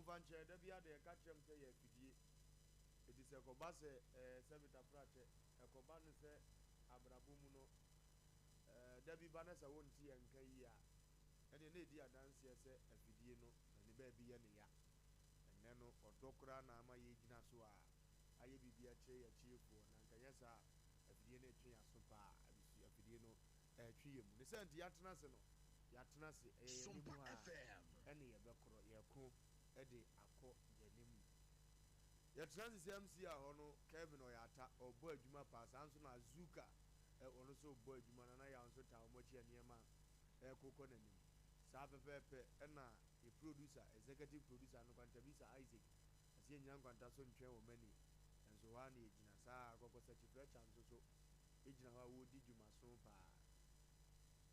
Momfa nkyɛ, da biara de yɛka kyerɛ mo sɛ yɛ afidie. Enti sɛ ɛkɔba sɛ ɛɛ sɛ betafrakyɛ, ɛkɔba no sɛ abrabɔ mu no, ɛɛ da bi ba na sɛ wonte yɛn nka yie a, ɛnneɛ na ɛdi adanseɛ sɛ afidie no ne baabi yɛ no ya. Ɛnnɛ no, ɔdɔ koraa na ama yɛregyina so a ayɛ biribi akyerɛ yɛn atiefoɔ, na anka ɛnyɛ saa a, afidie no retwe yɛn aso paa, afidie no retwe yɛn mu. Ne saa nti, yɛatena ase no, yɛatena ase, ɛyɛ yɛn anim ha ara na yɛbɛkorɔ, yɛreko de akɔ yɛn anim. Yɛtena ase sɛ MC a hɔ no, Kevin ɔyɛ ata, ɔrebɔ adwuma paa, saa nso na Azuka, ɔno nso rebɔ adwuma, Nana Yaw nso taa wɔn akyi a nneɛma rekokɔ n'anim. Saa pɛpɛɛpɛ na yɛ producer, executive producer no, Kwantabisa Isaac, ɔse yɛnnyina nkwanta so ntwɛn wɔn ani, nso hɔ ara na yɛgyina. Saa ara Kɔkɔsakyi Fletcher nso so gyina hɔ a ɔredi dwumaso paa.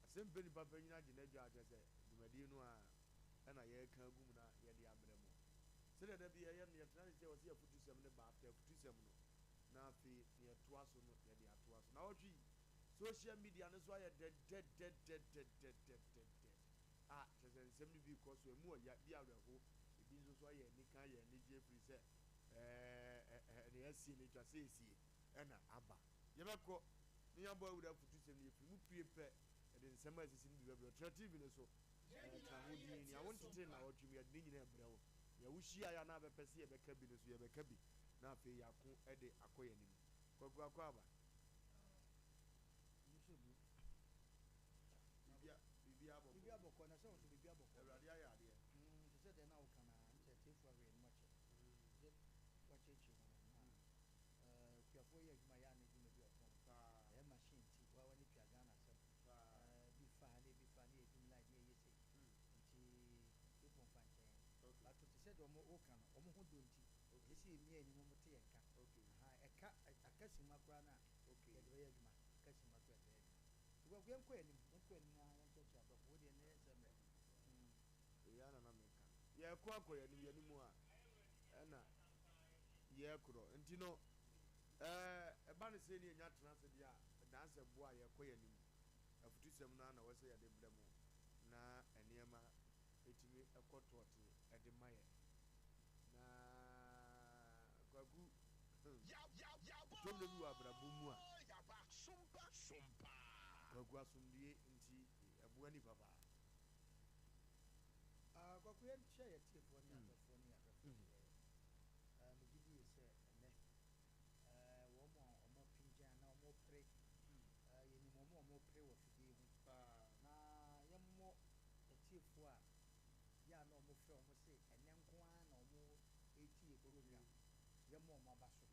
Asɛmpɛ nipa panyin agye n'adwa a kyerɛ sɛ dwumadie no ara na yɛreka agu mu na yɛde abrɛ mo. Sɛdeɛ da bi yɛyɛ no, yɛtena ase sɛ wɔse afutusɛm no ba after afutusɛm no na afei nea ɛtoa so no yɛde atoa so. Nawɔtwe yi, social media no so ayɛ dɛdɛdɛdɛdɛdɛdɛdɛ a kyerɛ sɛ nsɛm no bi rekɔ so, ɛmu ɔya, bi awerɛho, ebi nso so ayɛ anika, ayɛ anigye ɛfiri sɛ ɛɛ nea asie no atwa sɛ esie ɛna aba. Yɛbɛkɔ na yɛabɔ awura afutusɛm no, yɛfiri mu pue pɛ, yɛde nsɛm a esisi no bi bɛbrɛ wo. Tena TV no so, ɛɛ tena ho dinn, nea wontetee nnawɔtwe mu, yɛde ne nyinaa brɛ wo. Nea wuhyiae a na abɛpɛ sɛ yɛbɛka bi no nso, yɛbɛka bi, na afei yɛako de akɔ yɛn anim. Kwaku Akwaaba. Biribiara bɔkɔ. Biribiara bɔkɔ, na sɛ wo nso biribiara bɔkɔ. Awurade ayɛ adeɛ. Te sɛ deɛ na woka no ara, nti atiefoɔ ahwɛ yɛn anim akyɛ. Te sɛ woakyerɛkyerɛ mu no, na akuafoɔ yɛ adwuma yɛ a na adwuma bi ɔpɔn. Ɛyɛ machine nti, wa w'ani tua Ghana asɛm. Ebi fa ha na ebi fa ha na yɛdum light na yɛyɛ sei. Nti atiefoɔ mfa nkyɛ yɛn. But te sɛ deɛ wɔn woka no, wɔn ho dɔ nti, ɛsɛ sɛ yɛmia yɛn anim wɔn te yɛn nka. Aha, ɛka, aka simma koraa no a, yɛde bɛyɛ adwuma. Aka simma koraa yɛde bɛyɛ adwuma. Nti Kwaku yɛnkɔ yɛn anim, yɛnkɔ yɛn anim na yɛnkyerɛkyerɛ adɔfo. Wo deɛ nnɛ yɛnsɛ mmerɛ. Wei ara na na meka no. Yɛreko akɔ yɛn anim, yɛn anim a ɛna yɛrekorɔ. Nti no, ɛɛ, ɛba no sei ne yɛnya tena ase deɛ a, ɛdan sɛ boa a yɛrekɔ yɛn anim. Afutusɛm no ara na ɛwɔ sɛ yɛde brɛ mo na nneɛma ɛtumi kɔ tɔɔte de ma yɛn. Na Kwaku, hmm, ɛtɔ mmerɛ bi wɔ abrabɔ mu a, Kwaku asomdue nti ɛboa nipa paa. Ah, Kwaku yɛnkyɛ yɛ tiefoɔ ne adɔfoɔ ne ahwɛfoɔ deɛ eh, megye die sɛ ɛnɛ eh, wɔn a wɔn apingyan anaa wɔn repere eh, yɛnim wɔn a wɔn repere wɔ afidie ho na yɛmmɔ atiefoɔ a yɛ a na wɔn frɛ wɔn se ɛnɛ nko ara na wɔn retie program yɛmmɔ wɔn aba so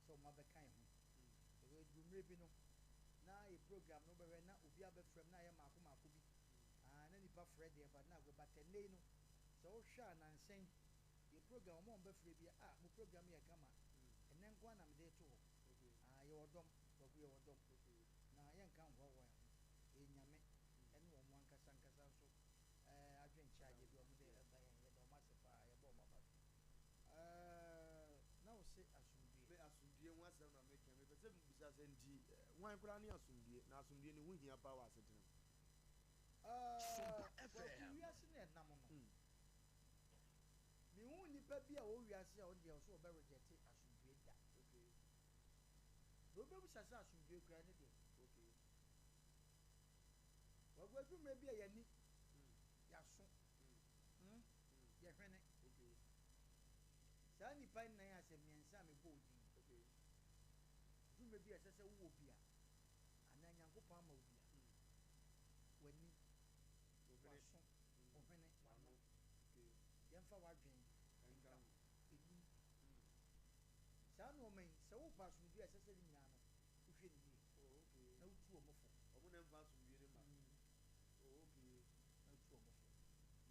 sɛ wɔn abɛka yɛn ho ɛwɔ aduru mmerɛ bi no na yɛ program no bɛhwɛ na obi abɛfrɛ mu na ayɛ maako maako bi Ah na nipa frɛ deɛ but na but ɛnnɛ yi no sɛ wohwɛ a nansa yi yɛ program wɔn a wɔbɛfrɛ bi ah mo program yɛ kama ɛnnɛ nko ara na mede reto hɔ ah yɛwɔ dɔm Kwaku yɛwɔ dɔm na yɛnka nhoahoa yɛn ho ɛyɛ Nyame ɛne wɔn ankasa ankasa nso ɛɛ adwenkyɛ adeɛ bi a wɔde ɛba yɛn yɛda wɔn ase paa yɛbɔ wɔn aba so ɛɛ na wo se asomdue. Me asomdue ho asɛm na meka mepɛ sɛ mebisa sɛ nti hwan koraa ne asomdue na asomdue ne ho hia paa wɔ asetena mu. Ɛɛ, Kwaku, wiase no ɛnam no, menhuu nipa bi a ɔwɔ wiase a ɔno deɛ ɔsɛ ɔbɛ rejecte asomdwoe da. Na wobɛbisa sɛ asomdwoe koraa ne deɛ. Kwaku, ɛduru mmerɛ bi a yɛani, yɛaso, hmm, yɛhwene. Saa nnipa nnan a sɛ mmiɛnsa a mebɔɔ din, ɛduru mmerɛ bi a ɛsɛ sɛ wowɔ bi a, anaa Nyankopɔn ama wo bi a, w'ani, w'aso, wo hwene, w'ano, yɛmfa w'adwene nka ho, enum. Saa nnoɔma yi, sɛ wopɛ asomdwoeɛ a, ɛsɛ sɛ ne nyinaa no, wohwɛ no yie na wotu wɔn fo. Wɔn na ɛmfa asomdwoeɛ no mma. Na wotu wɔn fo.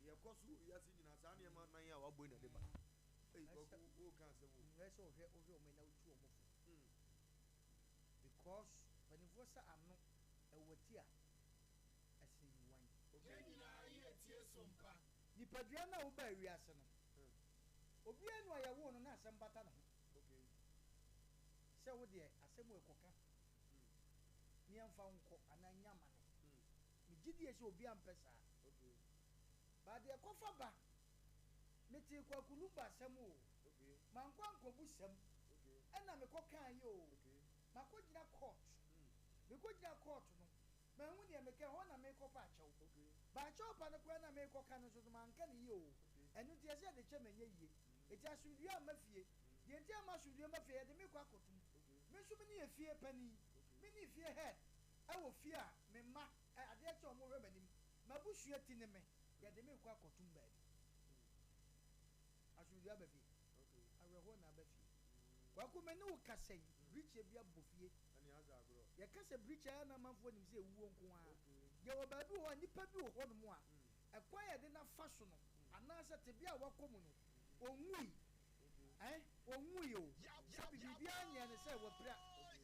Deɛ ɛkɔ so wɔ wiase nyinaa, saa nneɛma nan a wabɔ yi na ɛde ba. Ei, Kwaku, woreka asɛm o. Ɛsɛ sɛ wohwɛ wɔn ani na wotu wɔn fo. Because mpaninfoɔ sɛ ano ɛwɔ ti a ɛsen wan. Yɛn nyinaa yɛ tie so mpa. Nipadua no a wobaa wiase no, obiara nni hɔ a yɛwoo no na asɛm bata ne ho sɛ wo deɛ asɛm wei kɔka na yɛmfa wo nkɔ anaa nya amane. Megye die sɛ obiara mpɛ saa. But deɛ ɛkɔfa ba, metee. Kwaku Lumba asɛm o, mankɔ ankɔbu sɛm ɛna mekɔ kaeɛ o, makɔgyina court, mekɔgyina court no, manhu deɛ meka, ɛhɔ na mekɔpa akyɛw, but akyɛw pa no koraa no a merekɔka no nso no manka no yie o, ɛno nti ɛsɛ yɛde kyɛ me ɛnyɛ yie, enti asomdwoeɛ amma fie, deɛ nti amma asomdwoeɛ amma fie, yɛde me kɔ akɔtom, me nso mene efie panin, mene fie head ɛwɔ fie a me mma adeɛ kye a wɔhwɛ m'anim, m'abusua ti ne me, yɛde me rekɔ akɔtom baabi. Asomdwoe aba fie. Awerɛhoɔ na aba fie. Kwaku me ne wo kasa yi, birikyia bi abɔ fie. Yɛka sɛ birikyia a na amanfoɔ nim sɛ ɛwuo nko ara. Yɛwɔ baabi wɔ hɔ a nnipa bi wɔ hɔnom a, ɛkwan a yɛde no afa so no anaasɛ tebea a wakɔ mu no, ɔnwui. Ɛn, ɔnwui o. Sɛbi biribiara nyɛɛ no sɛ wapira.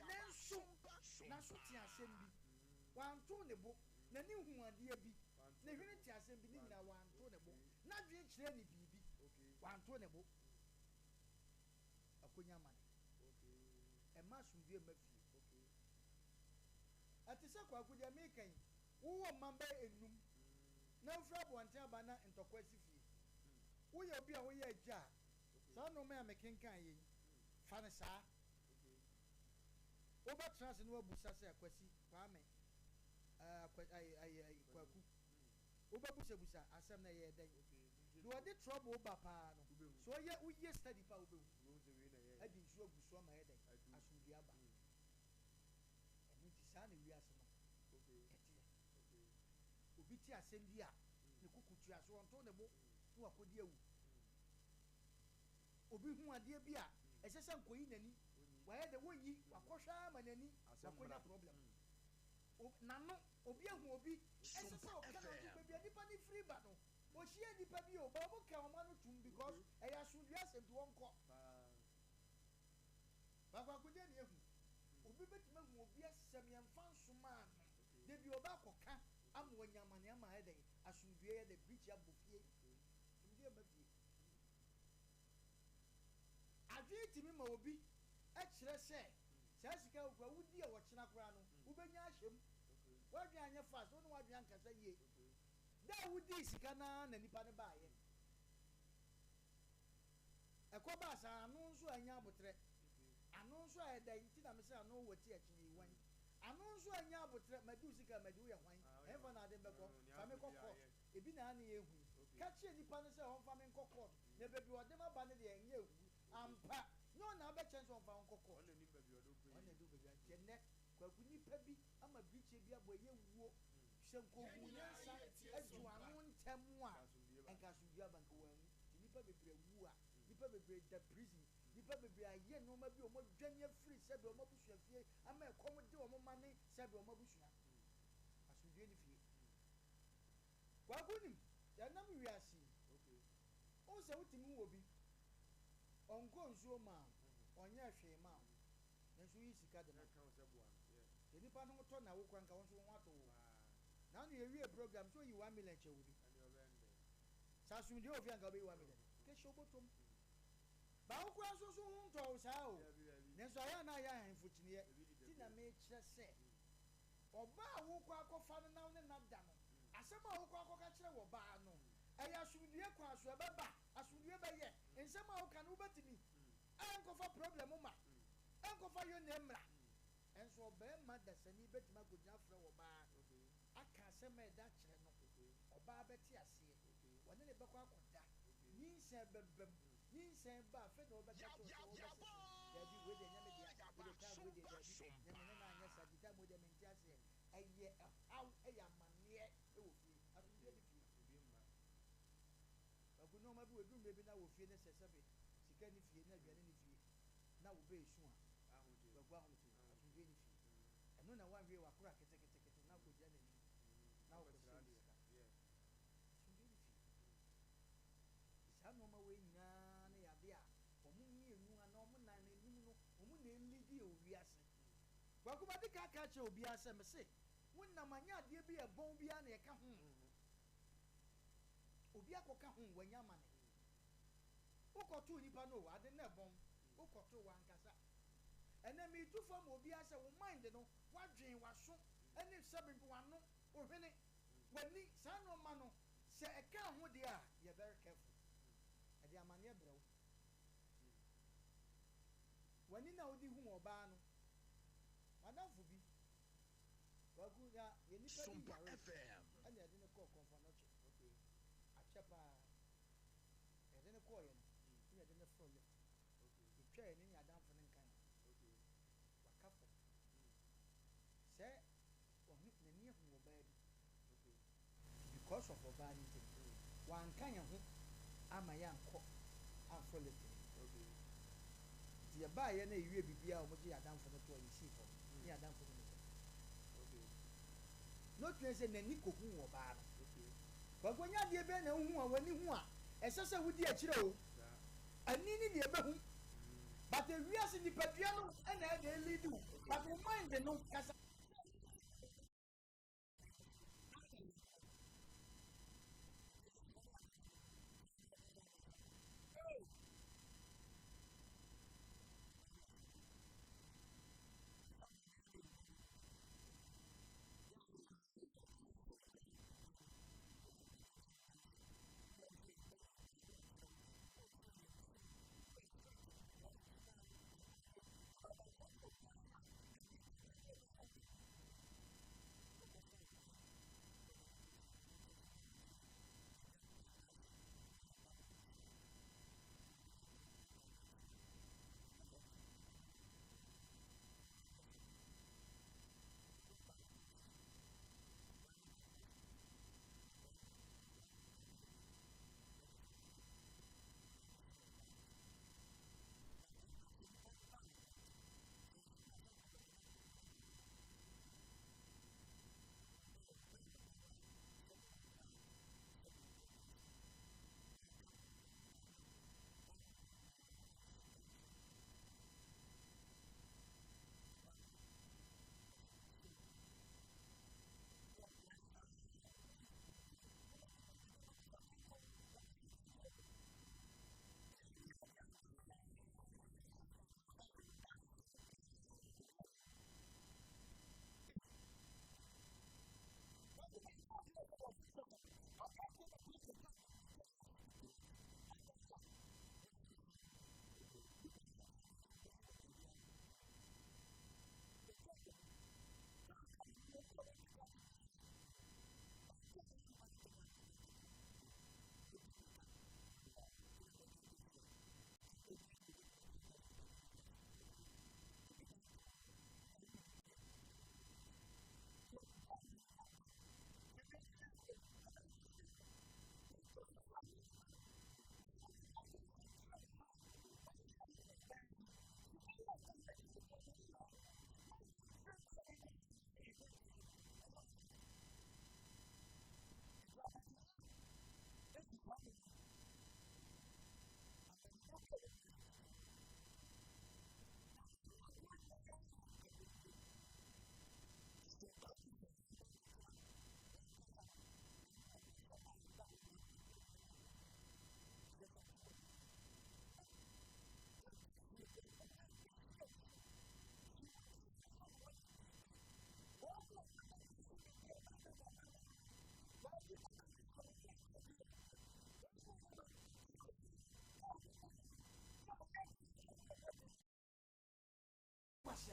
Nanso, n'aso te asɛm bi. Wanto ne bo. N'ani huu adeɛ bi. Ne hwene te asɛm bi. Ne nyinaa, wanto ne bo. N'adwene kyerɛɛ no biribi. Wanto ne bo. Akonya amane. Ɛmma asomdwoeɛ mma fie. Ɛte sɛ Kwaku, deɛ mereka yi, wowɔ mma bɛyɛ nnum na wofiri abɔnten aba na ntɔkwa asi fie. Woyɛ obi a woyɛ agya a, saa nnoɔma yi a mekenkan yi, fa no saa. Wobɛtena ase na woabusa sɛ, Kwasi, Kwame, ɛɛ, Kwa, ayi, ayi, ayi, Kwaku. Wobɛbusabusa asɛm no ɛyɛɛ dɛn? Deɛ ɔde trouble ba paa no, sɛ ɔyɛ, woyɛ study paa a wobɛhu. Ɛde nsuo agu so ama ayɛ dɛn? Asomdwoeɛ aba. Ɛno nti saa na wiase no ɛteɛ. Obi te asɛm bi a, ne koko tua so, ɔnto ne bo na wakɔdi awu. Obi hu adeɛ bi a ɛsɛ sɛ nkɔyi n'ani, wayɛ dɛ wɔnyi, wakɔhwɛ ara ma n'ani, wakɔnya problem. O, n'ano, obi ahu obi, ɛsɛ sɛ ɔka n'ano tom, baabi a nipa no firi ba no, ɔhyia nipa bi o, but wɔn ka wɔn ano tom because ɛyɛ asomdwoeɛ asɛm nti wɔnkɔ. Baako akodeɛ na yɛhu, obi bɛtumi ahu obi asɛm yɛmfa nsomaa no, da bi ɔba akɔka ama wanya amaneɛ ama ayɛ dɛn, asomdwoeɛ yɛ dɛ, birikyi abɔ fie, asomdwoeɛ mma fie. Adwene tumi ma obi kyerɛ sɛ saa sika a wokura wodi a ɔkyena koraa no wobɛnya ahyɛ mu. W'adwene anyɛ fast, wo ne w'adwene ankasa yie. Da a wodii sika no ara na nipa no baeɛ. Ɛkɔbaa saa, ano nso annya aboterɛ. Ano nso ayɛ dɛn nti na mese ano wɔ ti ɛkyene yi hwan? Ano nso annya aboterɛ, madi wo sika madi, woyɛ hwan? Ɛhefa na ade no bɛkɔ? Fa me kɔ court. Ebi na ne yɛhu yi. Ka kyerɛ nipa no sɛ ɔmfa me nkɔ court na baabi a ɔde m'aba no deɛ ɛnyɛ ahu. Ampa, nyɛ ɔna abɛkyɛn sɛ ɔmfa wo nkɔ court. Ɔna nim baabi a ɔde wo kɔ yi. Ɔna ɛde wo baabi a. Nti ɛnnɛ, Kwaku nipa bi ama birikyie bi abɔ ɛyɛ wuo. Sɛ nka ɔhuu nyansa adi ano ntɛm a, nka asomdwoeɛ aba, nka wanwu. Nti nipa bebree awu a, nipa bebree da prison, nipa bebree ayɛ nnoɔma bi a wɔadwane afiri sɛdeɛ wɔn abusua fie ama ɛkɔm de wɔn mma ne sɛdeɛ wɔn abusua. Asomdwoeɛ nni fie. Kwaku nim, yɛnam wiase yi, wohu sɛ wotumi hu obi, ɔnkɔ nsuo mmaa wo, ɔnyɛɛ hwee mmaa wo, nanso woyi sika de ma no. Sɛ nipa no ho tɔ no a, wo koraa nka wo nso wo ho atɔ wo o. Naano yɛwiee program, sɛ oyi 1 million kyɛ obi. Sɛ asomdwoeɛ wɔ fie a nka wobɛyi 1 million. Kɛhyɛ wo bɔtɔm. Ba wo koraa nso so wo ho ntɔɔ wo saa o. Nanso ayɛ a na ayɛ ahemfo kyiniiɛ. Nti na mekyerɛ sɛ. Ɔbaa a worekɔ akɔfa no na wo ne no ada no, asɛm a worekɔ akɔka kyerɛ ɔbaa no, ɛyɛ asomdwoeɛ kwan so, ɛbɛba, asomdwoeɛ bɛyɛ, nsɛm a woka no wobɛtumi, ɛnkɔfa problem mma, ɛnkɔfa yone mmra. Nso ɔbarima dasani bɛtumi akɔgyina afrɛ ɔbaa aka asɛm a ɛda akyerɛ no, ɔbaa bɛte aseɛ, wɔne no bɛkɔ akɔda, nyinsɛn bɛba mu, Nyinsɛn ba a, afei na wɔbɛka kyerɛ wo sɛ wɔbɛsese. Dabi, wei deɛ ɛnyɛ me dea. Wei deɛ time wei deɛ dabi. Na me ne no anyɛ saa nti time wei deɛ mente aseɛ. Ɛyɛ ɛhaw, ɛyɛ amaneɛ wɔ fie. Asomdwoeɛ nni fie. Kwaku, nnoɔma bi wɔ ɛduru mmerɛ bi na wɔ fie no sɛ sɛbe sika nni fie na aduane nni fie na wo bɛ resu a, Kwaku ahomte, asomdwoeɛ nni fie. Ɛno na woanhwɛ yie wakora keteketekete na wokɔgyina n'anim na wokɔsrɛ no sika. Asomdwoeɛ nni fie. Saa nnoɔma wei nyinaa no yɛ adeɛ a wɔn mmienu anaa wɔn nan anaa nnum no wɔn na ɛlidi wɔ wiase. Kwaku madi kan aka akyerɛ obiara sɛ mese wo nam anyɛ adeɛ bi a ɛbɔn biara na ɛka ho. Obi akɔka ho wanya amane. Wokɔtoo nipa no o, ade no ɛbɔn, wokɔtoo wankasa. Ɛnɛ metu fo ama obiara sɛ wo mind no, w'adwen, w'aso ne sɛbe mpo w'ano, wo hwene, w'ani, saa nnoɔma no Sɛ ɛka ho deɛ a, yɛ very careful. Ɛde amaneɛ. Amaneɛ brɛ wo. W'ani na wode hu ɔbaa no. M'adamfo bi, Kwaku, na yɛn nipa bi Sompa yare FM. ɛna yɛde no kɔɔ Kɔmfo Anɔkye. Akyɛ paa. Yɛde no kɔɔeɛ no, ɛna yɛde no frɔ lift. Yɛtwaa yɛne ne adamfo no nkan. Waka fam. Sɛ wahu n'ani ahu ɔbaa bi. Because of ɔbaa no nti no, wanka yɛn ho ama yɛankɔ amforo lift no. Nti yɛbaeɛ na yɛwie biribiara a wɔgye yɛn adamfo no toɔ, yɛsii fam, ne yɛn adamfo no nni hɔ. Na ɔtumi sɛ n'ani kɔhuu ɔbaa no. Kwaku, ɛnyɛ adeɛ bɛn na wohu a w'ani hu a ɛsɛ sɛ wodi akyire o. Ani ne deɛ ɛbɛhu. But ewiase nipadua no na ɛde lead wo. But wo mind no kasa.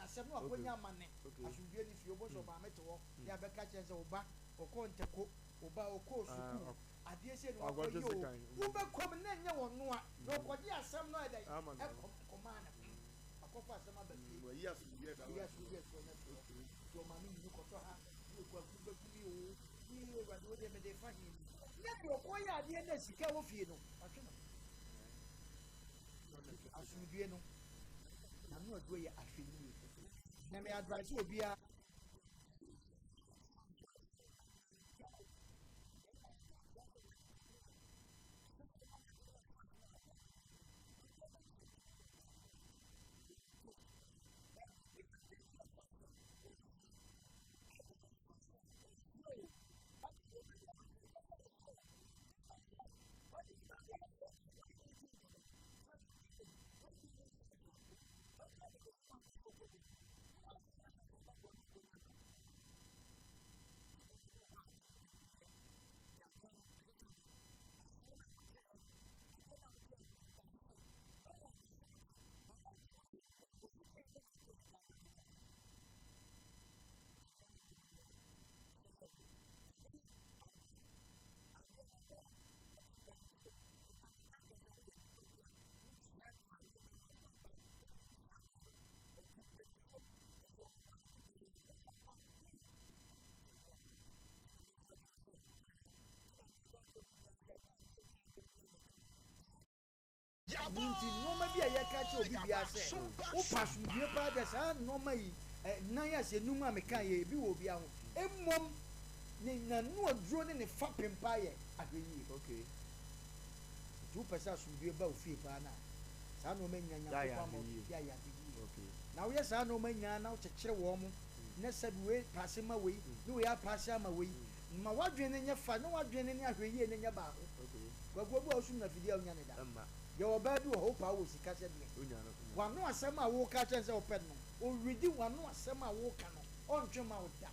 Asɛm no akɔnya amane asomdwe ne fie wobɔ sɛ ɔmaame te hɔ ne abɛka kyerɛ sɛ wo ba ɔkɔɔ ntɛko, wo ba ɔkɔɔ sukuu adeɛ sɛ no wakɔyɛ o, wobɛkɔm na ɛnyɛ wɔ noa na ɔkɔgye asɛm no ɛdɛn ɛkɔmaa ne ho akɔfa asɛm aba fie. Wayi asomdwe da wayi asomdwe afiri ɔno afiri hɔ nti ɔmaame nyini kɔtɔ ha ne ɔkɔ bɛku mi o ne Awurade wo deɛ mede fa he ni na deɛ ɔkɔyɛ adeɛ na sika wɔ fie no watwe no. Asomdwe no na no aduro yɛ ahwɛyie na me advice obiara. Ɛno nti, nnoɔma bi a yɛka kyerɛ obi biara sɛ, wopɛ asomdwoeɛ paa deɛ, saa nnoɔma yi, nnan a sɛ num a mekaeɛ yi, ebi wɔ obiara ho. Mmom, ne n'anoaduro ne ne fapem paa yɛ ahwɛyie. Nti wopɛ sɛ asomdwoeɛ ba wo fie paa no a, saa nnoɔma yi nyinaa Nyankopɔn ama wo yɛ ayɛ ahwɛyie. Na woyɛ saa nnoɔma yi nyinaa na wokyekyere wɔn, na sɛbi wei paase ma wei, ne wei apaase ama wei, ma w'adwene no nyɛ fa, na w'adwene no ne ahwɛyie no nyɛ baako. Kwaku obi a ɔsum no afidie a ɔnya ne da. Yɛwɔ ɔbaa bi wɔ hɔ wopɛ a wowɔ sika sɛ deɛn. W'ano asɛm a woka kyerɛ no sɛ wopɛ no no ɔredi w'ano asɛm a woka no ɔntwe mma wo da.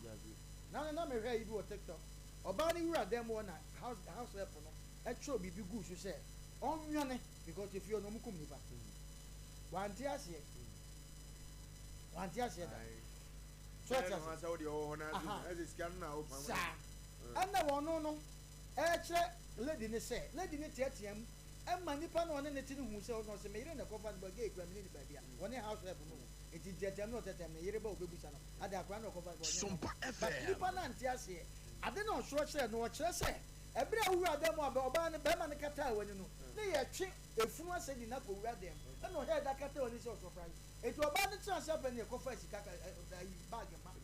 Nano na mehwɛ ayi bi wɔ tiktok ɔbaa no wura dan mu hɔ na house house help no twerɛ biribi guu so sɛ ɔnwɛne because efie hɔ no wɔn kum nipa. Wante aseɛ. Wante aseɛ da. So ɔte aseɛ. Aha. Saa. Ɛna wɔn no ɛrekyerɛ lady no sɛ, lady no teateaa mu ma nipa no a ɔne no te no huu sɛ ɔno ɔse me yere na ɛkɔfa no ba gay koraa menni no baabi a ɔne house help no wɔ nti nteateam no ɔteateam ne yere ba ɔbɛbusa no adɛn akwadaa no ɔkɔfa no ba ɔnyɛ normal but nipa no ante aseɛ ade na ɔsoro kyerɛ no ɔkyerɛ sɛ ɛberɛ a wowura dan mu a ɔbaa no barima no kataa w'ani no ne yɛtwe efunu asɛ di no akɔ wura dan mu ɛna ɔhɛɛ da kataa w'ani sɛ ɔsurprise nti ɔbaa no tena ase afɛ ne yɛkɔfa sika ayi bag ma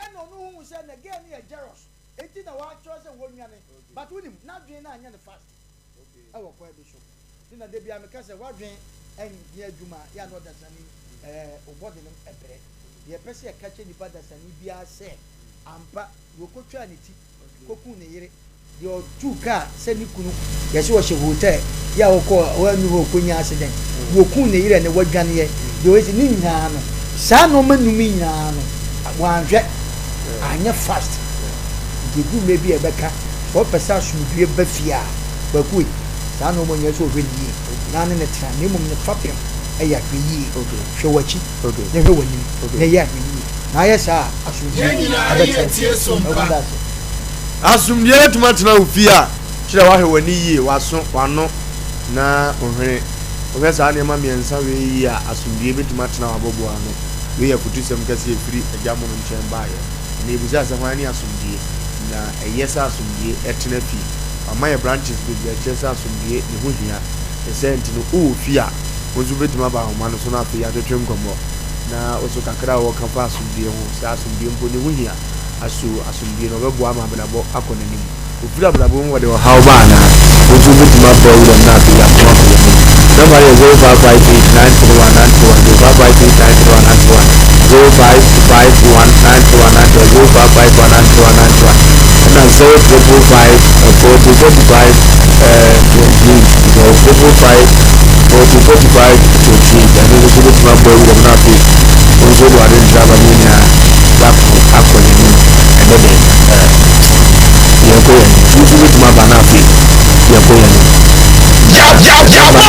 ɛna ɔno huu sɛ na girl no yɛ jealous Enti na wɔakyerɛ sɛ wɔnnwane. But wonim, n'adwene no anyɛ no fast wɔ kwan bi so. Nti na da biara meka sɛ w'adwene nyɛ adwuma a, yɛ a na ɔdasani ɛɛ wo body no brɛ. Deɛ yɛpɛ sɛ yɛka kyerɛ nipa dasani biara sɛ, ampa, deɛ ɔkɔtwaa ne ti kɔkuu ne yere, deɛ ɔtuu kaa sɛ ne kunu, yɛse ɔhyɛ hotel, yɛ a ɔkɔɔ hɔ annu hɔ ɔkɔnyaa accident, deɛ ɔkuu ne yere a ɛnnɛ wadwaneɛ, deɛ ɔyɛ sei, ne nyinaa no, saa nnoɔma nnum yi nyinaa no, wanhwɛ. Anyɛ fast nti ɛduru mmerɛ bi a ɛbɛka sɛ ɔpɛ sɛ asomdwoeɛ ba fie a Kwaku ei saa nnoɔma nyinaa sɛ ɔhwɛ no yie na ne no tena na mmom ne fapem yɛ ahwɛyie hwɛ w'akyi na hwɛ w'anim na yɛ ahwɛyie na ayɛ saa a asomdwoeɛ ɛbɛtena fie. Kwaku meda ase. Asomdwoeɛ bɛtumi atena wo fie a kyerɛ woahwɛ w'ani yie, w'aso, w'ano na wo hwene. Wohwɛ saa nneɛma mmiɛnsa wei yie a asomdwoeɛ bɛtumi atena w'aboboa ano. Wei yɛ afotusɛm kɛse a ɛfiri Agya Mono nkyɛn baeɛ. Ɛnnɛ yɛbisaa sɛ hwan ne asomdwie? Na ɛyɛ sɛ asomdwie tena fie. Wama yɛ branches bebree a ɛkyerɛ sɛ asomdwie ne ho hia. Ne saa nti no wowɔ fie a, wo nso wobɛtumi aba ahoma no so na afei yɛatwetwe nkɔmmɔ. Na wo nso kakra a wɔka fa asomdwie ho, sɛ asomdwie mpo ne ho hia. Aso asomdwie no ɔbɛboa ama abrabɔ akɔ n'anim? Ofiri abrabɔ mu wɔde ɔhaw ba anaa? Wo nso wobɛtumi abɔ wuram na afei yɛako akɔ yɛn anim. Nɔmba no yɛ 0558 931 931, 0558 931 931, 0551 931 931, 0551 931 931, ɛna 0555 40 45 28, 0555 40 45 28. Ɛno nso wobɛtumi abɔ wuram na afei wo nso wode w'ade ntra aba ne yɛn nyinaa yɛako akɔ yɛn anim. Ɛnɛ de, eh, yɛnkɔ yɛn anim. Nso wobɛtumi aba na afei yɛkɔ yɛn anim. Nɔmba no yɛ 0551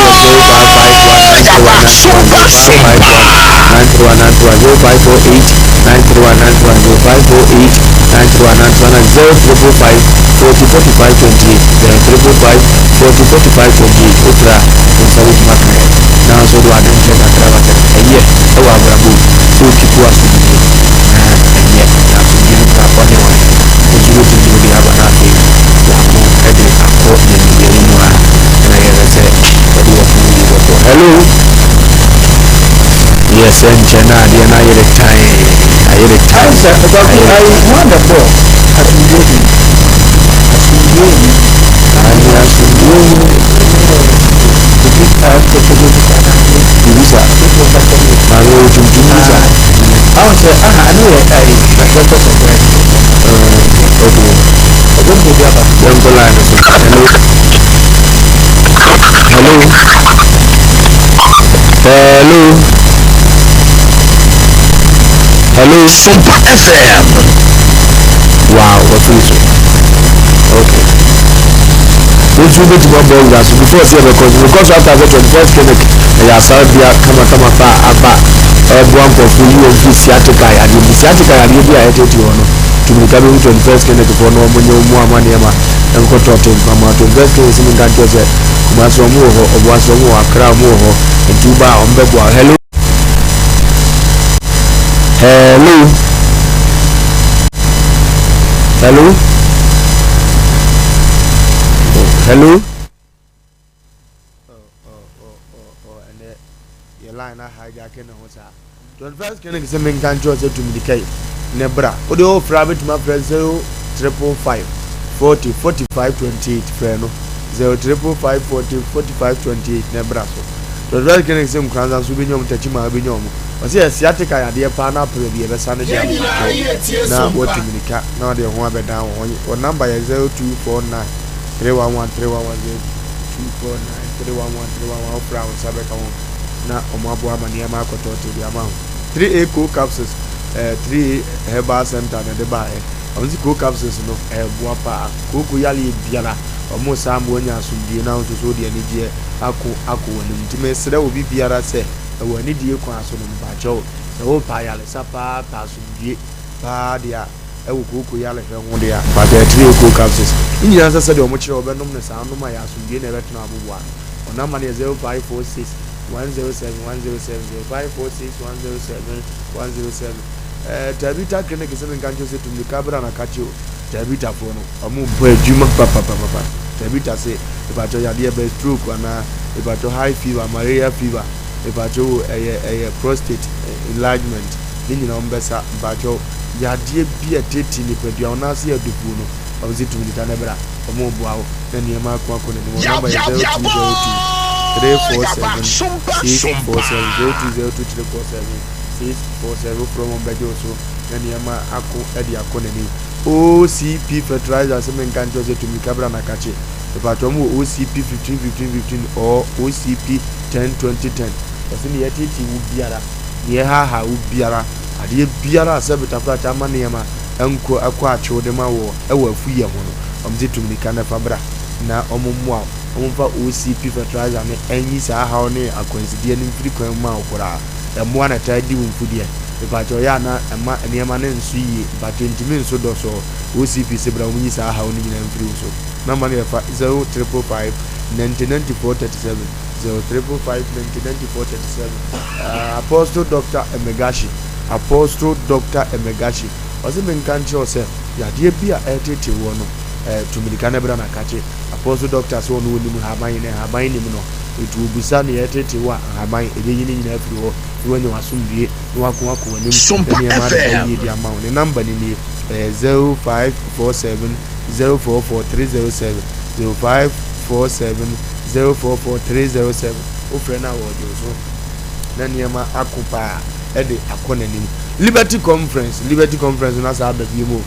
931 931, 0551 931 931, 0548 931 931, 0548 931 931 na 0555 40 45 28, 0555 40 45 28. Wofrɛ a, wo nsa bɛtumi aka yɛn. Nanso wode w'adwenkyerɛ kakra ba sɛ ɛyɛ wɔ abrabɔ mu sɛ wokipu asomdwie na ɛnyɛ na asomdwie no kura ɔne ɔne. Wo nso wobɛtumi de wode aba na afei yɛako de akɔ yɛn yɛn mu a ɛna yɛhwɛ sɛ yɛde yɛn ho yi bɛkɔ. Hello? Yes, ɛnkyɛ na adeɛ no ayere tan, ayere tan. Sɛ ɔbɛko ayi wɔn na bɔ asomdwie ni, asomdwie ni. Ayi asomdwie ni. Obi a ɔkɛ bi bisa na ade. Bibi sa. Maame o tuntum bi sa. Ahu sɛ aha ɛno yɛ ayi doctors of breast. Okay. Ɔbɛn mu bi aba. Yɛn kɔ line so. Hello. Hello. Hello. Hello. Sompa FM. Wow, wafiri so. Okay. Wotu wobɛtumi abɔ awura so before sɛ yɛbɛkɔ so because after sɛ 21st clinic ɛyɛ asarbea kamakama fa aba ɛboa nkurɔfoɔ yi wɔn firi sciatica yadeɛ mu. Sciatica yadeɛ bi a ɛtete hɔ no, tumirika bɛhu 21st clinic foɔ na wɔn nyɛ wɔn mu ama nneɛma nkɔtɔ te mpama. 21st clinic sɛ menka nkyerɛ sɛ Kumasi wɔn wɔ hɔ, Obuasi wɔn wɔ hɔ, Accra wɔn wɔ hɔ, nti woba a wɔn bɛboa. Hello. Hello. Hello. Hello. Oh, oh, oh, oh. yɛ line no ahijack ne ho saa. 21st Clinic sɛ menka nkyerɛ wo sɛ tu mirika yi ne bra. Wode wofrɛ a wobɛtumi afrɛ 0 triple 5 40 45 28 frɛ no 0 triple 5 40 45 28 ne bra so. 21st Clinic sɛ Nkoranza nso wobɛnya ɔmo, Techiman wobɛnya ɔmo. Ɔsɛ yɛ sciatica yadeɛ paa na apɛ baabi yɛbɛsa no de Yɛn nyinaa ama yɛ tie na sompa. watu mirika na ɔde ho abɛdan wɔ hɔ. Wɔ number yɛ 0249 311 311 0249 311 311 wofrɛ a wo nsa bɛka ho na ɔmo aboa ama nneɛma akɔtɔɔte de ama wo. 3A Co capsules, 3A Herbal Center na ɛde baeɛ. Ɔmo si Co capsules no ɛɛboa paa kooko yareɛ biara. Ɔmo saa ma wɔnya asomdue na nso so wode anigyeɛ ako akɔ wɔn anim. Nti mesrɛ wo biara sɛ ɛwɔ anidie kwan so no, mpakyɛw, sɛ wopɛ ayaresa paa, pɛ asomdue paa deɛ a ɛwɔ kooko yarehwɛ ho deɛ a, mpakyɛw, 3A Co capsules ne nyinaa sɛ sɛdeɛ ɔmo kyerɛ wɔbɛnom no saa nom a yɛ asomdue na ɛbɛtena aboboa no. Ɔnamba no yɛ 0546 107 107, 0546 107 107. Tabita Clinic sɛ menka nkyerɛ sɛ tumika bra na kakye o. Tabitafoɔ no ɔmo bɔ adwuma papapapa. Tabita se ìpàkyɛ yadeɛ bɛ stroke anaa ìpàkyɛ high fever, malaria fever, ìpàkyɛ o ɛyɛ prostate enlargement ne nyinaa ɔmo bɛsa. Mpakyɛ yadeɛ bi a tete nipadua ɔno ase yɛ dupuo no, ɔmo se tumika ne bra, ɔmo boa wo na nneɛma akɔ akɔ n'anim. Ɔmo number yɛ 0202 347 647, 0202 347 647. Wofrɛ wɔn bɛgye wo so na nneɛma ako de akɔ n'anim. OCP fertilizer sɛ menka nkyerɛ sɛ tumi kabra na kakye. Ìpàtɛ ɔmo wɔ OCP 15 15 15 or OCP 10 20 10. Ɔsɛ ne yɛtete wo biara, ne yɛhaha wo biara, adeɛ biara a sɛ bitafra ama nneɛma nkɔ akɔ atwew de ma wɔ ɛwɔ afuyɛ ho no, ɔmo sɛ tumi ka nafa bra na ɔmo mmoa wo. Ɔmo mfa OCP fertilizer ne ɛnyi saa haw ne akwansideɛ no mfiri kwan mu a wo koraa ɛmmoa na taa di wo mfudeɛ. Ìpàtɛ ɔyɛ ana ɛma nneɛma ne nso yie. Ìpàtɛ ntumi nso dɔ so. OCP sɛ bra, ɔmo nyi saa haw no nyinaa mfiri wo so. Number no yɛ fa 0555 90 94 37, 0555 90 94 37. Apostle Dr Emegashi, Apostle Dr Emegashi, ɔsɛ menka nkyerɛ wo sɛ yadeɛ bi a ɛretete wɔ no, tumirika no bra na kakye. Apostle Doctor sɛ ɔno wɔnim haban ne haban nim no ɛtu obusa ne yɛtete wɔ a haban ɛbɛyi ne nyinaa firi hɔ na wanya w'asomdue na wako akɔ w'anim. Sompa na nneɛma adeda FM. Yie de ama wo. Ne number no nie, ɛyɛ 0547 044 307, 0547 044 307. Wofrɛ no a wɔgye wo so na nneɛma ako paa ɛde akɔ n'anim. Liberty Conference, Liberty Conference na saa aba bi mu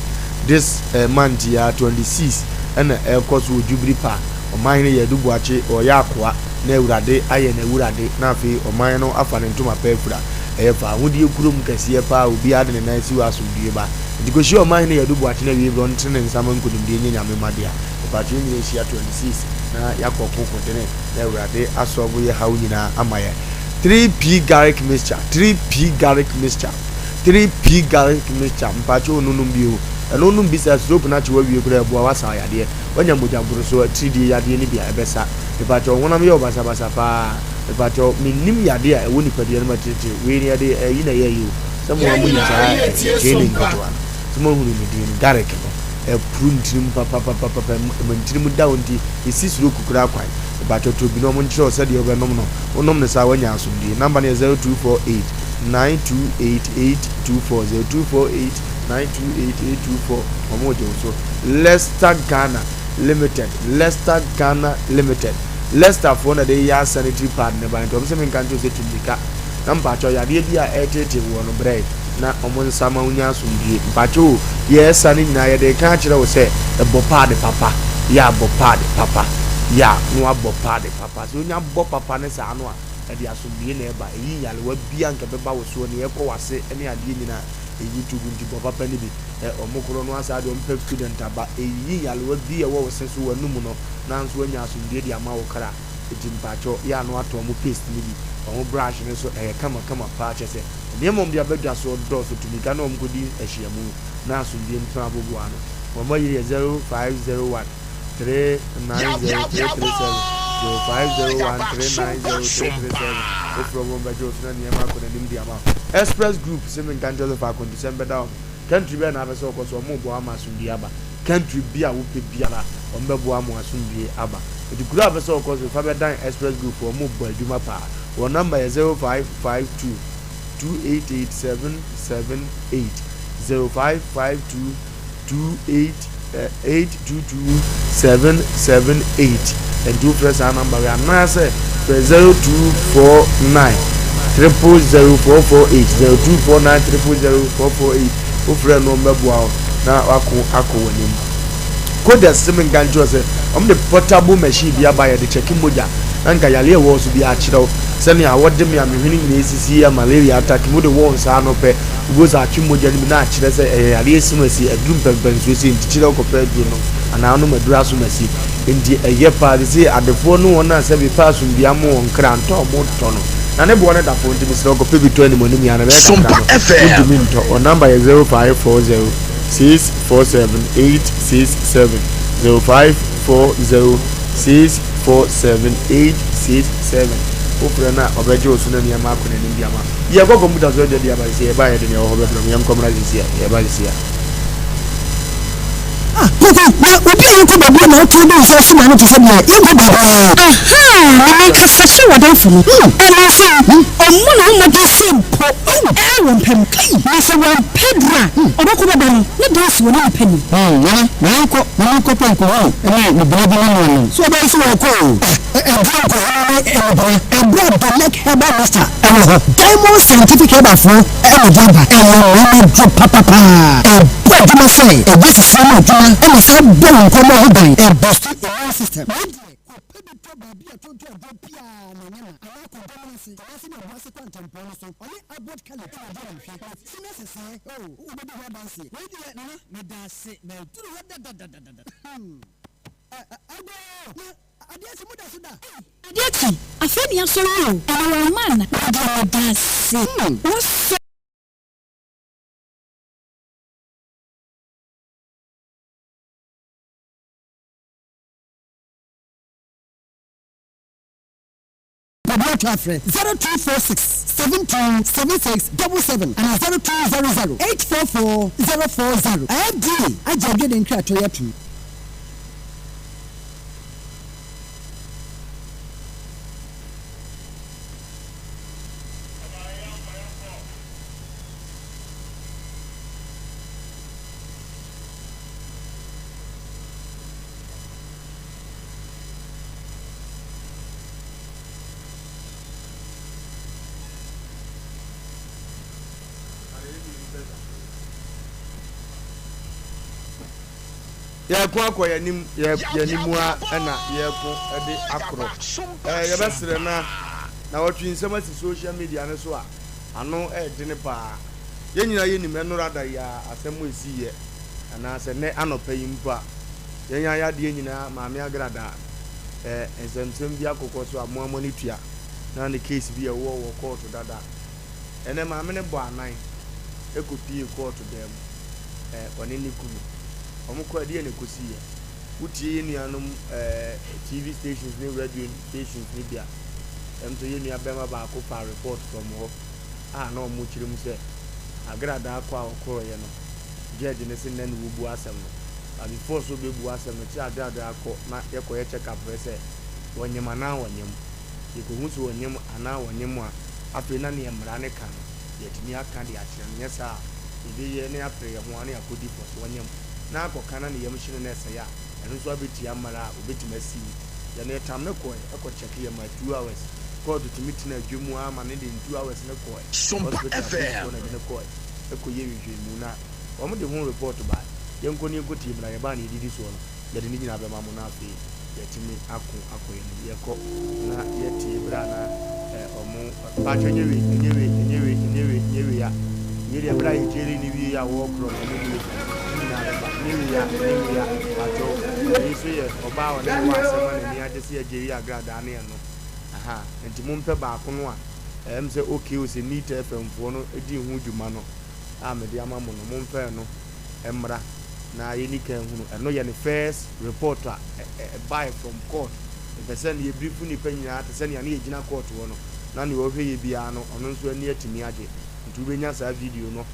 this month ya 26 ɛna ɛrekɔ so wɔ Jubilee Park. Ɔman no yɛ Adubuakye ɔyɛ akoa na Awurade ayɛ n'awurade na afei ɔman no afa ne ntoma pɛ afura. Ɛyɛ fa ahodie kurom kɛseɛ paa, obiara de ne nan si wɔ asomdue ba. Nti kɔhyia ɔman no yɛ Adubuakye na awie berɛ ɔntene ne nsa ma nkonimdie nye Nyame ma dea. Ɔpatwe nyina hyia 26 na yɛakɔ kokodene na Awurade asɔbo yɛ haw nyinaa ama yɛ. 3P garlic mixture, 3P garlic mixture, 3P garlic mixture, mpakyɛ onunum bi o. Ɛno num bi sɛ stroke na akyi wawie koraa ɛboa wasa yadeɛ, wanya mogya boro so, atiridie yadeɛ no bi a ɛbɛsa. Mpakyɛ honam yɛ ɔbasabasa paa. Mpakyɛ menim yadeɛ a ɛwɔ nipadua no ma tiritiri wei ni yɛde ɛyi na ɛyɛ yi o sɛ mo a mo nim saa gyeene nketewa no sɛ mo ahunu ne din no, garlic no ɛpuru ntirim papapapapa ma ntirim da wo nti ɛsi stroke koraa kwan. Mpakyɛ to bi na ɔmo nkyerɛ wo sɛdeɛ wobɛnom no. Wonom no saa woanya asomdue. Number no yɛ 0248 928824, 0248 928824. Ɔmo gye wo so. Leicester Ghana Limited, Leicester Ghana Limited, Leicester foɔ na de yɛ sanitary pad ne ba. Nti ɔmo sɛ menka nkyerɛ sɛ tumika na mpakyɛw yadeɛ bi a ɛretete wɔ no brɛ na ɔmo nsa ma wonya asomdue. Mpakyɛw o, yɛresa no nyinaa yɛde ka akyerɛ wo sɛ ɛbɔ pad papa yɛ abɔ pad papa yɛ a na wabɔ pad papa sɛ wonya bɔ papa ne saa no a ɛde asomdue na ɛba. Ɛyi nyarewa bi a nka bɛba wo soɔ ne ɛkɔ wase ne adeɛ nyinaa ɛyi tugu. Nti bɔ papa no bi ɛ ɔmo korɔ no asa de ɔmo Pepsodent aba. Ɛyi nyarewa bi a ɛwɔ wo se so w'anum no nanso wanya asomdue de ama wo kra. Eti mpakyɛw yɛ ano atɔ ɔmo paste no bi, ɔmo brush no so ɛyɛ kamakama paa. Kyɛ sɛ nneɛma ɔmo de abɛdwa so dɔɔso. Tumika na ɔmo kɔdi ahyiamu na asomdue ntena aboboa no. Wɔn ayiri yɛ 0501 390337, 0501 390337. Ofura wɔn bɛgye oso na nneɛma akɔ n'anim de ama wo. Express Group sɛ menka nkyɛn sɛ fa akɔntusɛm bɛda wɔn country bɛɛ na apɛ sɛ ɔkɔ so, ɔmo boa ama asomdue aba. Country bi a wopɛ biara, ɔmo bɛboa ama asomdue aba. Nti kuro a wopɛ sɛ wokɔ so fa bɛdan Express Group foɔ, wɔn bɔ adwuma paa. Wɔn number yɛ 0552 288 778, 0552 28 822 778. Nti wofrɛ saa number wei anaasɛ frɛ 0249 000 448, 0249 000 448. Wofrɛ no ɔmbɛboa wo na wako akɔ w'anim. Kodes se menka nkyerɛ wo sɛ wɔn de portable machine bi aba yɛde kyɛke mogya na nka yareɛ ɛwɔ so bi akyerɛ wo sɛnea wɔde me a me hwene nyinaa esisi a malaria attack mu de wɔ nsa ano pɛ wobɛhu sɛ atwe mogya no bi na akyerɛ sɛ ɛyɛ yareɛ simasi aduru mpɛmpɛnsoɔ sei nti kyerɛ wokɔpɛ aduro nom anaa wonom aduru asomasi nti ɛyɛ paa te sɛ adefoɔ ne wɔn a sɛbe pɛ asomdua mo wɔn kra ntɔ a wɔn tɔ no na ne boɔ no da fam nti mesrɛ wo kɔpɛ bi tɔ animuanim yɛ a na ɛbɛyɛ kakra no wontumi ntɔ wɔn number yɛ 0540 647 867 0540 647 867 wofrɛ no a ɔbɛgye wo so na nneɛma akɔ n'anim de ama Yɛkɔ kɔmputa so agya di aba sisi yɛba yɛde nea ɛwɔ hɔ bɛbrɛ mo yɛnkɔ mmra sisi a yɛba sisi a. Ah Koko, na obi a yɛnkɔ baabi a na wotaa de wo nsa si n'ano te sɛ deɛ yɛnkɔ baabiara. Ahaa, na menkasa kyerɛ w'adamfo no. Anaasɛ ɔmmɔ ne ho mmɔden sɛ mpo ɛwɔ mpa mu. Na sɛ wampɛ aduru a, ɔbɛkɔ bɛda no ne dan si wɔ ne nipa nim. Nana, ma yɛnkɔ na menkɔpɛ nkohoro ne ne bena bi ne no anom. So ɔbɛyɛ sɛ ɔrekɔ o? Ah, ɛdeɛn nkohoro ne ne bena? Ɛberɛ a Domek Herbal Mixture wɔ hɔ. Diamond Scientific Herbal foɔ na ɛde aba. Ɛyɛ nneɛma duro papapaa. Ɛbɔ adwuma sɛ ɛyɛ sisia mu adwuma ɛna ɛsan bɔ wo nkɔmmɔ ho ban. Ɛboosti immune system. Wei deɛ, kɔpɛ bi tɔ baabi a tontɔn aduro biara na ɛnyɛ ma anaa kɔ dɔm no ase anaasɛ ne Obuasi kwantempɔn no so. Ɔne Abbot Khaled na ɛdi animhwɛ. Na ti na sɛsɛɛ oh, wobɛdi ho adanseɛ. Wei deɛ, Nana, meda ase. Maduru hɔ dadadadada. Hmm. Ɛ, ɛ, agoo! Na Adeɛ kye, moda so da? Adeɛ kye, afei ne yɛasɔre o, ɛnɛ wamma anaa? Wo deɛ meda ase, woasɔ. Bɔ atwa afrɛ 0246 72 76 77 anaa 0200 844 040. FDA agye adwene nkratoɔ yi atom. Yɛreko akɔ yɛn anim, yɛ yɛn anim ara na yɛreko de akorɔ. Ɛɛ yɛbɛsrɛ na na wɔtwe nsɛm asi social media no so a ano ɛredene paa. Yɛn nyinaa yɛnim ɛnora da yi a asɛm a ɛsiiɛ anaasɛ nnɛ anɔpa yi mpo a yɛn ayadeɛ nyinaa Maame Agrada ɛɛ nsɛmsɛm bi akokɔ so a mo ara mo ani tua na ne case bi a ɛwɔ wɔ kɔɔto dada. Ɛnnɛ maame no bɔ anan kɔpuee kɔɔto dan mu, ɛ, ɔne ne kunu. Wɔkɔɔ ɛdeɛn na ɛkɔsiiɛ? Wotie yɛn nuanom ɛɛ TV stations ne radio stations no bi a, ɛm sɛ yɛn nua bɛrima baako faa report from hɔ a na wɔkyerɛ mu sɛ Agradaa kɔ a ɔkɔeɛ no, judge no se nnɛ na wɔbu asɛm no. But before sɛ ɔbɛbu asɛm no, kyerɛ Agradaa kɔ na yɛkɔyɛ check up hwɛ sɛ wɔnyem anaa wɔnyem. Yɛkɔhu sɛ wɔnyem anaa wɔnyem a, afei na neɛ mmara no ka no, yɛatumi aka de akyerɛ no, nyɛ saa a, yɛbɛyɛ na yɛapere yɛn ho ara na yɛakɔdi fɔ. Sɛ ɔnyem na akɔka na ne yam hye no na ɛsɛe a, ɛno nso abɛtia mmara a ɔbɛtumi asiw. Yɛn no yɛtam no kɔeɛ, ɛkɔ kyɛke yɛn maa 2 hours. Kɔɔto tumi tenaa dwa mu ara ma ne de 2 hours no kɔeɛ. Sompa Hospital FM. apolisifoɔ na ɛde no kɔeɛ, ɛkɔyɛɛ nhwehwɛmu na wɔde ho report baeɛ. Yɛnkɔ na yɛnkɔtie mmara, yɛbaa na yɛdidi soɔ no, yɛde ne nyinaa bɛma mo na afei yɛatumi ako akɔ yɛn anim. Yɛkɔ na yɛtie berɛ a na ɔmo mpakyɛ nyɛ wei, ɛnyɛ wei, ɛnyɛ wei, ɛnyɛ wei, ɛnyɛ wei a. Wei deɛ berɛ a yɛgyeri ne wie a wɔrekorɔ no ɛno nie, ne nyinaa bɛba. Ɛnyɛ wei a, ɛnyɛ wei a, mpakyɛ wei nso yɛ ɔbaa a ɔne ne wɔ asɛm a n'ani agye sɛ yɛgyeri agradaa ne ɛno. Aha, nti mompɛ baako no a ɛyɛ sɛ okay o sɛ Neat FM foɔ no dii ho dwuma no a mede ama mo no, momfa ɛno mmra na yɛnni kan nhunu. Ɛno yɛ ne first report a ɛbae from court. Mepɛ sɛ nea ɛbrifu nnipa nyinaa te sɛ nea na yɛgyina court hɔ no, na nea ɔhwɛ yɛ biara no, ɔno nso ani atumi agye. Nti wobɛnya saa video no.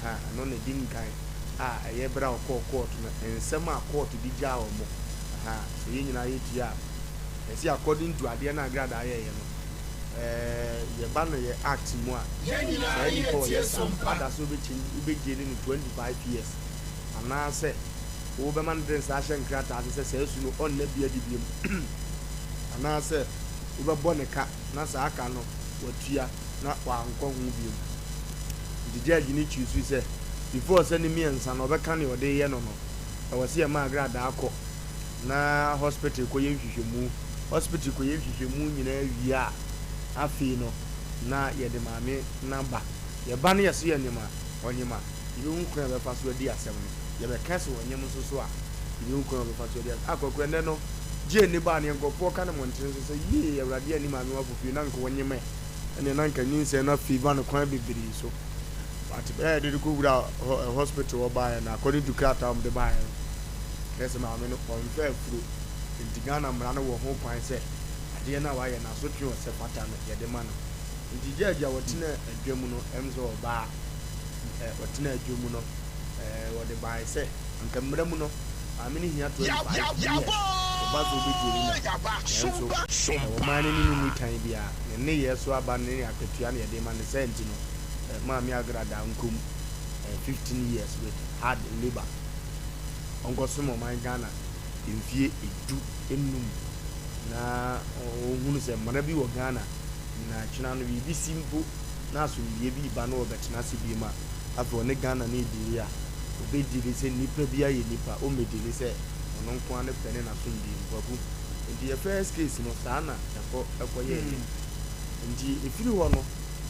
Aha, ɛno na ɛdi nkan a ɛyɛ berɛ a ɔkɔɔ court no, nsɛm a court de gyaa wɔn. Aha, sɛ yɛn nyinaa yɛtie a, Yɛse according to adeɛ no a Agradaa yɛeɛ no, eh, yɛba no yɛ act mu a, Yɛn nyinaa saa nipa a yɛ ɔyɛ tie saa no, sompa. ada sɛ wobɛkyɛngyi, wobɛgyeli no 25 years, anaasɛ wobɛma no de nsa ahyɛ nkrataa ase sɛ saa su no ɔnna bi adi biom, anaasɛ wobɛbɔ ne ka na saa ka no watua na wankɔ ho biom. Nti judge no choose sɛ before sɛ ne mmiɛnsa no ɔbɛka nea ɔde reyɛ no no, ɛwɔ sɛ yɛma agradaa kɔ na hospital kɔyɛ nhwehwɛmu. Hospital kɔyɛ nhwehwɛmu nyinaa wie a, afei no na yɛde maame no aba. Yɛba no yɛse yɛnyem a, ɔnyem a, yɛbɛhu kwan a yɛbɛfa so adi asɛm no. Yɛbɛka sɛ ɔnyem nso so a, yɛbɛhu kwan a yɛbɛfa so adi asɛm. Ah Kwaku, ɛnnɛ no, Jane ne baa no, yɛn nkurɔfoɔ ka no mmɔntene so sɛ, yie, Awurade anni maame w'afofie, na anka ɔnyem ɛ. Ɛnneɛ na anka nyinsɛn no afavour no kwan bebree so. But bɛyɛ a yɛde no kɔwura hospital hɔ baeɛ no, according to krataa a wɔde baeɛ no, kyerɛ sɛ maame no ɔmfa afuro. Nti Ghana mmara no wɔ ho kwan sɛ adeɛ no a wayɛ no asotwe a ɔsɛ fata no yɛde ma no. Nti judge a ɔtena adwa mu no, ɛm sɛ ɔbaa ɛ ɔtena adwa mu no, ɛ wɔde baeɛ sɛ anka mmara mu no maame no hia 25 years ɔba sɛ ɔbɛgyeli no a, nanso ɔman no ne no nni tan biara. Ne nneyɛɛ so aba ne ne akatua na yɛde ma no saa nti no, Maame Agradaa nkɔ mu 15 years with hard labour. Ɔnkɔsom ɔman Ghana mfie 15 na ɔnhunu sɛ mmara bi wɔ Ghana na kyena no biribi si mpo na asomdwie bi reba na ɔrebɛtena ase biom a, afei ɔne Ghana no redili a, ɔbɛdili sɛ nnipa bi ayɛ nnipa, ɔmmɛdili sɛ ɔno nko ara ne pɛ ne n'asomdwie mu. Kwaku, nti yɛ first case no saa na ɛkɔ ɛkɔyɛeɛ. Nti ɛfiri hɔ no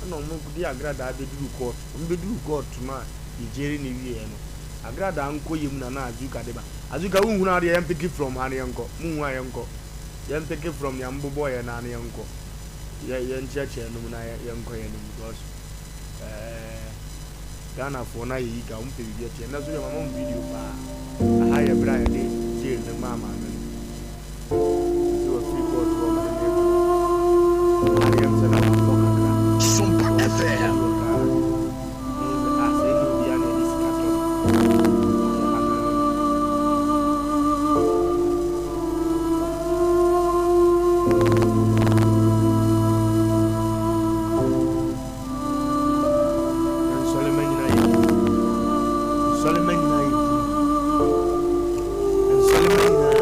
ɛna wɔde agradaa bɛduruu court. Wɔbɛduruu court no a yɛgyeri no wieeɛ no, agradaa nkɔyɛ mu na na Azuka de ba. Azuka wonhunu adeɛ yɛmpeke from ha na yɛnkɔ. Monhu a yɛnkɔ. Yɛmpeke from nea mobobɔeɛ no ara na yɛnkɔ. Yɛ yɛnkyerɛkyerɛ nom na yɛnkɔ yɛn anim because ɛɛ Ghanafoɔ no ayɛ yi ka wɔn pɛ biribi atie. Ɛnɛ nso deɛ mama mo video paa. Aha yɛ berɛ a yɛde jail no maa maame no. Nti wafiri court hɔ ɔmo de no rekɔ. Aha deɛ ɛm sɛ na wabɔ kakra. Sompa Ɔwɔ FM. bi wɔ kaa ase. Wohu sɛ ah sɛ ɛnyɛ obiara na yɛde sika tɔ no. Nti aha no no. Nsɔlema nyinaa yɛ din. Nsɔlema nyinaa yɛ din. Nsɔlema nyinaa.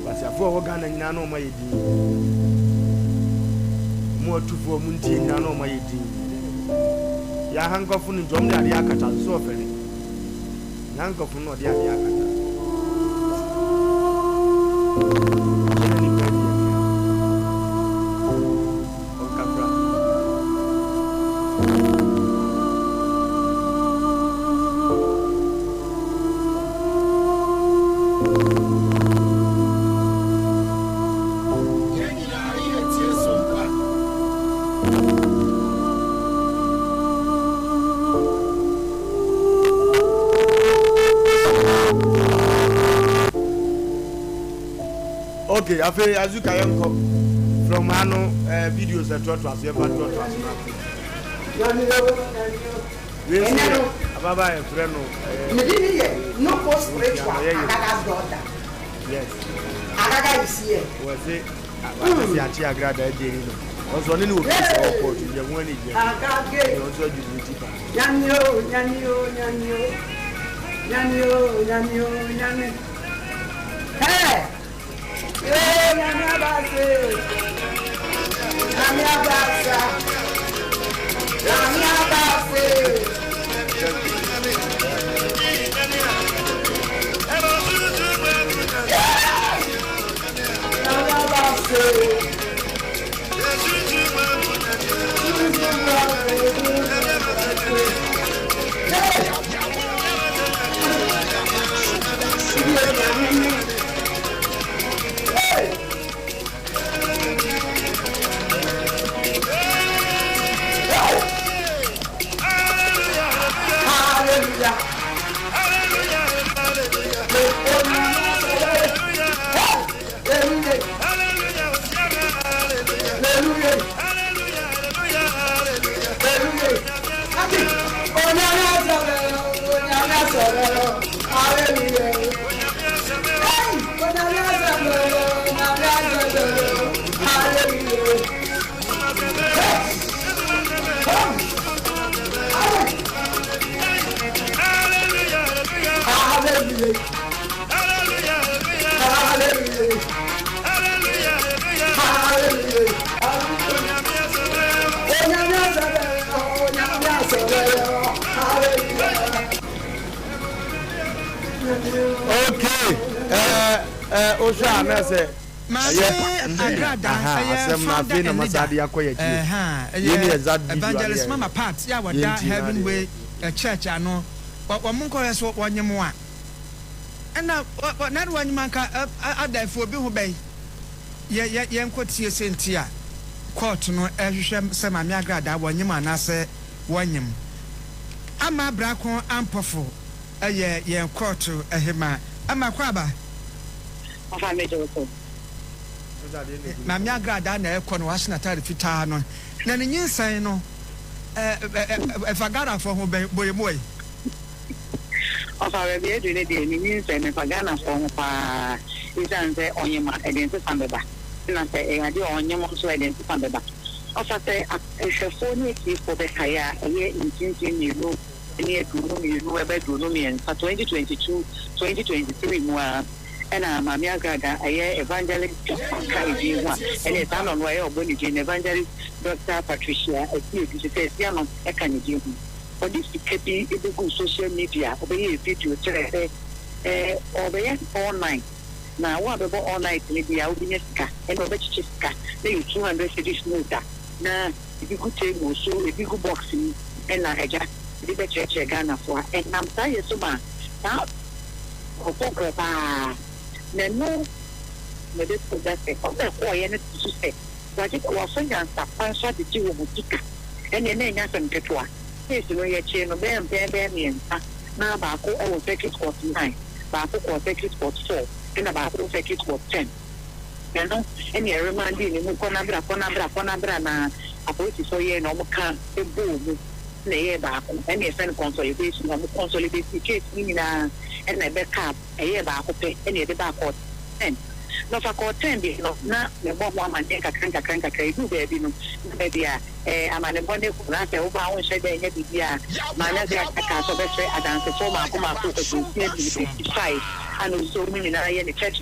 Nkwaseafoɔ a wɔwɔ Ghana nyinaa na wɔn ayɛ din. Wɔn atufoɔ wɔn ntie nyinaa na wɔn ayɛ din. Yɛ ahankɔfo no nti wɔn de adeɛ akata so sɛ ɔfɛre. Nyankopɔn na ɔde adeɛ akata so. Kyɛ na nipa adi amia. Ɔnkafra. Yɛn nyinaa yɛ tie sompa. Okay, afei Azuka yɛnkɔ from ha no eh, videos ɛtoatoa so yɛmfa ntoatoa so no afei. Wei nso yɛ ababaa a yɛfrɛ no eh, Mede ne yɛ no Rukia spiritual no ɔyɛ yɛ Agaga's daughter. Yes. Agaga is here. Wɔse wate se akye agrada agyeri no. Ɔnso ɔne ne wɔ case ɛwɔ court nti ɛho ani gye. Agage. Ɛnna ɔnso adwiri ne ti paa. Nyame o, nyame o, nyame o. Nyame o, nyame o, nyame. Hey! Hey, nyame abase. Nyame abasa. Nyame abase. Nyame abase. Hey! Ɛɛ wohwɛ a na sɛ Maame ɛyɛ Agrada aha ɛyɛ asɛm no founder afei na and masa leader de akɔ yɛ akyire. ɛha Yei ne ɛyɛ exact video a ne Evangelist yɛ Mama Pat yɛ a yɛ wɔda nti na Heaven adeɛ Way Church ano wɔ wɔn nkɔhwɛ so wɔnyem a ɛna wɔ wɔ na de wɔnyem anka adɛɛfo obi ho bɛyi yɛ yɛ yɛnkɔ tie sɛ nti a court no ɛhwehwɛ sɛ Maame Agrada wɔnyem anaasɛ wɔnyem ama Brako Ampɔfo ɛyɛ yɛn court ɛhema ama kɔ aba. Ɔfa me gye wo so. Maame Agradaa na ɛkɔ no wahyɛ n'ataade fitaa no na ne nyinsɛn no ɛfa Ghanafoɔ ho bɛn bɔ emu ɛ. Ɔfa baabi adu no deɛ ne nyinsɛn no ɛfa Ghanafoɔ ho paa esiane sɛ ɔnyem a ɛde nsesa bɛba na sɛ ɛyɛ adeɛ a ɔnyem nso a ɛde nsesa bɛba. Ɔfa sɛ ahwɛfoɔ ne atiefoɔ bɛkae a ɛyɛ mfimfini 2022 ɛbɛ 23, 2022, 2023 mu a ɛna Maame Agrada ɛyɛ Evangelist ka edin ho a ɛne saa na ɔno ɛyɛ ɔbɔ ne din Evangelist Dr. Patricia Asiedu sɛ ɛsia no ɛka ne din ho. Ɔde sika bi ebegu social media, ɔbɛyɛ video kyerɛ sɛ ɔbɛyɛ all night na wo a bɛbɔ all night no bi a wobɛnya sika, ɛna ɔbɛkyekyɛ sika na yɛ 200 cedis note a na ebi gu table so, ebi gu box mu, ɛna agya ebi bɛkyerɛkyerɛ Ghanafoɔ a ɛnam saa yɛ so ma saa nkurɔfoɔ paa na ɛno na ɛbɛto gya sɛ ɔbɛ kɔɔyɛ no te so sɛ wagye wafa nyansa kwan so agyegye wɔ mu sika. Ɛnna ɛna ɛnya asɛm ketewa. Case no yɛkyee no bɛyɛ mpɛn bɛyɛ mmiɛnsa na baako ɛwɔ Circuit Court 9, baako kɔɔ Circuit Court 4, ɛna baako wɔ Circuit Court 10. Ɛno ɛne ɛremande ne mu kɔnabra kɔnabra kɔnabra na apolisifoɔ yɛ na ɔmo ka ebɔɔ mu na ɛyɛ baako. Ɛne ɛfɛ no consolidation, ɔmo consolidate case no nyinaa ɛna ɛbɛka ɛyɛ baako pɛ ɛne ɛde ba court 10. Na ɔfa court 10 deɛ no na mɛbɔ ho amanneɛ nkakra nkakra nkakra. Edu baabi no na baabi a amanebɔ ne kɔ na sɛ woba a wonhyɛ dɛ nyɛ biribi a maame ase aka sɛ ɔbɛfrɛ adansefoɔ maako maako 50 bi, 55 a na osi wɔn nyinaa yɛ ne church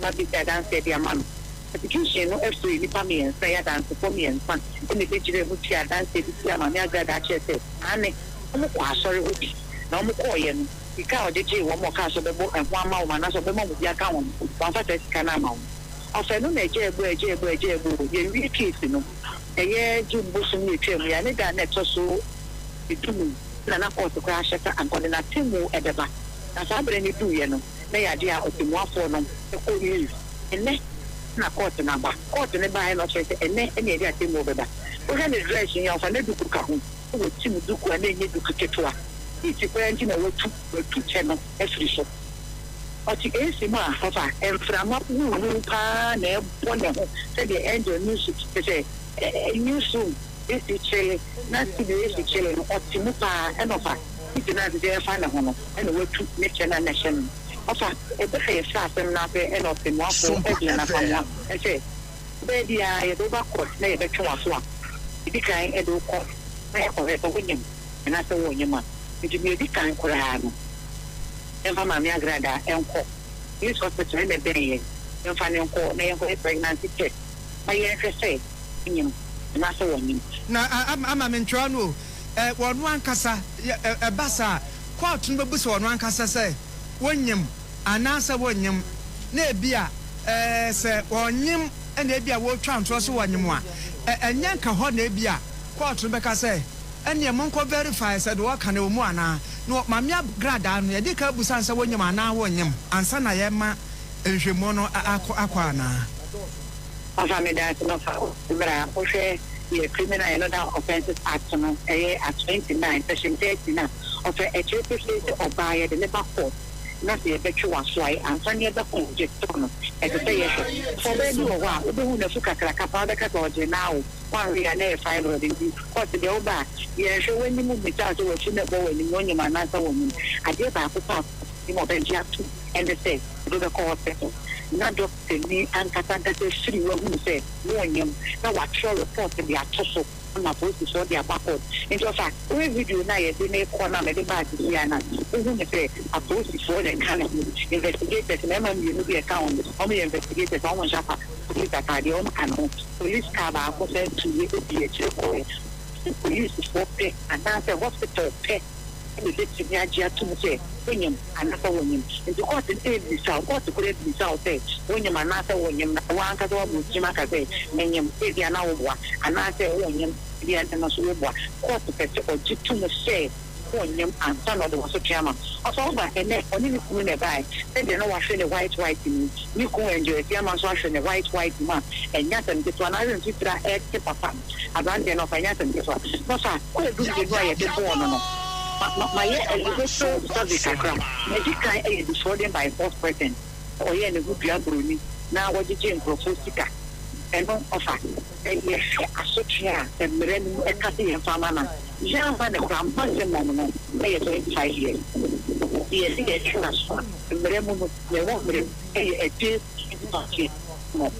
ma bi sɛ adanseɛ de ama no. Prosecution no afiri nipa mmiɛnsa yɛ adansefoɔ mmiɛnsa ɛna ebɛgyina mu tua adanseɛ bi tia Maame Agrada akyerɛ sɛ ane wɔn kɔ asɔre hɔ bi na wɔn kɔɔyɛ no sika a ɔde gyee wɔn a ɔkaa sɛ ɔbɛbɔ ɛho ama wɔn anaasɛ ɔbɛma wɔn bi aka wɔn, wɔamfa saa sika no ama wɔn. Ɔfɛ no na ɛgya ɛbo ɛgya ɛbo ɛgya ɛbo yɛwie case no ɛyɛ June bosom yɛ twam yɛ ne da na ɛtɔ so 15 na court koraa ahyɛ sɛ ankɔde n'atemmu ɛbɛba. Na saa berɛ no duiɛ no na yɛ adeɛ a ɔtemmuafoɔ no ɛkɔ leave. Ɛnɛ na court no aba. Court no baeɛ na ɔkyerɛ sɛ ɛnɛ ɛne yɛde atemmuo bɛba. Wohwɛ ne dress yi a ɔfa ne duku ka ho wɔ tim duku a na ɛnyɛ duku ketewa seat koraa nti na watu kyɛ no afiri so. Ɔte AC mu a ɔfa mframa huhu paa na ɛbɔ ne ho sɛdeɛ angel news kyerɛ sɛ newsroom esi kyele na studio esi kyele no ɔte mu paa. Ɛna ɔfa seat no ase sɛ ɛfa ne ho no ɛna watu ne kyɛ no a na ɛhyɛ no. Ɔfa ɛbɛka yɛfrɛ asɛm no ase ɛna ɔtɛmmuafoɔ ɛgyina n'afamoa ɛsɛ bɛɛ biara yɛde wo ba court na yɛbɛtwe w'aso a ɛdi kan ɛde wo kɔ na yɛkɔhwɛ sɛ wonyam anaasɛ wɔnyam a. Nti deɛ ɛdi kan koraa no yɛmfa Maame Agrada ɛnkɔ Police Hospital ɛna ɛbɛn yɛn, yɛmfa ne nkɔ na yɛnkɔyɛ pregnancy test na yɛnhwɛ sɛ wonyam anaasɛ wɔnyam. Na ama me ntwerɛ no o wɔno ankasa ɛba saa court no bɛbu sɛ wɔno ankasa sɛ wonyam anaasɛ wonyam na ebi a sɛ wɔnyam ɛna ebi a wɔretwa ntorɔ so wɔnyam a ɛnyɛ nka hɔ na ebi a court no bɛka sɛ ɛneɛ monkɔ verify sɛ de wɔka no wɔ mu anaa. Na Maame Agradaa no yɛde ka abusa sɛ wonyam anaa wonyam ansa na yɛma nhwɛmu no akɔ anaa. Ɔfa me da ase no fa mmra wohwɛ yɛ Criminal and Other Offences Act no ɛyɛ Act 29 section 30 na ɔfɛ ɛkyerɛ pefee sɛ ɔbaa yɛde ne ba court na sɛ yɛbɛtwe w'aso a ansa ne yɛbɛkɔ gye to no ɛsɛ sɛ yɛhwɛ sɛ ɔbaa bi wɔ hɔ a wobɛhu n'afu kakraka paa wobɛka sɛ ɔgye naa o wanwe a na ɛyɛ fibroid. Nti court deɛ woba a yɛhwɛ w'anim bisa sɛ w'akyi na ɛbɔ w'anim na onyim anaasɛ wɔnyim. Adeɛ baako pa a ma ɔbɛgye ato ɛne sɛ wode bɛkɔ hospital na doctor ni ankasa ankasa firi wahunu sɛ wɔnyam na watwerɛ report de ato so ama polisifoɔ de aba court. Nti ɔfa wohwɛ video no a yɛde ne kɔ no a mede baa sisi a na wohu ne sɛ apolisifoɔ na ɛka ne ho, investigators mmarima mmienu bi ɛka ho. Ɔmo yɛ investigators, ɔmo nhyɛ afa police ataadeɛ, ɔmo ka ne ho. Police car baako sɛ tuyɛ edi akyire kɔɛ. Polisifoɔ pɛ anaasɛ hospital pɛ. na ebetumi agye atom sɛ wonyem anaasɛ wonnyem. Enti kɔɔte no remmisa wo, kɔɔte koraa mmisa wo sɛ wonyem anaasɛ wonnyem, na w'ankasa woabɔ wo tirim aka sɛ, Menyem, ebia na woboa, anaasɛ wonnyem, ebia na ɛno nso woboa. Kɔɔte pɛ sɛ ɔgye tom sɛ wonnyem ansa na ɔde w'asotwe ama wo. Ɔfa wo ba, ɛnnɛ ɔne ne kunu na ɛbae, sɛdeɛ na wahwɛ ne white white mu yi, ne kunu Angel Asiamah nso ahwɛ ne white white mu a, ɛnyɛ asɛm ketewa, n'awerɛmfifire a ɛrete papa. Aberanteɛ no ɔfa ɛnyɛ asɛm ketewa. Na ɔfa kwaadu mmienu a yɛde bɔɔ no no, ma ma mayɛ a little survey kakra. Nea ɛdi kan yɛ defrauding by false pretense, sɛ ɔyɛɛ ne ho dua buroni na ɔgyegyee nkurɔfoɔ sika. Ɛno ɔfa. Sɛ yɛhwɛ asotwe a mmara no mu ɛka sɛ yɛmfa mma no a, yɛamma no koraa, maximum no yɛ 25 years. Nti yɛde yɛtwe aso a, mmara mu no, nea ɛwɔ mmara mu yɛ a day 25 years no.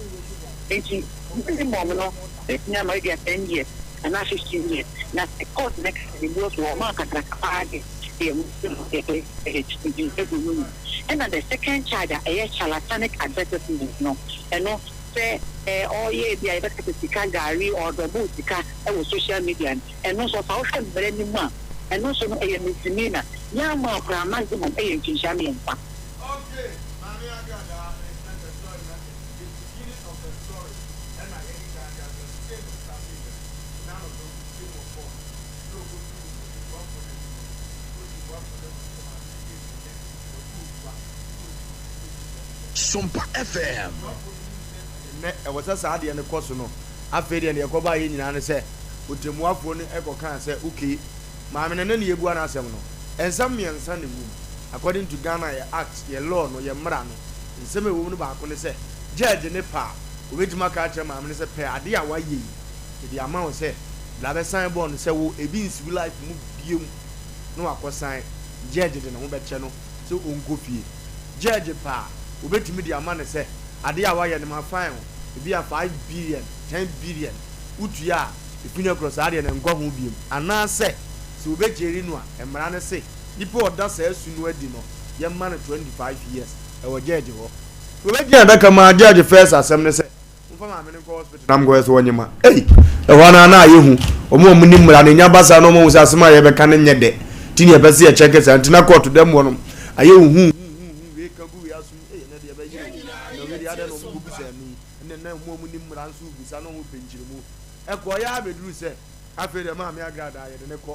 Nti minimum no bɛtumi ama ebia 10 years anaa 15 years. Na sɛ court no ka sɛ ne mu afu a, ɔma akakraka paa de, ɛyɛ maximum yɛ 20 years nti aduonu num. Ɛna the second charge a ɛyɛ charlatanic advertisement no, ɛno sɛ ɔreyɛ ebi a yɛbɛka sɛ sika gari, ɔredɔbo sika wɔ social media no, ɛno nso ɔfa wohwɛ mmara no mu a, ɛno nso no ɛyɛ misdemeanor. Yɛamma koraa maximum ɛyɛ mfinhyia mmiɛnsa. Okay, Maame Agradaa is not the story na the beginning of the story ɛna yɛde kan de abrɛ no sei na ɔstartee yɛ no na no no ɔpue wɔ court na ɔkɔduruu ɔtibuafoɔ no anim no ɔtibuafoɔ no ahu sɛ maame no case no nɛ wabu obua na ɔdi ɔdi Sompa FM. Ɔtibuafoɔ no nim sɛ ɛnnɛ ɛwɔ sɛ saa adeɛ no kɔ so no afei deɛ deɛ ɛkɔbaeɛ nyinaa ne sɛ ɔtɛmmuafoɔ no kɔkaa sɛ okay maame no ne ne yɛbua no asɛm no nsɛm mmiɛnsa na ɛwɔ mu according to Ghana yɛ act yɛ law no yɛ mmara no nsɛm a ɛwɔ mu no baako ne sɛ judge ne pɛ a obɛtumi aka akyerɛ maame no sɛ pɛ adeɛ a wayɛ yi mede ama wo sɛ bra bɛsan bɔɔ no sɛ wo ebi nsi wo life mu biom na wakɔsan judge de ne ho bɛkyɛ no sɛ ɔnkɔ fie judge pɛ a obɛtumi de ama no sɛ adeɛ a wayɛ no ma fine wo ebi a 5 billion 10 billion wotua a ɛfiri no korɔ saa adeɛ no nkɔ ho biom anaasɛ sɛ wɔbɛgyeri no a mmara no se nipa a ɔda saa su no adi no yɛmma no 25 years ɛwɔ judge hɔ wɔbɛgyina adaka mu a judge first asɛm ne sɛ momfa maame no nkɔ hospital na nkɔyɛ sɛ wɔnyɛ ma ei ɛhɔ no na ayɛ hu wɔn a wɔnim mmara no nya basa na wɔn ahu sɛ asɛm a yɛbɛka no nyɛ dɛ nti ne yɛpɛ sɛ yɛkyɛke saa nti na kɔɔto dɛm hɔ no ayɛ hu hu hu hu wei ka gu wei asom ei ɛnɛ deɛ ɛbɛyere o na wei deɛ adɛn na wɔn kɔbu saa mi ɛnɛ na wɔn a wɔnim mmara nso bisa na wɔn pɛ nkyerɛmu ɛkɔɔyɛ abɛduru sɛ afei deɛ maame agradaa yɛde ne kɔ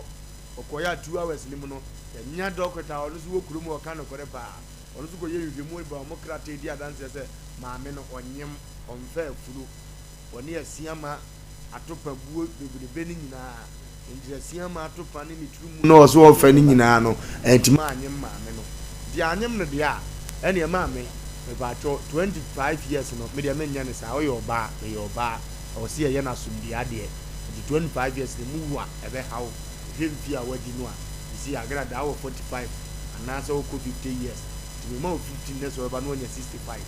ɔkɔɔyɛ a 2 hours no mu no yɛnya dɔkota a ɔno nso wɔ kurom a ɔka nokorɛ paa. Ɔno nso kɔyɛ nhwehwɛmu ba wɔn krataa di adanseɛ sɛ maame no ɔnyem, ɔmfa afuro, ɔne asiama atopa buo bebrebe no nyinaa. Nti asiama atopa ne ne tiri mu na ɔso ɔfa no nyinaa no antumi anyem maame no. Nti anyem no deɛ a, ɛneɛ maame mepaakyɛw 25 years no medeɛ menyɛ no saa, woyɛ ɔbaa, meyɛ ɔbaa, ɛwɔ sɛ yɛyɛ no asomdwie adeɛ. Nti 25 years no mu wu a ɛbɛha wo, hwɛ mfie a wadi no a, you see agradaa wɔ 45 anaasɛ wokɔ 50 years nti mema wo 15 nɛ sɛ ɔbɛba na wanya 65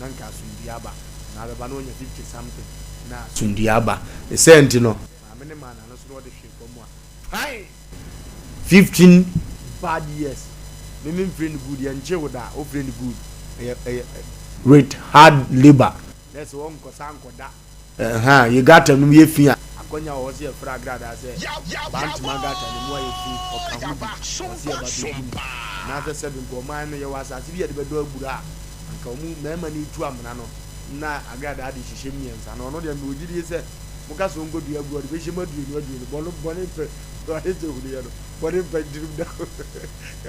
na nka asomdue aba anaa bɛba na wanya 50 something na asomdue aba. Ne saa nti no maame no maa n'ano so na ɔde hwee fam a fine! 15 bad years me me mfrɛ no good yɛnkyee wo da a wofrɛ no good ɛyɛ ɛyɛ with hard labour na ɛsɛ wɔnkɔ saa nkɔda. Ɛhaa, yɛ gutter no mu yɛ fi a, akwanya wɔ hɔ sɛ yɛfrɛ agradaa sɛ Bantama gutter no mu ayɛ fi, ɔka ho bi, ɔwɔ sɛ yɛba bɛgu mu. Anaasɛ sɛbe nka ɔman no, yɛwɔ asase bi a yɛde bɛdɔ abura a, anka wɔn mmarima no retu amena no, na agradaa de hyehyɛ mu mmiɛnsa no, ɔno deɛ mewɔ gyidie sɛ moka sɛ ɔnkɔdua abura, ɔde bɛhyɛ mu aduonu aduonu, bɔne, bɔne mpɛ, bɔne sɛ hunuiɛ no, bɔne mpɛ ntirim da,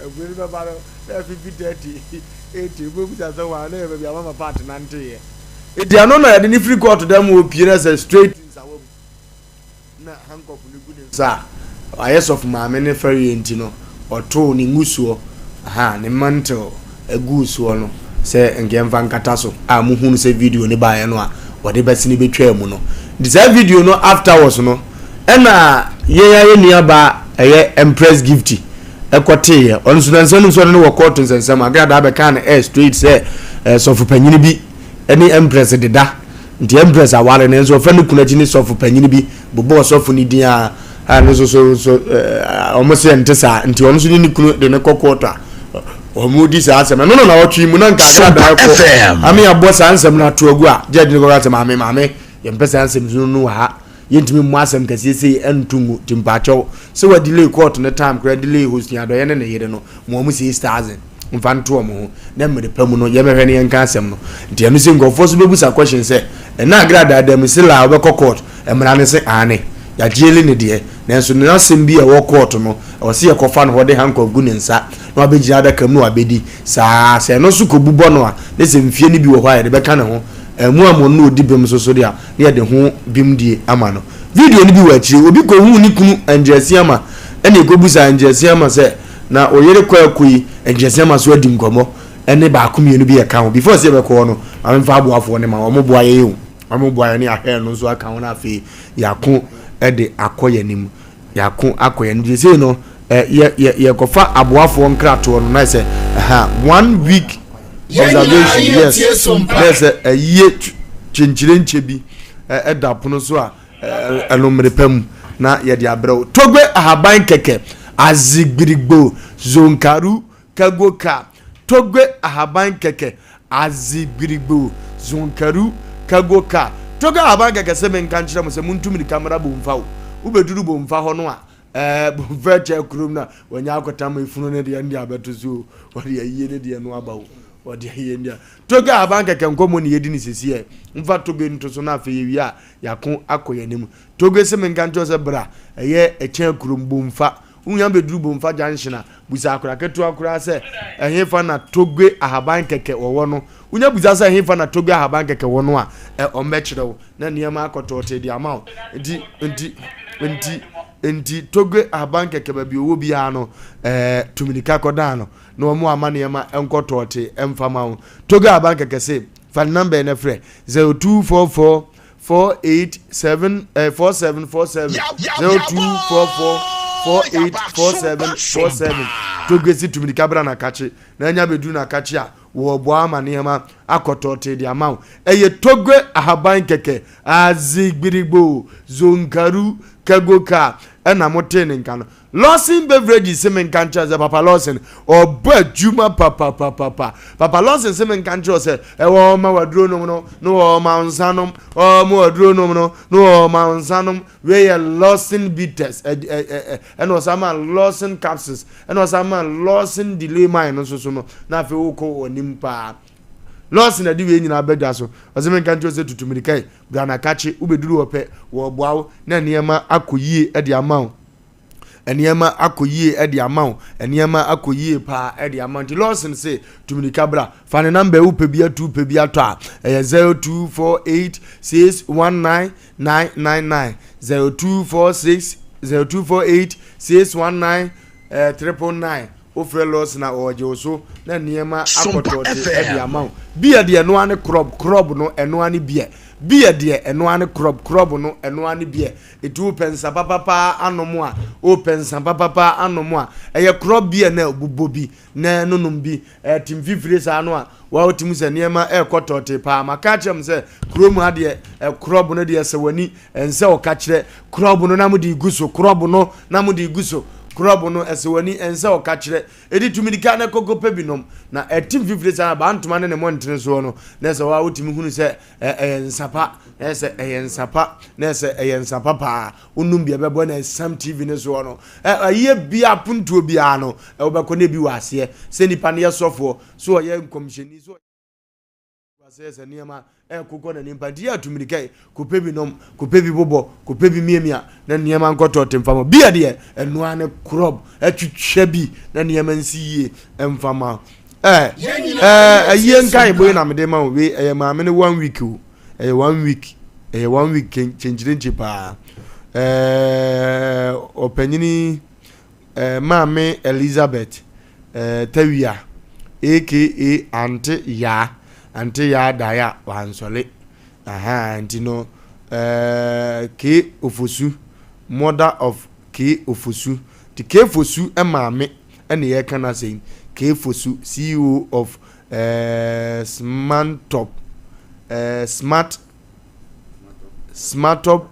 abura no bɛba no, na afifi 30, 80, wobɛbisa sɛ hwan, na ɛyɛ baabi a mama Pat nanteeɛ. Enti ɛno na yɛde no firi kɔɔto dan mu opie na sɛ straight to nsawa mu na handcuff no gu ne nsa a ayɛ sɔfo maame ne fɛreɛ nti no ɔtoo ne ngusoɔ aha ne mantle guu soɔ no sɛ nka yɛmfa nkata so a muhunu sɛ video no baeɛ no a wɔde bɛsene bɛtwaa mu no nti saa video no afterwards no ɛna yɛn ayɛ nuabaa ɛyɛ Empress Gifty ɛkɔteeɛ ɔno nso nansa no nso ɔno ne wɔ kɔɔto nsɛnsɛm agradaa bɛkaa no air straight sɛ sɔfo panyini bi ne Empress deda nti Empress aware no nso ɔfa ne kunu akyi ne sɔfo panyini bi bobɔɔ sɔfo no din a ɛno nso so so wɔn sɛ nte saa nti ɔno nso ne ne kunu de ne kɔ kɔɔto a wɔn di saa asɛm ɛno na na ɔtwe mu na nka agradaa kɔ ame abɔ saa nsɛm no ato agu a judge no kɔka sɛ maame maame yɛmpɛ saa nsɛm no wɔ ha. Yɛntumi mmɔ asɛm kɛseɛ sei nto ngu nti mpakyɛw sɛ wa delay court no time koraa delay Hosea Adɔeɛ ne ne yere no ma wɔn 6000 mfa nto wɔn ho na mmere pa mu no yɛmɛhwɛ ne yɛnka asɛm no nti ɛno sɛ nkurɔfoɔ so bɛbusa question sɛ ɛna agradaa da mu se laa wobɛkɔ court mmara no se aane yɛagyeli ne deɛ nanso ne asɛm bi a ɛwɔ court no ɛwɔ sɛ yɛkɔfa no hɔ de handcuff gu ne nsa na wabɛgyina adaka mu na wabɛdi saa sɛ ɛno nso kɔbu bɔ no a ne sɛ mfie no bi wɔ hɔ a yɛde bɛka ne ho ɛmu amono na ɔdi bem nso so deɛ a na yɛde ho bemdie ama no. Video no bi wɔ akyire. Obi kɔhuu ne kunu Andrew Asiamah ɛna ɛkɔbusaa Andrew Asiamah sɛ na wo yere kɔ ɛko yi Andrew Asiamah so adi nkɔmmɔ ɛne baako mmienu bi ɛka ho. Before sɛ yɛbɛkɔ hɔ no, ma memfa aboafoɔ no ma wɔn boa yɛn o. Wɔn boa yɛn ne yɛahwɛ ɛno nso aka ho na afei yɛako de akɔ yɛn anim. Yɛako akɔ yɛn anim. Seesei no, yɛ yɛ yɛkɔfa aboafoɔ nkratoɔ no na sɛ ɛha one week observation yes na sɛ ɛyie kyenkyerenkyɛ bi ɛda pono so a ɛno mmere pa mu na yɛde abrɛ wo togbe ahaban kɛkɛ azigbirigbo zonkaru Kago ka, Togbe ahaban kɛkɛ, adze gbirigbo, zonkaru, kago ka. Togbe ahaban kɛkɛ sɛ menka nkyerɛ mo sɛ montu mirika mmra Bomfa o. Wobɛduru Bomfa hɔ no a, ɛɛ Bomfa akyɛ kurom no a, wɔanya akɔtam efunu no deɛ ɛnde abɛto so o. Wɔde ayie no deɛ no aba o. Wɔde ayie no deɛ. Togbe ahaban kɛkɛ nkɔmmɔ ne yɛdi no seesei ɛ. Mfa Togbe nto so na afei yɛwie a, yɛako akɔ yɛn anim. Togbe se menka nkyerɛ wo sɛ bra, ɛyɛ ɛkyɛn kurom Bomfa. Wonya bɛduru Bomfa junction a, busa akwadaa ketewa koraa sɛ, ɛhefa na Togbe ahaban kɛkɛ wɔwɔ no. Wonya busa sɛ ɛhefa na Togbe ahaban kɛkɛ wɔ no a, ɛ, wɔbɛkyerɛ wo na nneɛma akɔtɔɔtee de ama wo. Nti, nti, nti, nti Togbe ahaban kɛkɛ baabi ɔwɔ biara no, ɛɛ, tu mirika kɔdan no na wɔn ama nneɛma nkɔtɔɔtee mfa ma wo. Togbe ahaban kɛkɛ se, fa ne number yi na frɛ, 0244 487 eh, 4747 0244 484747 Togesi tumirika bra na kakye na anya bɛduru na kakye a wɔboa ama nneɛma akɔtɔɔtee de ama wo. Ɛyɛ Togbe ahaban kɛkɛ azigbirigbo zonkaru kagoka ɛna motee ne nka no. Lawson Beverages se menka nkyerɛ sɛ Papa Lawson ɔbɔ adwuma papapapapa. Papa Lawson se menka nkyerɛ sɛ ɛwɔ ɔma waduro nom no na ɔma nsa nom, ɔma waduro nom no na ɔma nsa nom. Wei yɛ Lawson Bitters ɛna ɔsan ma Lawson Capsules ɛna ɔsan ma Lawson Delay Mine no nso so no na afei wokɔ w'anim paa. Lawson adi wei nyinaa bɛdwa so. Ɔse menka nkyerɛ sɛ tutu mirika yi bra na kakye wobɛduru hɔ pɛ wɔboa wo na nneɛma akɔ yie de ama wo. Nneɛma akɔ yie de ama wo. Nneɛma akɔ yie paa de ama wo. Nti Lawson se, tu mirika bra. Fa ne namba yi wopɛ bi atu wopɛ bi atɔ a, ɛyɛ 0248 619 999 0246 0248 619 eh, 999. Wofrɛ Lawson a ɔregye wo so na nneɛma akɔtɔɔte de ama wo. Beer deɛ ɛno ara ne krɔb krɔb no ɛno ara ne beer. Beer deɛ ɛno ara ne krɔb krɔb no ɛno ara ne beer. Enti wopɛ nsa papa paa anom a, wopɛ nsa papa paa anom a, ɛyɛ korɔ beer na bobɔ bi na nonom bi. Ɛte mfifire saa no a, wa wotumi sɛ nneɛma ɛrekɔ tɔɔtee paa. Maka akyerɛ mo sɛ kurom ha deɛ, korɔbo no deɛ sɛ w'ani ɛnsɛ ɔka kyerɛ. Korɔbo no na mode gu so, korɔbo no na mode gu so. Korɔbo no ɛsɛ w'ani ɛnsɛ ɔka kyerɛ. Ɛdi tumi di kan na kɔkɔ pɛ bi nom. Na ɛte mfifire saa na baa ntoma ne ne mmɔntene soɔ no, na ɛsɛ wa wotumi hunu sɛ Ɛyɛ nsa pa, na ɛsɛ ɛyɛ nsa pa, na ɛsɛ ɛyɛ nsa pa paa. Wonum bi ɛbɛbɔ na ɛsam TV no soɔ no. Ɛyɛ bia apontuo biara no, wobɛkɔ na ebi wɔ aseɛ. Sɛ nipa no yɛ sɔfoɔ, so ɔyɛ nkɔmhyɛni, so ɔyɛ aseɛ sɛ nneɛma ɛkokɔ n'anim pa. Nti yɛ atu mirika yi, kɔpɛ bi nom, kɔpɛ bi bobɔ, kɔpɛ bi miamia, na nneɛma nkɔtɔ te mfa ma. Bia deɛ, ɛnoa ne korɔb, atwitwa bi, na nneɛma nsi yie mfa ma. Ɛɛ ɛɛ ayie nkaebɔ yi na mede ma wo wei ɛyɛ maame no one week o ɛyɛ one week ɛyɛ one week kyenkyerenkye paa ɛɛ ɔpanyini ɛɛ maame Elizabeth ɛɛ Tawia aka Ante Yaa Ante Yaa daeɛ a wansɔle aha nti no ɛɛ K Ofosu mother of K Ofosu nti K Fosu maame. ɛna yɛreka no asɛm yi, Kay Fosu, CEO of eh, Smantop, eh, Smart, Smartop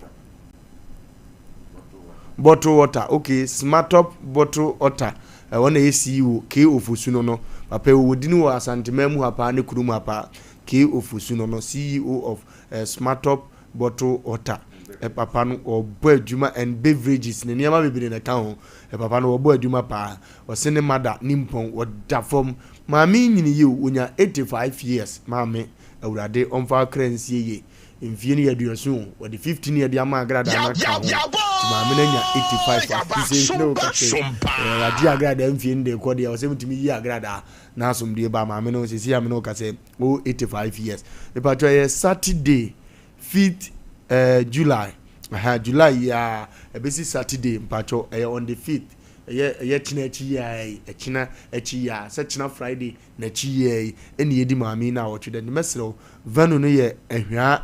Bottle Water, okay, Smartop Bottle Water, ɛwɔ na ɛyɛ CEO, Kay Ofosu no no, papa yi wɔwɔ dini wɔ Asanteman mu ha paa ne kurom ha paa, Kay Ofosu no no, CEO of eh, Smartop. Bottle water. Papa no ɔbɔ adwuma and beverages ne nneɛma bebree na ɛka ho. Papa no ɔbɔ adwuma paa. Ɔse ne mada ne mpɔn ɔda fam. Maame yi nyini yie o, ɔnya 85 years. Maame, Awurade ɔmfa wo kra nsie yie. Mfie no yɛ aduɔson o, wɔde 15 yɛ de ama agradaa no aka ho. Nti maame no anya 85 a, sɛ ne wo ka sɛ wagye agradaa mfie no de rekɔ deɛ, ɔsɛ metumi yi agradaa na asomdue ba maame no sɛsi a me ne wo ka sɛ ɔwɔ 85 years. Mepatwɔ ɛyɛ Saturday 5th eh, July, aha, July yi a ɛbɛsi Saturday mpatwɔ ɛyɛ on the 5th, ɛyɛ ɛyɛ kyena akyi yi a yi, ɛkyena akyi yi a, sɛ kyena Friday na akyi yi a yi, ɛna yɛdi maame yi naawɔtwe dɛ, nti mɛsrɛ wo, venue no yɛ Ahwea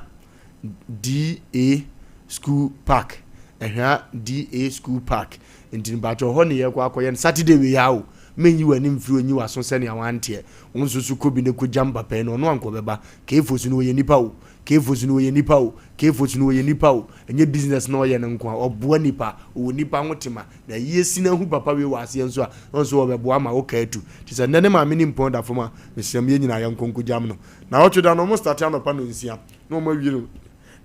DA School Park, Ahwea DA School Park, nti mpatwɔ hɔ ne yɛkɔ akɔyɛ no Saturday wei a o, menyi w'ani mfiri hɔ nyi w'aso sɛnea wanteɛ, wo nso so kɔ bi na kɔgyam papa yi na ɔno anka ɔbɛba, Kefos no ɔyɛ nipa o, Kefos no ɔyɛ nipa o, Kefos no ɔyɛ nipa o, ɛnyɛ business na ɔyɛ no nko a, ɔboa nipa, ɔwɔ nipa ho tema, na ayie si na ahu papa wei wɔ aseɛ nso a, na ɔno nso ɔbɛboa ma wo ka atu. Nti sɛ nnɛ ne maame ne mpɔn da fam a, mesrɛ mo yɛn nyinaa yɛnkɔ nkɔgyam no. Naawɔtwe da no, wɔn starte anɔpa nonsia na wɔn awie no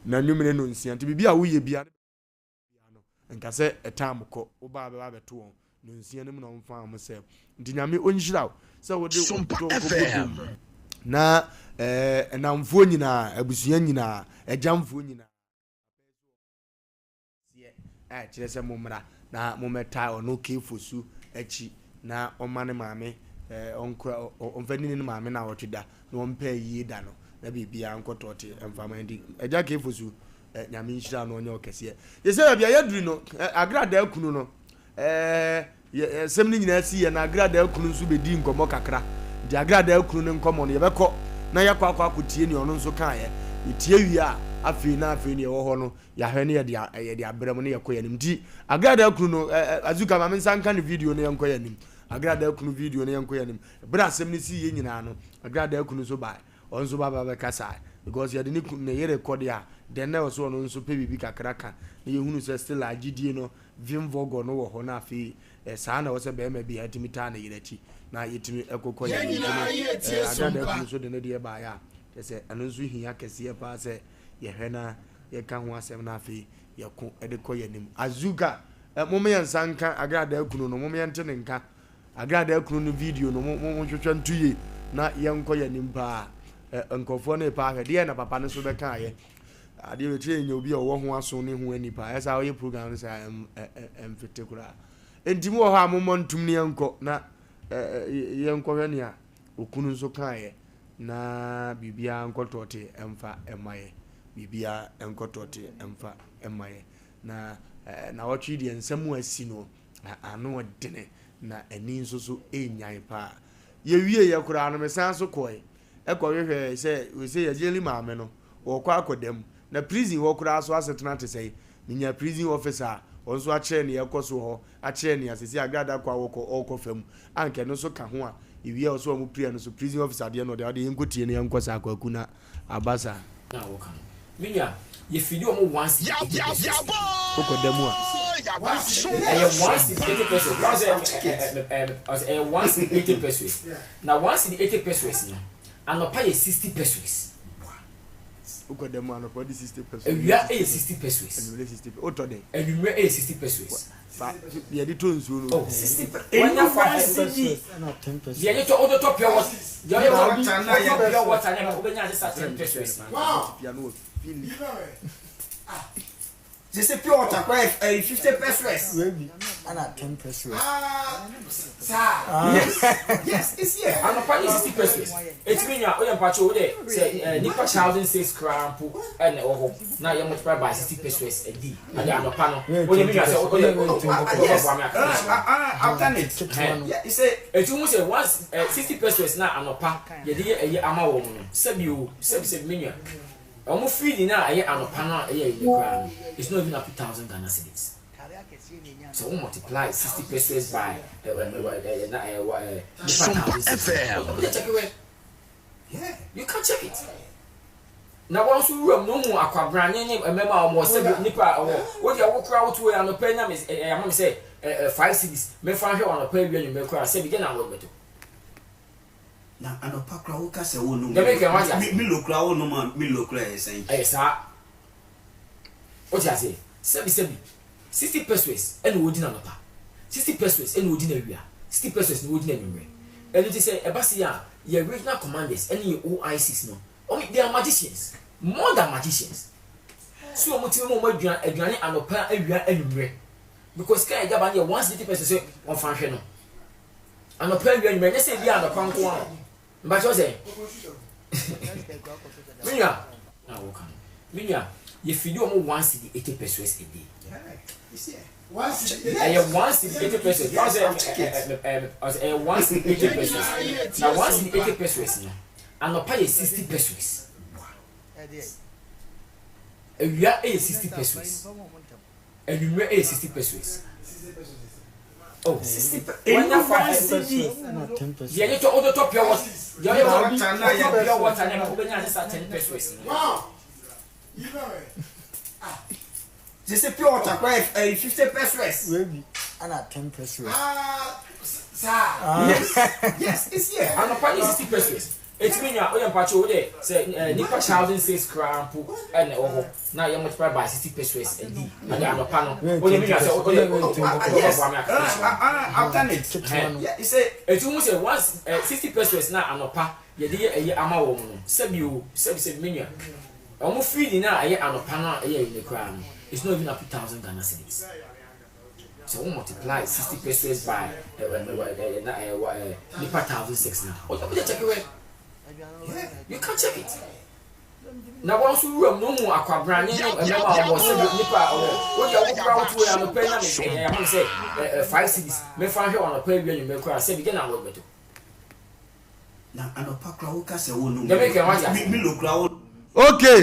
n'anwummere nonsia. Nti biribi a woyɛ biara ne biara no, nka sɛ ɛtam kɔ, wo ba a bɛba abɛto wɔn nonsia no mu na wɔmfa wɔn sɛ. Nti Nyame ɔnhyira wo sɛ wode Sompa ɔdɔ nkɔbɔ FM. dom na ɛɛ nnamfoɔ nyinaa, abusua nyinaa, agyamfoɔ nyinaa. Aseɛ a ɛkyerɛ sɛ mommra na mommɛtaa ɔno Kefo su akyi na ɔmma ne maame ɔnkora ɔmfa nni ne maame naawɔtwe da na ɔmpɛ ayie da no na biribiara nkɔ tɔɔte mfa ma nti agya Kefo su Nyame nhyira no ɔnyɛ ɔkɛseɛ yɛ sɛ baabi a yɛaduru no agradaa kunu no Ɛɛ, yɛ, asɛm no nyinaa si yɛ na Agradaa kunu nso bɛdii nkɔmmɔ kakra. Nti Agradaa kunu no nkɔmmɔ no, yɛbɛkɔ na yɛakɔ akɔ akɔtie nea ɔno nso kaeɛ. Yɛtie wie a, afei na afei nea ɛwɔ hɔ no, yɛahwɛ na yɛde, yɛde abrɛ mo na yɛkɔ yɛn anim. Nti Agradaa kunu no, ɛ, ɛ, Azuka, ma me nsa nka ne video no yɛnkɔ yɛn anim. Agradaa kunu video no yɛnkɔ yɛn anim. Berɛ a asɛm no siiɛ nyinaa no, Agradaa kunu nso baeɛ. Ɔno nso ba ba bɛkasae because yɛde ne kun, ne yere kɔ deɛ a, then na ɛwɔ sɛ ɔno nso pɛ biribi kakra ka na yɛhunu sɛ still a gyidie no Vim Vɔgɔ no wɔ hɔ na afei eh, saa na ɛwɔ sɛ barima biara tumi taa ne yere akyi na yɛtumi kɔkɔ yɛn Yɛn anim. Nti no, nyinaa yɛ tie eh, so Agradaa mpa. kunu nso de ne deɛ baeɛ a, kyerɛ sɛ ɛno nso hia kɛseɛ paa sɛ yɛhwɛ na yɛka ho asɛm na afei yɛko de kɔ yɛn anim. Azuka, eh, mom yɛn nsa nka Agradaa kunu no, mom yɛnte ne nka. Agradaa kunu no video no, mo, mo, monhwehwɛ nto yie na yɛnkɔ yɛn anim paa. Eh, nkurɔfoɔ no repɛ ahwɛ deɛ na papa no nso bɛkaeɛ. Adeɛ wei kyerɛ yɛnya obi a ɔwɔ ho aso ne ho ani paa. Ɛsɛ a ɔyɛ program no saa ɛmfete koraa. Enti mo wɔ hɔ a mommɔ ntom ne yɛnkɔ na yɛnkɔhwɛ nea okunu nso kaeɛ na biribiara nkɔ tɔɔte ɛmfa ɛma yɛ. Biribiara nkɔ tɔɔte ɛmfa ɛma yɛ. Na nawɔtwe deɛ nsɛm a asi no ano ɔdene na ani nso so ɛnyan paa. Yɛwie yɛ koraa no mesan so kɔe kɔhwehwɛɛ sɛ seesei yɛgyeli maame no, ɔrekɔ akɔda mu. Na prison hɔ koraa so asetena te sɛn? Menyaa prison officer a ɔno nso akyerɛ nea ɛrekɔ so wɔ hɔ, akyerɛ nea seesei Agrada kɔ a wɔkɔ ɔrekɔ fa mu. A anka ɛno nso ka ho a, yɛwie a ɔsɛ wɔn pira no so. Prison officer deɛ no ɔde ɔde yɛnkɔtie no yɛnkɔ saa Kwaku na aba saa. Na wɔka no. Me nua, yɛ feedi wɔn once in 80 pesos. Wokɔ da mu a. Ɛyɛ once in 80 pesos. Wɔn sɛ ɛ ɛ ɛ ɛ ɛyɛ once in 80 pesos. Na once in 80 pesos no, anɔpa yɛ 60 pesos. Wokɔ da mu anɔpa wodi 60 pesos. Awia yɛ 60 pesos. Anwummerɛ 60 pesos. Wotɔ dɛn? Anwummerɛ yɛ 60 pesos. Fa deɛ yɛde tɔ nsuo no. Oh, 60 pesos. Wanya fa deɛ yɛde tɔ wode tɔ pure water. Deɛ wode tɔ pure water ne wobɛnya ase sa 10 pesos. Wow. Sese pure water kora yɛ ɛyɛ 50 pesos. Webi ɛna 10 pesos. Ah, saa. Yes, yes, it's here. Anɔpa ne 60 pesos. Etumi nya oyɛ mpakyɛ wo dɛ sɛ eh, nipa 1006 koraa mpo ɛna ɛwɔ hɔ na yɛ multiply by 60 pesos a day. Ade anɔpa no. Oyɛ mi nua sɛ oyɛ Yes, ɔbɛboa me aka. I've done it. Yeah, it's a. Eti hu sɛ once 60 pesos na anɔpa yɛde yɛ ɛyɛ ama wɔn no. Sɛbi o, sɛbi sɛbi me nua. Wɔn feeding a ɛyɛ anɔpa no a ɛyɛ ɛyɛ koraa no, it's not even up to 1000 Ghana cedis. So wo multiply 60 pesos by na nipa Sompa 1006. FM. Wo de check wɛ. You can check it. Na wɔn nso wuram no hu akwabrane ne mmarima a wɔn sɛ nipa a wɔwɔ. Wo deɛ wo koraa wotu wɔ anɔpa nya me ɛyɛ ama me sɛ 5 cedis. Mefa nhwɛ wɔ anɔpa awia nwummerɛ koraa sɛ bi gye na wɔde bɛtɔ. Na anɔpa koraa woka sɛ wonom Dɛm nka wate ase. Milo koraa wonom a Milo koraa ɛyɛ sɛn? Ɛyɛ saa. Wote aseɛ? Sɛbi sɛbi, 60 pesewas ɛna wɔdi no anɔpa, 60 pesewas ɛna wɔdi no awia, 60 pesewas na wɔdi no anwummerɛ. Ɛno nti sɛ ɛba sei a, yɛn regional commanders ɛne yɛn OICs no, wɔn, they are magicians, more than magicians. So wɔn tumi ma wɔn aduan, aduane anɔpa, awia, anwummerɛ. Because sika a yɛde aba no yɛ 160 pesewas sɛ wɔmfa nhwɛ no. Anɔpa, awia, anwummerɛ, ɛnyɛ sɛ ebi a anɔpa nko ara o. Mpakyɛw sɛ me nua na wɔka no me nua yɛ fidi wɔn one cedi 80 pesewas a day. Ɛyɛ one cedi 80 pesewas. Wɔn sɛ ɛɛ ɛɛ ɛyɛ one cedi 80 pesewas. Na one cedi 80 pesewas no anɔpa yɛ 60 pesewas. Awia yɛ 60 pesewas. Anwummerɛ ɛyɛ 60 pesewas. Oh, wanya fa deɛ yɛ tɔ wotɔ pure water deɛ ɔyɛ wotɔ pure water ne wobɛnya ase sa 10 pesewas. Sisi pure water kora ɛyɛ 50 pesewas. Webi ana 10 pesewas. Ah, saa. Yes, yes, it's here. Anɔpa ne 60 pesewas. Eti me nua woyɛ mpakyɛw wo dɛ sɛ nipa 1006 koraa mpo na ɛwɔ hɔ na yɛ multiply by 60 pesewas a day ade anɔpa no woyɛ me nua sɛ woyɛ wobɛboa me akakra. Eti wohu sɛ once 60 pesewas na anɔpa yɛde yɛ ayi ama wɔn no sɛbi o sɛbi sɛbi me nua wɔn feeding a ɛyɛ anɔpa no a ɛyɛ ayi no koraa no it's not even up to 1000 Ghana cedis. Sɛ wo multiply 60 pesewas by nipa 1006 na o de check wɛ you can check it na wɔn nso wuram no hu akwabrane ne mmarima a wɔwɔ sɛ nipa a wɔwɔ wo deɛ wo kura wotu yɛ anɔpɛ na me ɛyɛ ama me sɛ 5 cedis mefa nhwɛ wɔn anɔpɛ awia nwumɛ koraa sɛ bi gɛ na wɔde bɛtɔ. Na anɔpa koraa woka sɛ wonom Deɛ meka wate ase. Milo koraa wo. Okay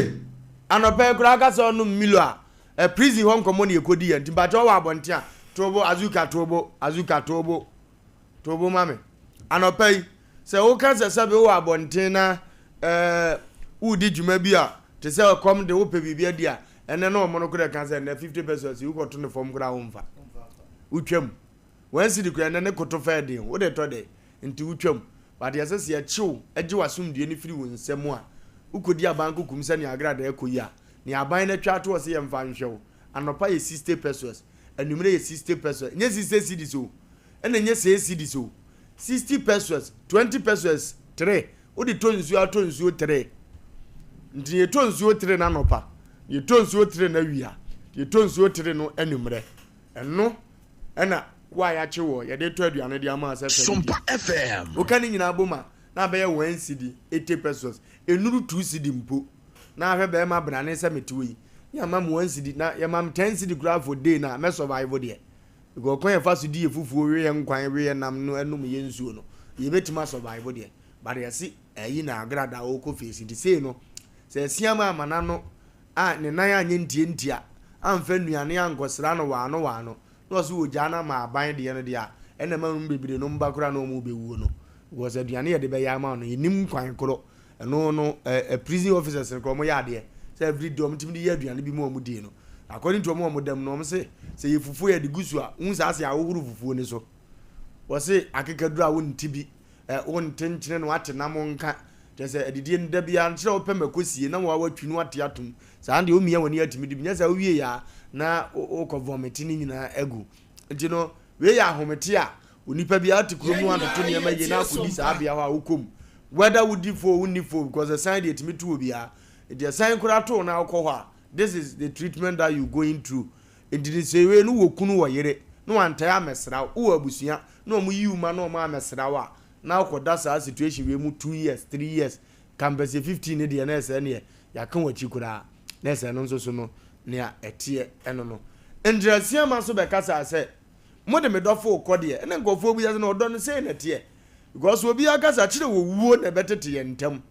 anɔpa yi koraa ka sɛ ɔnom Milo a ɛ prison hɔ nkɔmmɔ na yɛkɔdi yɛ nti mpakyɛ ɔwɔ abɔnten a tobo azuka tobo azuka tobo tobo ma me anɔpa yi sɛ woka sɛ sɛbe wowɔ abɔnten na ɛɛ wodi dwuma bi a te sɛ ɛkɔm de wopɛ biribi adi a ɛnɛ na ɔmo no koraa ka sɛ ɛnɛ 50 pesos yi wokɔto ne fam koraa womfa wotwam One cedi koraa ɛnɛ ne koto fɛ den wo de tɔ dɛ nti wo twam but yɛsɛ sɛ yɛkye wo gye w'asomdue no firi wo nsa mu a wo kɔdi aban kokum sɛ nea agradaa kɔ yi a nea aban no atwa ato hɔ sɛ yɛmfa nhwɛ wo anɔpa yɛ 60 pesewas anwummerɛ yɛ 60 pesewas nyɛ 60 cedis o ɛna nyɛ 6 cedis o 60 pesewas 20 pesewas 3 wode tɔ nsuo atɔ nsuo 3 nti yɛtɔ nsuo 3 no anɔpa yɛtɔ nsuo 3 no awia yɛtɔ nsuo 3 no anwummerɛ ɛno Ɛna wo a yɛakye woɔ, yɛde retɔ aduane de ama wo sɛ fa Sompa didi. FM. Woka ne nyinaa bom a, na abɛyɛ one cedi, 80 pesewas. Ɛnnuru two cedi mpo. Na ahwɛ bɛrima brane sɛ mete hɔ yi, ne ama me one cedi, na yɛma me ten cedi koraa for day no a, mɛ survive deɛ. Because ɔkwan yɛfa so di yɛ fufuo, we yɛ nkwan, we yɛ nam no, ɛnom yɛ nsuo no, yɛbɛtumi a survive deɛ. But yɛse ɛyi na agrada a ɔrekɔ face nti sei no, sɛ asiam amma n'ano a ne nan anyɛ ntiantia amfa nnuane ankɔsra no waano waano na ɔse wɔgyaa no ama aban deɛ no deɛ a ɛna ɛma nom bebree nom ba koraa na wɔn bɛwuo no because aduane yɛde bɛyɛ ama no yɛnim kwan korɔ ɛno no ɛ prison officers no korɔ wɔn yɛ adeɛ sɛ every day wɔn tumi de yɛ aduane bi mu wɔn die no according to wɔn a wɔn dam no wɔn se sɛ yɛ fufuo yɛde gu so a wohu saa sɛ ahohoro fufuo no so wɔse akekaduro a wonte bi Ɛ, wonte nkyene na woate nam nka. Kyerɛ sɛ, adidie no, da biara no, kyerɛ wopɛ mako sie na woa woatwi na woate atom. Saa no deɛ, womia w'ani atumi di bi. Nyɛ saa wowie a, na wokɔ vomit ne nyinaa agu. Nti no, wei yɛ ahomete a onipa biara te kurom no antoto nneɛma yie na akɔdi saa bea hɔ a wokɔ mu. Whether wodi fo o, wonni fo o, because ɛsan deɛ ɛtumi to obiara. Nti ɛsan koraa to wo na wokɔ hɔ a, this is the treatment that you going through. Nti no sɛ wei no wowɔ kunu wɔ yere na wantae ammɛsra wo, wowɔ abusua na ɔmo yi wo ma na ɔmo ammɛsra wo a, na wokɔ da saa situation wei mu two years, three years, kampɛsɛ 15 no deɛ na ɛsɛ neɛ yɛaka w'akyi koraa, na ɛsɛ ɛno nso so no nea ɛteɛ ɛno no. Nkyerɛseɛma nso bɛkasaa sɛ, Mode me dɔfo rekɔ deɛ, ɛna nkurɔfoɔ bisa sɛ na ɔdɔ no sei na ɛteɛ? Because obiara kasa kyerɛ owuo na ɛbɛtete yɛn ntam.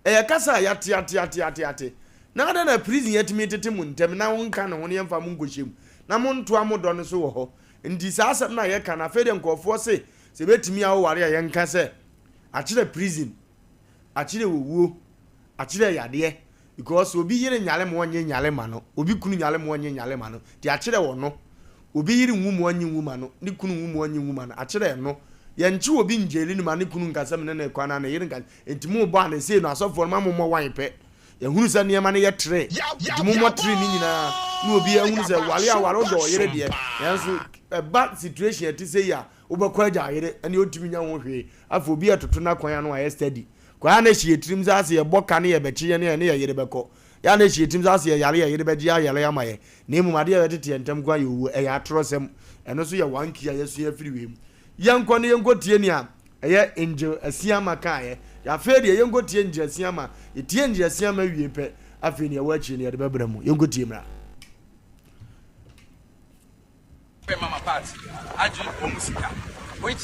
Ɛyɛ kasa a yɛateateateateate. Na adɛn na prison atumi tete mo ntam na wonka ne ho na yɛmfa mo nkɔhyɛ mu na montoa mo dɔ no so wɔ hɔ? Nti saa asɛm no a yɛka no afei deɛ nkurɔfoɔ se sɛ ɛbɛtumi a woware a yɛnka sɛ akyerɛ prison, akyerɛ owuo, akyerɛ yadeɛ because obi yere nyare ma ɔnye nyare ma no, obi kunu nyare ma ɔnye nyare ma no, nti akyerɛ ɔno. Obi yere nwu ma ɔnye nwu ma no, ne kunu nwu ma ɔnye nwu ma no, akyerɛ ɛno. Yɛnkye obi ngyeli no ma ne kunu nka sɛ mene no rekɔ anaa ne yere nka nti mobɔ a na sei no asɔfoɔ no ma mommɔ one pɛ. Yɛhunu sɛ nneɛma no yɛ tere, nti mommɔ tere no nyinaa. na obiara hunu sɛ ware a ware wodɔ ɔyere deɛ, nanso ɛba situation a ɛte sɛ yi a, wobɛkɔ agya ayere ɛne ɔntumi nya ho hwee. Afei obi ɛtoto n'akwan ano ayɛ steady. Kwan a na ɛhyɛ yɛ tirim sɛ ase yɛbɔ ka ne yɛbɛkye yɛne yɛne yɛ yere bɛkɔ. Yɛ a na ɛhyɛ yɛ tirim sɛ ase yɛyare yɛ yere bɛgye ayare ama yɛ. Na mmom adeɛ a ɛbɛtete yɛn ntam nko ara yɛ owuo. Ɛyɛ atorɔsɛm. Ɛno nso yɛ one key a yɛasua afiri wei mu. Yɛnkɔ na yɛnkɔtie nea ɛyɛ Angel Asiamah kaeɛ. Afei deɛ yɛnkɔtie Angel Asiamah. Yɛtie Angel Asiamah wie pɛ, afei nea ɛwɔ akyire no yɛde bɛbrɛ mo. Yɛnkɔtie mmra. Pɛ mama part agye wɔn sika which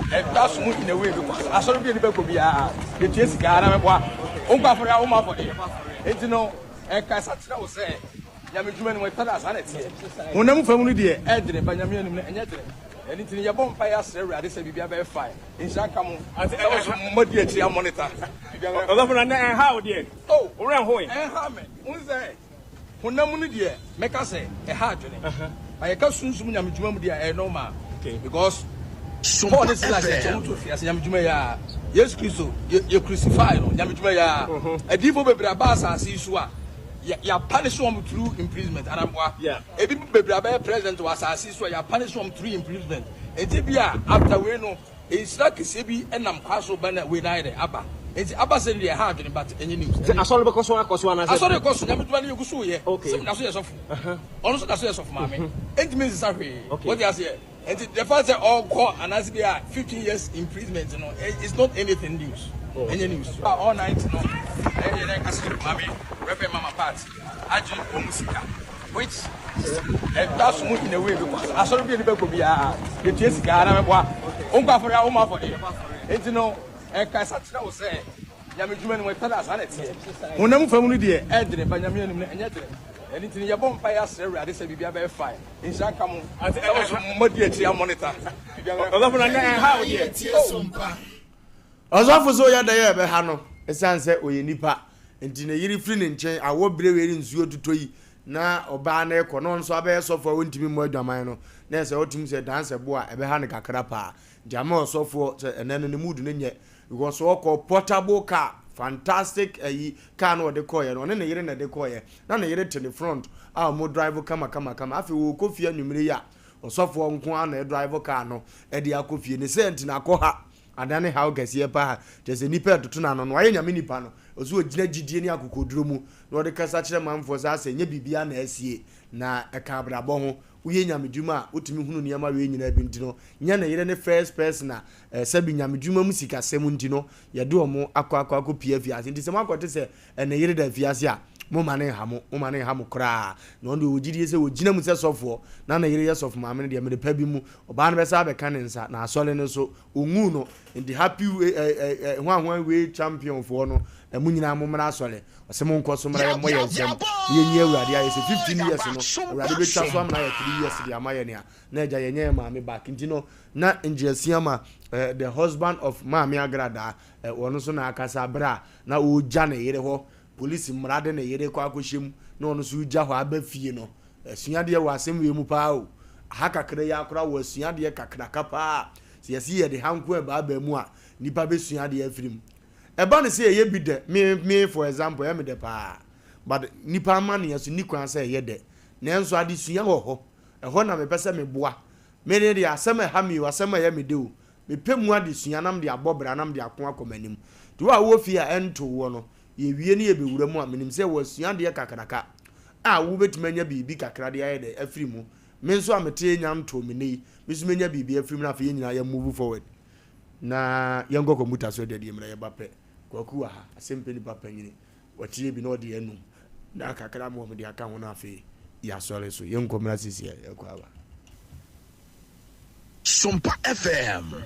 ɛda so mu in a way because asɔre bi a nipa kɔ biara yɛtua sika na mɛboa wonkɔ afɔre a woma afɔdeɛ nti no ɛkasa kyerɛ wo sɛ nyame dwuma no mu ɛtɔ da saa na ɛteɛ honam fam no deɛ ɛdene ba nyame anim no ɛnyɛ dene ɛno nti no yɛbɔ mpa yɛ asrɛ awurade sɛ biribia bɛyɛ fine nhyira nka mo sɛ wo so mmɔdi akyiri amɔnita ɔsɔfo na ɛnha wo deɛ oh worɛ ho ɛnha me wo sɛ Honam mu no deɛ mɛka sɛ ɛha adwene but yɛka sunsum nyamedwuma mu deɛ ɛyɛ normal because Paul ne Silas yɛkyɛ wɔn to afiase nyamedwuma yi a Yesu Kristo yɛ yɛ crucify no nyamedwuma yi a adiifo bebree aba asase yi so a yɛ yɛapanish wɔn through imprisonment anamboa ebi bebree abɛyɛ president wɔ asase yi so a yɛapanish wɔn through imprisonment nti bi a after wei no Nhyira kɛseɛ bi nam kwan so ba na wei no ayɛ dɛ aba nti aba sɛ no deɛ ɛha adwene but ɛnyɛ news. Nti asɔre bɛkɔ so akɔ so anaasɛ? Asɔre rekɔ so, Nyame dwuma no yɛgu so reyɛ. Okay. Sɛ meda so yɛ sɔfo, ɔno nso da so yɛ sɔfo maame, ɛntumi nsesa hwee. Okay. Wote aseɛ? Nti the fact sɛ ɔrekɔ anaasɛ bi a 15 years imprisonment no, it's not anything news. Ɛnyɛ news. All night no, ɛyɛ deɛ na ɛka sɛ maame, Reverend Mama Pat. agye wɔn sika which ɛda so mu in a way because asɔre bi a nipa kɔ biara yɛtua sika na mɛboa wonkɔ afɔre a woma afɔdeɛ nti no ɛkasa kyerɛ wo sɛ nyame dwuma no mu ɛtɔ da saa na ɛteɛ honam fam no deɛ ɛdene ba nyame anim no ɛnyɛ dene ɛno nti no yɛbɔ mpa yɛ asrɛ awurade sɛ biribia bɛyɛ fine nhyira nka mo sɛ wo so mmɔdi akyiri amɔnita ɔsɔfo na ɛha wo deɛ Ɔsɔfo sɛ ɔyɛ dɛn a ɛbɛha no ɛsiane sɛ ɔyɛ nipa nti ne yere firi ne nkyɛn awɔ bere wei ne nsuo tutɔ yi na ɔbaa no rekɔ na ɔno nso abɛyɛ sɔfo a ɔntumi mmɔ adwaman no na ɛsɛ ɔtumi sɛ dansɛ bo a ɛbɛha no kakra paa nti ama ɔsɔfoɔ sɛ ɛnɛ no ne mood no nyɛ because ɔkɔ portable car fantastic ayi car no ɔde kɔɔyɛ no ɔne ne yere na ɛde kɔɔyɛ na ne yere te ne front a wɔn drive kama kama kama afei wɔkɔ fie anwummere yi a ɔsɔfoɔ nko ara na ɛdrive car no ɛde akɔ fie ne sɛ nti na akɔ ha Ada ne haw kɛseɛ paa, kyerɛ sɛ nnipa ɛtoto n'ano no, wayɛ Nyame nipa no, ɔsɛ ɔgyina gyidie ne akokoduro mu na ɔde kasa kyerɛ manfoɔ saa sɛ nyɛ biribiara na asie, na ɛka abrabɔ ho, woyɛ Nyamedwuma a wotumi hunu nneɛma wei nyinaa bi nti no, nyɛ ne yere ne first person a sɛbi Nyamedwuma mu sikasɛm nti no yɛde wɔn akɔ akɔ akɔ pie afiase, nti sɛ moakɔte sɛ ne yere da afiase a, momma no nha mo, momma no nha mo koraa. Na ɔno deɛ ɔwɔ gyidie sɛ ɔgyina mu sɛ sɔfoɔ, na ne yere yɛ sɔfo maame no deɛ, mmerɛ pa bi mu, ɔbaa no bɛsan abɛka ne nsa, na asɔre no nso, ɔnguu no. Nti happy wei, ɛ, ɛ, ɛ, hwan hwan wei champion foɔ no, ɛ, mo nyinaa mommra asɔre. Ɔse monkɔ so mmra yɛmmɔ yɛn nsam, na yɛnyi Awurade ayɛ. Sɛ 15 years no, Awurade bɛtwa so amena ayɛ 3 years de ama yɛn a, na agya yɛnyɛ yɛn maame back. Nti no, na Ngyasiama, ɛ, the husband of Maame Agradaa, ɛ, ɔno nso na akasa berɛ a na ɔregya ne yere hɔ, polisi mmara de ne yere kɔ akɔhyɛ mu na ɔno nso regya hɔ aba fie no. Asuadeɛ wɔ asɛm wei mu paa o. Aha kakra yi ara koraa wɔ asuadeɛ kakraka paa. Sɛ yɛse yɛde ha nko ɛbaabaa mu a, nnipa bɛsua adeɛ afiri mu. Ɛba no sɛ ɛyɛ bi dɛ, me, me for example, ɛyɛ me dɛ paa. But nnipa amanneɛ so nni kwan sɛ ɛyɛ dɛ. Nanso adesua wɔ hɔ. Ɛhɔ na mepɛ sɛ meboa. Me deɛ asɛm a ɛha me o, asɛm a ɛyɛ me dɛ o, Mepɛ mu adesua na mede abɔ bra na mede ako akɔ m'anim. Nti wo a wowɔ fie a ɛntoo woɔ no, yɛwie ne yɛbɛwura mu a, menim sɛ woasua adeɛ kakraka a wobɛtumi anya biribi kakra de ayɛ dɛn afiri mu. Me nso a mete nya ntoo me nnɛ yi, me nso mɛnya biribi afiri mu na afei yɛn nyinaa yɛ move forward na yɛnkɔ kɔmputa so adwadie mmerɛ yɛba pɛ. Kwaku wɔ ha, asɛmpɛ nipa panyini, watie bi na ɔde anum na kakra mewɔ mede aka ho na afei yɛasɔre so. Yɛnkɔ mmra sisi a yɛkɔ aba. Sompa FM.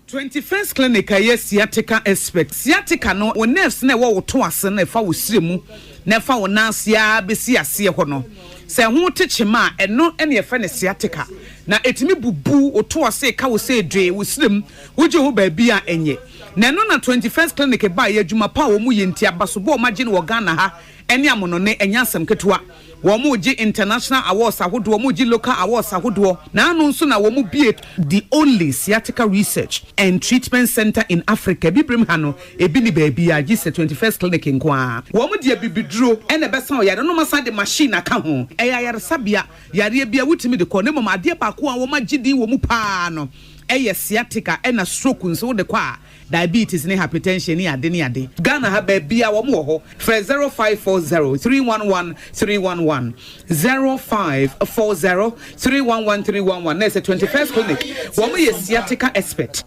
21st Clinic a ɛyɛ sciatica expert. Sciatica no, wo nerves no a ɛwɔ wo to ase no a ɛfa wo srɛ mu na ɛfa wo nan ase ara bɛsi aseɛ hɔ no, sɛ ɛho te kyema a, ɛno na yɛfrɛ no sciatica. Na ɛtumi bubu wo to ase ka wo sɛ dwee wo serɛ mu, wogye ho baabi a ɛnyɛ. Na ɛno na 21st Clinic baeɛ, adwuma pa a wɔn yɛ nti, abasobɔ a wɔn agye no wɔ Ghana ha ne amonɔne, ɛnyɛ asɛm ketewa. Wɔn regye international awards ahodoɔ, wɔn regye local awards ahodoɔ, na ano nso na wɔn bue the only sciatica research and treatment centre in Africa, Abibirem ha no, ebi nni baabiara gye sɛ 21st Clinic nko ara. Wɔn de abibiduro na ɛbɛsa wo yare na wɔn asan de machine aka ho. Ɛyɛ ayaresabea, yareɛ biara wotumi de kɔ, na mmom adeɛ baako a wɔn agye din wɔ mu pa ara no yɛ sciatica ɛna stroke nso wode kɔ a, Diabetes ne hypertension ne ade ne ade. Ghana ha baabiaa wɔn wɔ hɔ. Frɛ 0540 311 311, 0540 311 311 na ɛsɛ 21st Clinic. Wɔn yɛ sciatica expert.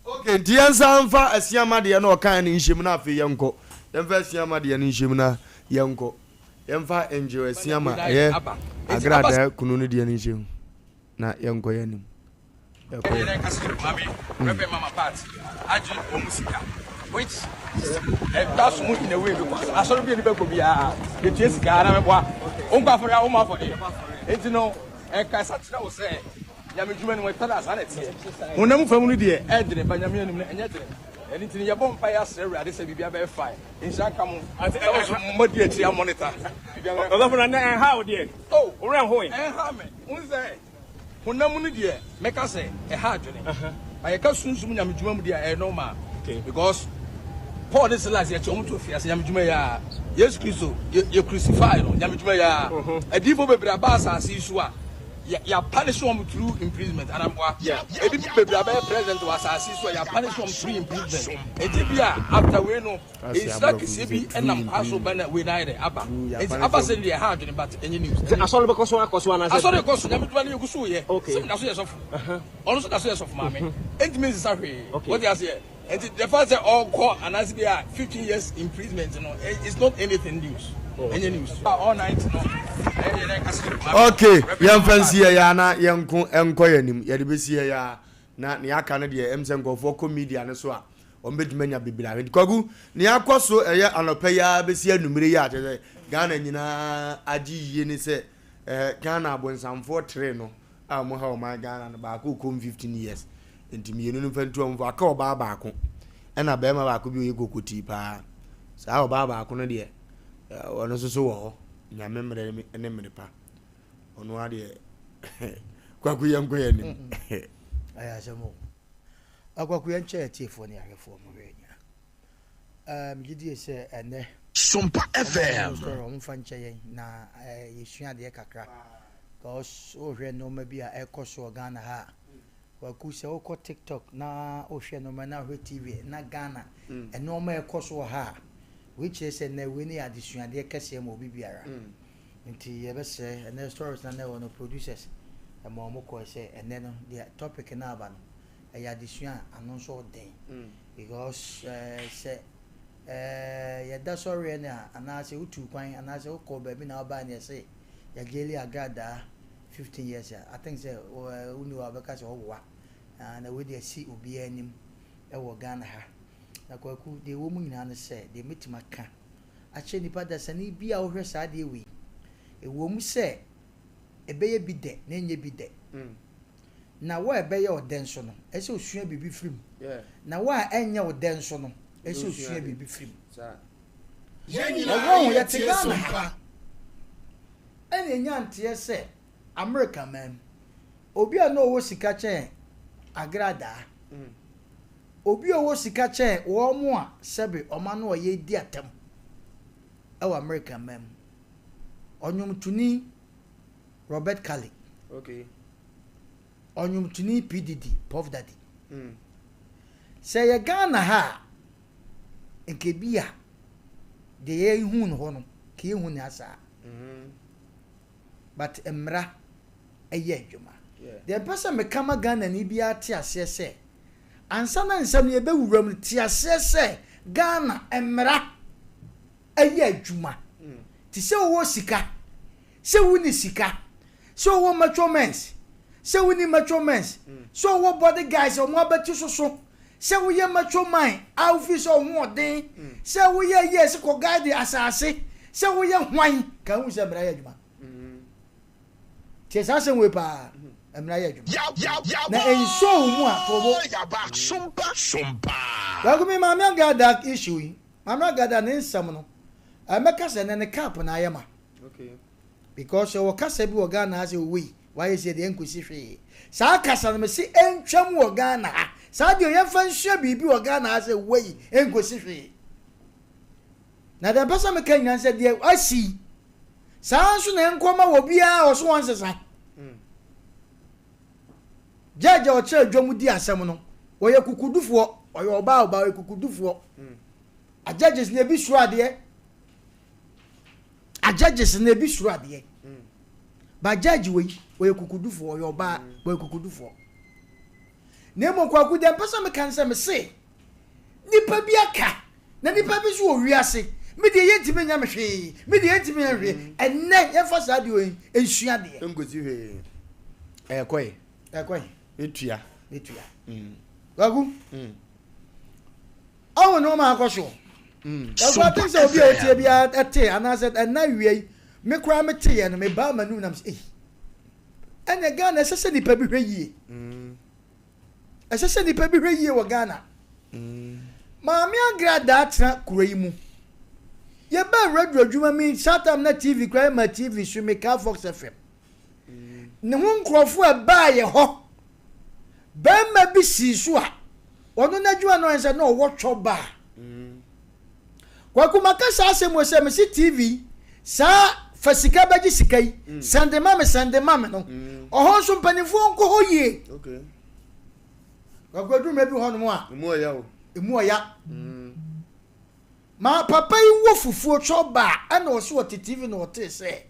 Okay, nti yɛnsan mfa Asiama deɛ na ɔkae no nhyɛ mu na afei yɛnkɔ. Yɛmfa Asiama deɛ no nhyɛ mu na yɛnkɔ. Yɛmfa Angel Asiama ɛyɛ Agradaa kunu no deɛ no nhyɛ mu na yɛnkɔ yɛn anim. Yɛkɔ yɛn anim. Mama Pat agye wɔn sika which ɛda so mu in a way because asɔre bi a nipa kɔ biara yɛtua sika ara mɛboa wonkɔ afɔre a woma afɔre nti no ɛkasa kyerɛ wo sɛ Nyame dwuma no mu ɛtɔ da a saa na ɛteɛ. Honam fam no deɛ ɛdene but Nyame anim no ɛnyɛ dene. Ɛno nti no yɛbɔ mpaeɛ asrɛ Awurade sɛ biribiara bɛyɛ fine. Nhyira nka mo sɛ mo nso moadi akyire a monitor biribiara bɛyɛ fine. Ɔsɔfo na nɛ ɛnha wo deɛ? Oh, Wo werɛ nhoe? Ɛnha me. Wohu sɛ honam mu no deɛ mɛka sɛ ɛha adwene. But yɛka sunsum Nyame dwuma mu deɛ a ɛyɛ normal. Because Paul ne Silas yɛkye wɔn to afiase Nyame dwuma yi ara. Yesu Kristo yɛ crucify no Nyame dwuma yi ara. Adiyifoɔ bebree aba asase yi so a Yɛ yɛapanish wɔn through imprisonment anaa mboa? Ebi bebree abɛyɛ president wɔ asaase yi so a yɛapanish wɔn through imprisonment. Enti bi a after wei no, nhyira kɛseɛ bi nam kwa so ba na wei no ayɛ dɛ aba. Enti aba sɛ deɛ ɛha adwene but ɛnyɛ news. Nti asɔre bɛkɔ so akɔ so anaasɛ? Asɔre kɔ so, Nyame dwuma no yɛgu so yɛ. Okay. Sɛ meda so yɛ sɔfo. Ɔno nso da so yɛ sɔfo maame. Ɛntumi nsesa hwee. Wote aseɛ? Nti the fact sɛ ɔkɔ anaasɛ bi a 15 years imprisonment no it's not anything news. Ɛnyɛ news. All night no ɛyɛ dɛ kasa. Okay, yɛmfa nsi yɛ ya na yɛnko nkɔ yɛn anim. Yɛde bɛsi yɛ ya na nea aka no deɛ ɛm sɛ nkurɔfoɔ kɔ media no so a wɔn bɛtumi anya bebree ahwɛ. Nti Kwaku, nea akɔ so ɛyɛ anɔpa yi ara bɛsi anwummere yi a kyerɛ sɛ Ghana nyinaa agye yie ne sɛ eh, Ghana abonsamfoɔ tere no a wɔn ha ɔman Ghana no baako rekɔ mu 15 years nti mmienu no mfa ntu wɔn fo aka ɔbaa baako ɛna barima baako bi ɔyɛ kokotii paa saa ɔbaa baako no deɛ ɔno nso so wɔ hɔ nyame mmerɛ ne mmerɛ pa ɔno adeɛ kwaku yɛn nkɔ yɛn anim. Ɛyɛ asɛm o akwaku yɛn kyɛ atiefoɔ ne ahwɛfoɔ mo hwɛ nyina megye die sɛ ɛnɛ Sompa FM. Story wɔn mfa nkyɛ yɛn na yɛsua adeɛ kakra Cos wohwɛ nnoɔma bi a ɛkɔ so wɔ Ghana ha a, Kwaku sɛ wokɔ TikTok na wohwɛ nnoɔma na wohwɛ TV na Ghana nnoɔma a ɛkɔ so wɔ ha a, wei kyerɛ sɛ nnɛ wei no yɛ adesuadeɛ kɛseɛ ma obi biara. Nti yɛbɛsrɛ ɛnnɛ stories no a na ɛwɔ no producers ɛma wɔn kɔɛ sɛ ɛnnɛ no deɛ topic no aba no ɛyɛ adesua a ano nso ɔden because sɛ yɛda sɔreɛ no a anaasɛ wotuu kwan anaasɛ wokɔɔ baabi na wobaeɛ na yɛse Yɛagyeli agradaa 15 years a, I think sɛ wonni hɔ a wobɛka sɛ ɔwoa. Na wei deɛ asi obiara anim wɔ Ghana ha. Na Kwaku, deɛ ɛwɔ mu nyinaa ne sɛ, deɛ mɛtumi aka akyerɛ nnipa dasani bi a wohwɛ saa adeɛ wei, ɛwɔ mu sɛ ɛbɛyɛ bi dɛ na ɛnyɛ bi dɛ. Na wo a ɛbɛyɛ wo dɛ nso no, ɛsɛ sɛ osua biribi firi mu. Na wo a ɛnyɛ wo dɛ nso no, ɛsɛ sɛ osua biribi firi mu. Ɛwɔ ho, yɛte Ghana ha, ɛna ɛnya nteɛ sɛ Amerika man mu, obi a na ɔwɔ sika kyɛn agradaa, obi a ɔwɔ sika kyɛn wɔn a sɛbe wɔn ano ɔyɛ di atam ɛwɔ Amerika man mu, ɔnwomtoni Robert Kelly, ɔnwomtoni P. Diddy, Puff Daddy. Sɛ yɛ Ghana ha a, nka ebia deɛ yɛhu no hɔ no, nka yɛnhu no saa. But mmara yɛ adwuma. Deɛ mpɛ sɛ meka ma Ghanani biara te aseɛ sɛ, ansa na nsɛm no yɛbɛwura mu no, te aseɛ sɛ Ghana mmara yɛ adwuma. Te sɛ wowɔ sika, sɛ wonni sika, sɛ wowɔ macho mens, sɛ wonni macho mens, sɛ wowɔ body guys a wɔn abati soso. Sɛ woyɛ macho man a wofii sɛ wo ho ɔden, sɛ woyɛ yɛ sɛ kɔ guide asase, sɛ woyɛ hwan, ka hu sɛ mmara yɛ adwuma. Tie saa asɛm wei paa, mmara yɛ adwuma. Na ɛnsɔ wo mu a, to bo. Kwaku me maame Agada issue yi, maame Agada ne nsɛm no, mɛka sɛ ɛnɛ ne cap na ayɛ ma. Because yɛwɔ kasa bi wɔ Ghana ha sɛ owei wayɛ sei deɛ ɛnkɔsi hwee. Saa kasa no mese ɛntwam wɔ Ghana ha. Saa deɛ yɛmfa nsua biribi wɔ Ghana ha sɛ wei ɛnkɔsi hwee. Na deɛ mpɛ sɛ meka nyinaa sɛ deɛ asi saa nso na ɛnkɔma wɔ biara ɔso wɔn sesa. Judge a ɔkyerɛ dwom di asɛm no ɔyɛ kukudufoɔ, ɔyɛ ɔbaa ɔbaa ɔyɛ kukudufoɔ. A judges na ebi suro adeɛ. A judges no ebi suro adeɛ ba judge wei ɔyɛ kukudufoɔ ɔyɛ ɔbaa ɔyɛ kukudufoɔ na mmom kwaku deɛ mpɛ sɛ meka ne sɛ mese nipa bi aka na nipa bi nso wɔ wiase me deɛ yɛntumi nyɛ me hwee me deɛ yɛntumi nyɛ hwee ɛnnɛ yɛmfa saa deɛ ɔyi nsua deɛ nkosi hwee ɛkɔe ɛkɔe etua etua kwaku Ɔho nneɛma akɔ so. Ɛso I think sɛ obi a otie biara ɛte anaasɛ ɛna awia yi me koraa me te yɛ no me baa m'anum nam sɛ ei ɛnna Ghana ɛsɛ sɛ nipa bi hwɛ yie. Ɛsɛ sɛ nipa bi hwɛ yie wɔ Ghana. Maame Agradaa tena kuro yi mu. Yɛbaa radio adwuma mi saa time na TV koraa yɛ ma TV so mekaa Fox FM. Ne ho nkurɔfoɔ a ɛbaa yɛ hɔ Barima bi sii so a ɔno n'adwuma no sɛ na ɔwɔ twɔ baa. Kwaku maka saa asɛm wɔ sɛ mesi TV saa fa sika bɛgye sika yi mm. sɛnde ma me sɛnde ma me no mm. ɔhɔ nso mpanimfoɔ nkɔ hɔ yie. Kwaku aduru mmerɛ bi hɔ nom a emu ɔya o emu ɔya. Mm. Ma papa yi wɔ fufuo twɔ baa ɛna ɔso ɔte TV na ɔte sɛ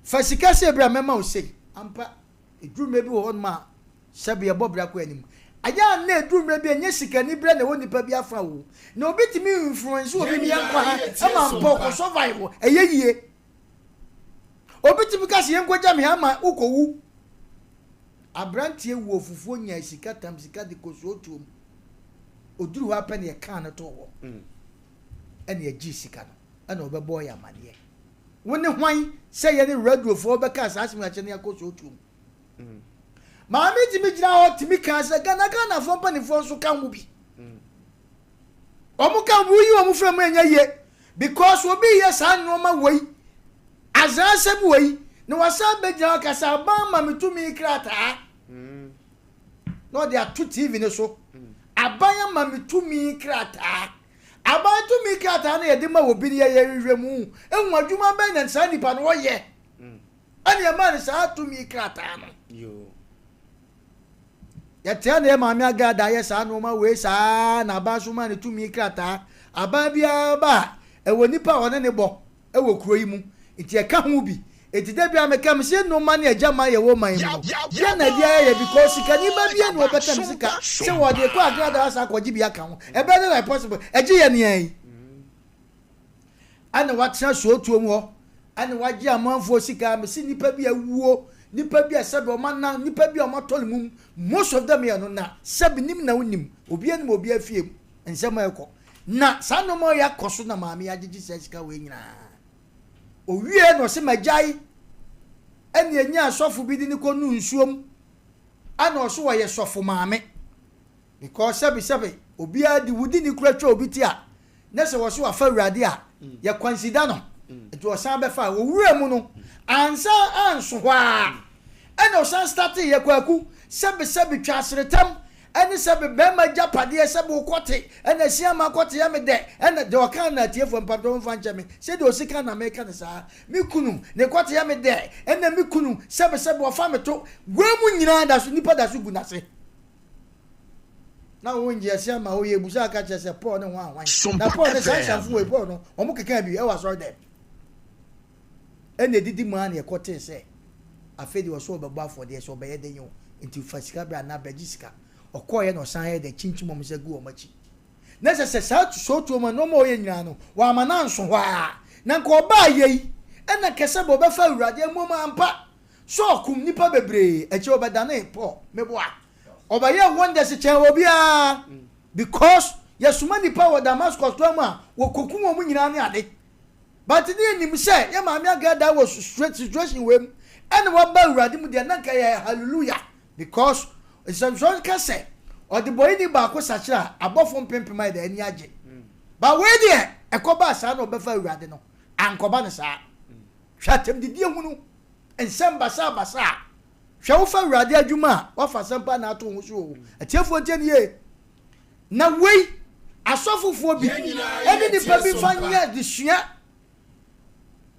fa sika sɛ ebira mɛma wo sei ampa. Ɛduru mmerɛ bi wɔ hɔnom a, sɛbe yɛbɔ bra kɔ anim. Ɛyɛ a na ɛduru mmerɛ bi a, ɛnyɛ sikaniberɛ na ɛwɔ nipa bi afa o. Na obi tumi influence obi ma yɛnkɔ ha ma mpa ɔkɔ survive, ɛyɛ yie. Obi tumi ka sɛ yɛnkɔgya me ha ma wokɔwu. Aberanteɛ wuo fufuo nyaa sika tam sika de kɔ suotuo mu. Ɔduru hɔ ara pɛ na yɛkaa no too hɔ. Ɛna yɛgyee sika no, ɛna ɔbɛbɔɔ yɛn amaneɛ. Wo ne hwan sɛ yɛne radiofoɔ bɛka saa asɛm yi akyerɛ na yɛakɔ sootuo mu? Maame tumi gyina hɔ tumi kaa sɛ Ghana Ghanafoɔ mpanimfoɔ nso ka ho bi. Wɔn ka ho bi woyi wɔn fira mu ɛnyɛ yie because obi yɛ saa nneɛma wei azaa asɛm wei na wasan bɛgyina hɔ kasa aban ma me tumi krataa na ɔde ato TV no so aban ama me tumi krataa Aban tumi krataa no yɛde ma obi no yɛyɛ nhwehwɛmu hu adwuma bɛn na saa nipa no ɔyɛ ɛna yɛma no saa tumi krataa no. Yɛtea na yɛ maame agrada yɛ saa nneɛma wei saa na aban so ma no tumi krataa. Aban biara ba a ɛwɔ nipa a ɔne ne bɔ wɔ kuro yi mu nti ɛka ho bi nti da biara meka mese nnoɔma ne agya man yɛwɔ man mu no yɛ na biara yɛ because sikani ba bia ni ɔbɛtam sika sɛ wɔde kɔ agrada asa akɔgye bi aka ho ɛbɛyɛ dɛ like possible ɛgye yɛ nea yi ɛna watena suotuo mu hɔ ɛna wagye amanfoɔ sika mese nipa bi awuo nipa bi a sɛbi ɔma na nipa bi a ɔma tɔ ne mum most of them yɛ no na sɛbi nim na wonim obi anim obi afie mu nsɛm a ɛkɔ Na saa nnoɔma wei akɔ so na maame yi agyegye saa sika wei nyinaa. Owie na ɔse magyae ɛna ɛnya asɔfo bi de ne kɔ nu nsuom ɛna ɔso ɔyɛ sɔfo maame because sɛbi sɛbi obiara de wudi ne kura twa obi ti a na sɛ wɔso wafa awurade a yɛ kwansida no nti ɔsan bɛfa a owura mu no ansa anso hɔ a ɛna ɔsan starte yɛ kwaku sɛbi sɛbi twa aseretam Ɛne sɛ me bɛɛma agyapadeɛ sɛ me kɔte ɛna asiama kɔte yɛ me dɛ ɛna deɛ ɔka na atiefoɔ mpabrɛ momfa nkyɛ me sɛdeɛ ɔsi ka na meka no saa me kunu ne kɔte yɛ me dɛ ɛna me kunu sɛbe sɛbe ɔfa me to wei mu nyinaa da so nipa da so gu n'ase na wo ngye asiama hɔ yɛ busa aka kyerɛ sɛ Paul ne ho ahwan na Paul ne saa nsamfo wei Paul no wɔn keka bi ɛwɔ asɔre dɛm Ɛna ɛdidi mu ara na yɛkɔtee sɛ afei deɛ ɔsɛ ɔbɛbɔ afɔdeɛ sɛ ɔbɛyɛ dɛn o, nti fa sika bra anaa bɛgye sika. Ɔkɔeɛ na ɔsan yɛɛ dɛn kyinkyim wɔn nsa guu wɔn akyi. Na ɛsɛ sɛ saa sootuo mu nnoɔma a ɔyɛ nyinaa no, wamma no anso hɔ ara. Na nka ɔbaa yei, ɛna nka sɛ ɔbɛfa Awurade mmom ampa. Saul kum nnipa bebree, akyire ɔbɛdanee Paul, meboa. Ɔbɛyɛɛ wonders kyɛn obiara because yɛsoma nipa wɔ Damascus kwan mu a wɔkɔkum wɔn nyinaa ne ade. But ne yɛnim sɛ yɛ maame Agradaa wɔ situation wei mu ɛna waba Awurade mu deɛ na nka yɛ hallelujah because nsɛmsɛm ka sɛ ɔdebɔyɛni baako sakyera a abɔfo mpempem ayɛ dɛ ani agye. But wei deɛ ɛkɔbaa saa na ɔbɛfa Awurade no ankɔba no saa. Hwɛ atɛmdidie hunu, nsɛm basaabasaa. Hwɛ wofa Awurade adwuma a woafa asɛm paa na ato wo ho so oo. Atiefoɔ ntie no yie. Na wei asɔfofoɔ bi ne nipa bi fa nyɛ adesua.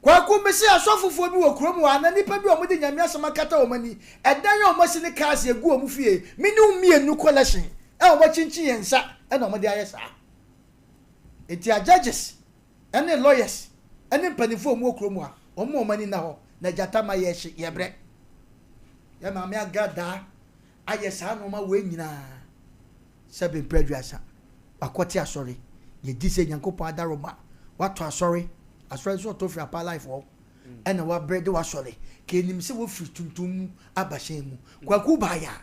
Kwaku mese asɔfofoɔ bi wɔ kurom hɔ anaa nipa bi a wɔde Nyame asɛm akata wɔn ani, ɛdan a wɔasi ne cars egu wɔn fie, me ne wo mmienu collection a wɔakyinkyin yɛn nsa na wɔde ayɛ saa. Enti a judges ne lawyers ne mpanimfoɔ a wɔwɔ kurom ha, wɔn ma wɔn ani nna hɔ na gyata ma yɛhye, yɛbrɛ. Yɛn maame agradaa ayɛ saa nnoɔma wei nyinaa sɛ mprɛ aduasa. Wakɔte asɔre. Yɛgye sɛ Nyankopɔn adaroma. Watɔ asɔre. Asɔre nso ɔtɔ firi apa life hɔ. Ɛna wabrɛ de wasɔre. Ka yɛnim sɛ wafiri tuntum mu aba hyɛn mu. Kwaku baeɛ a,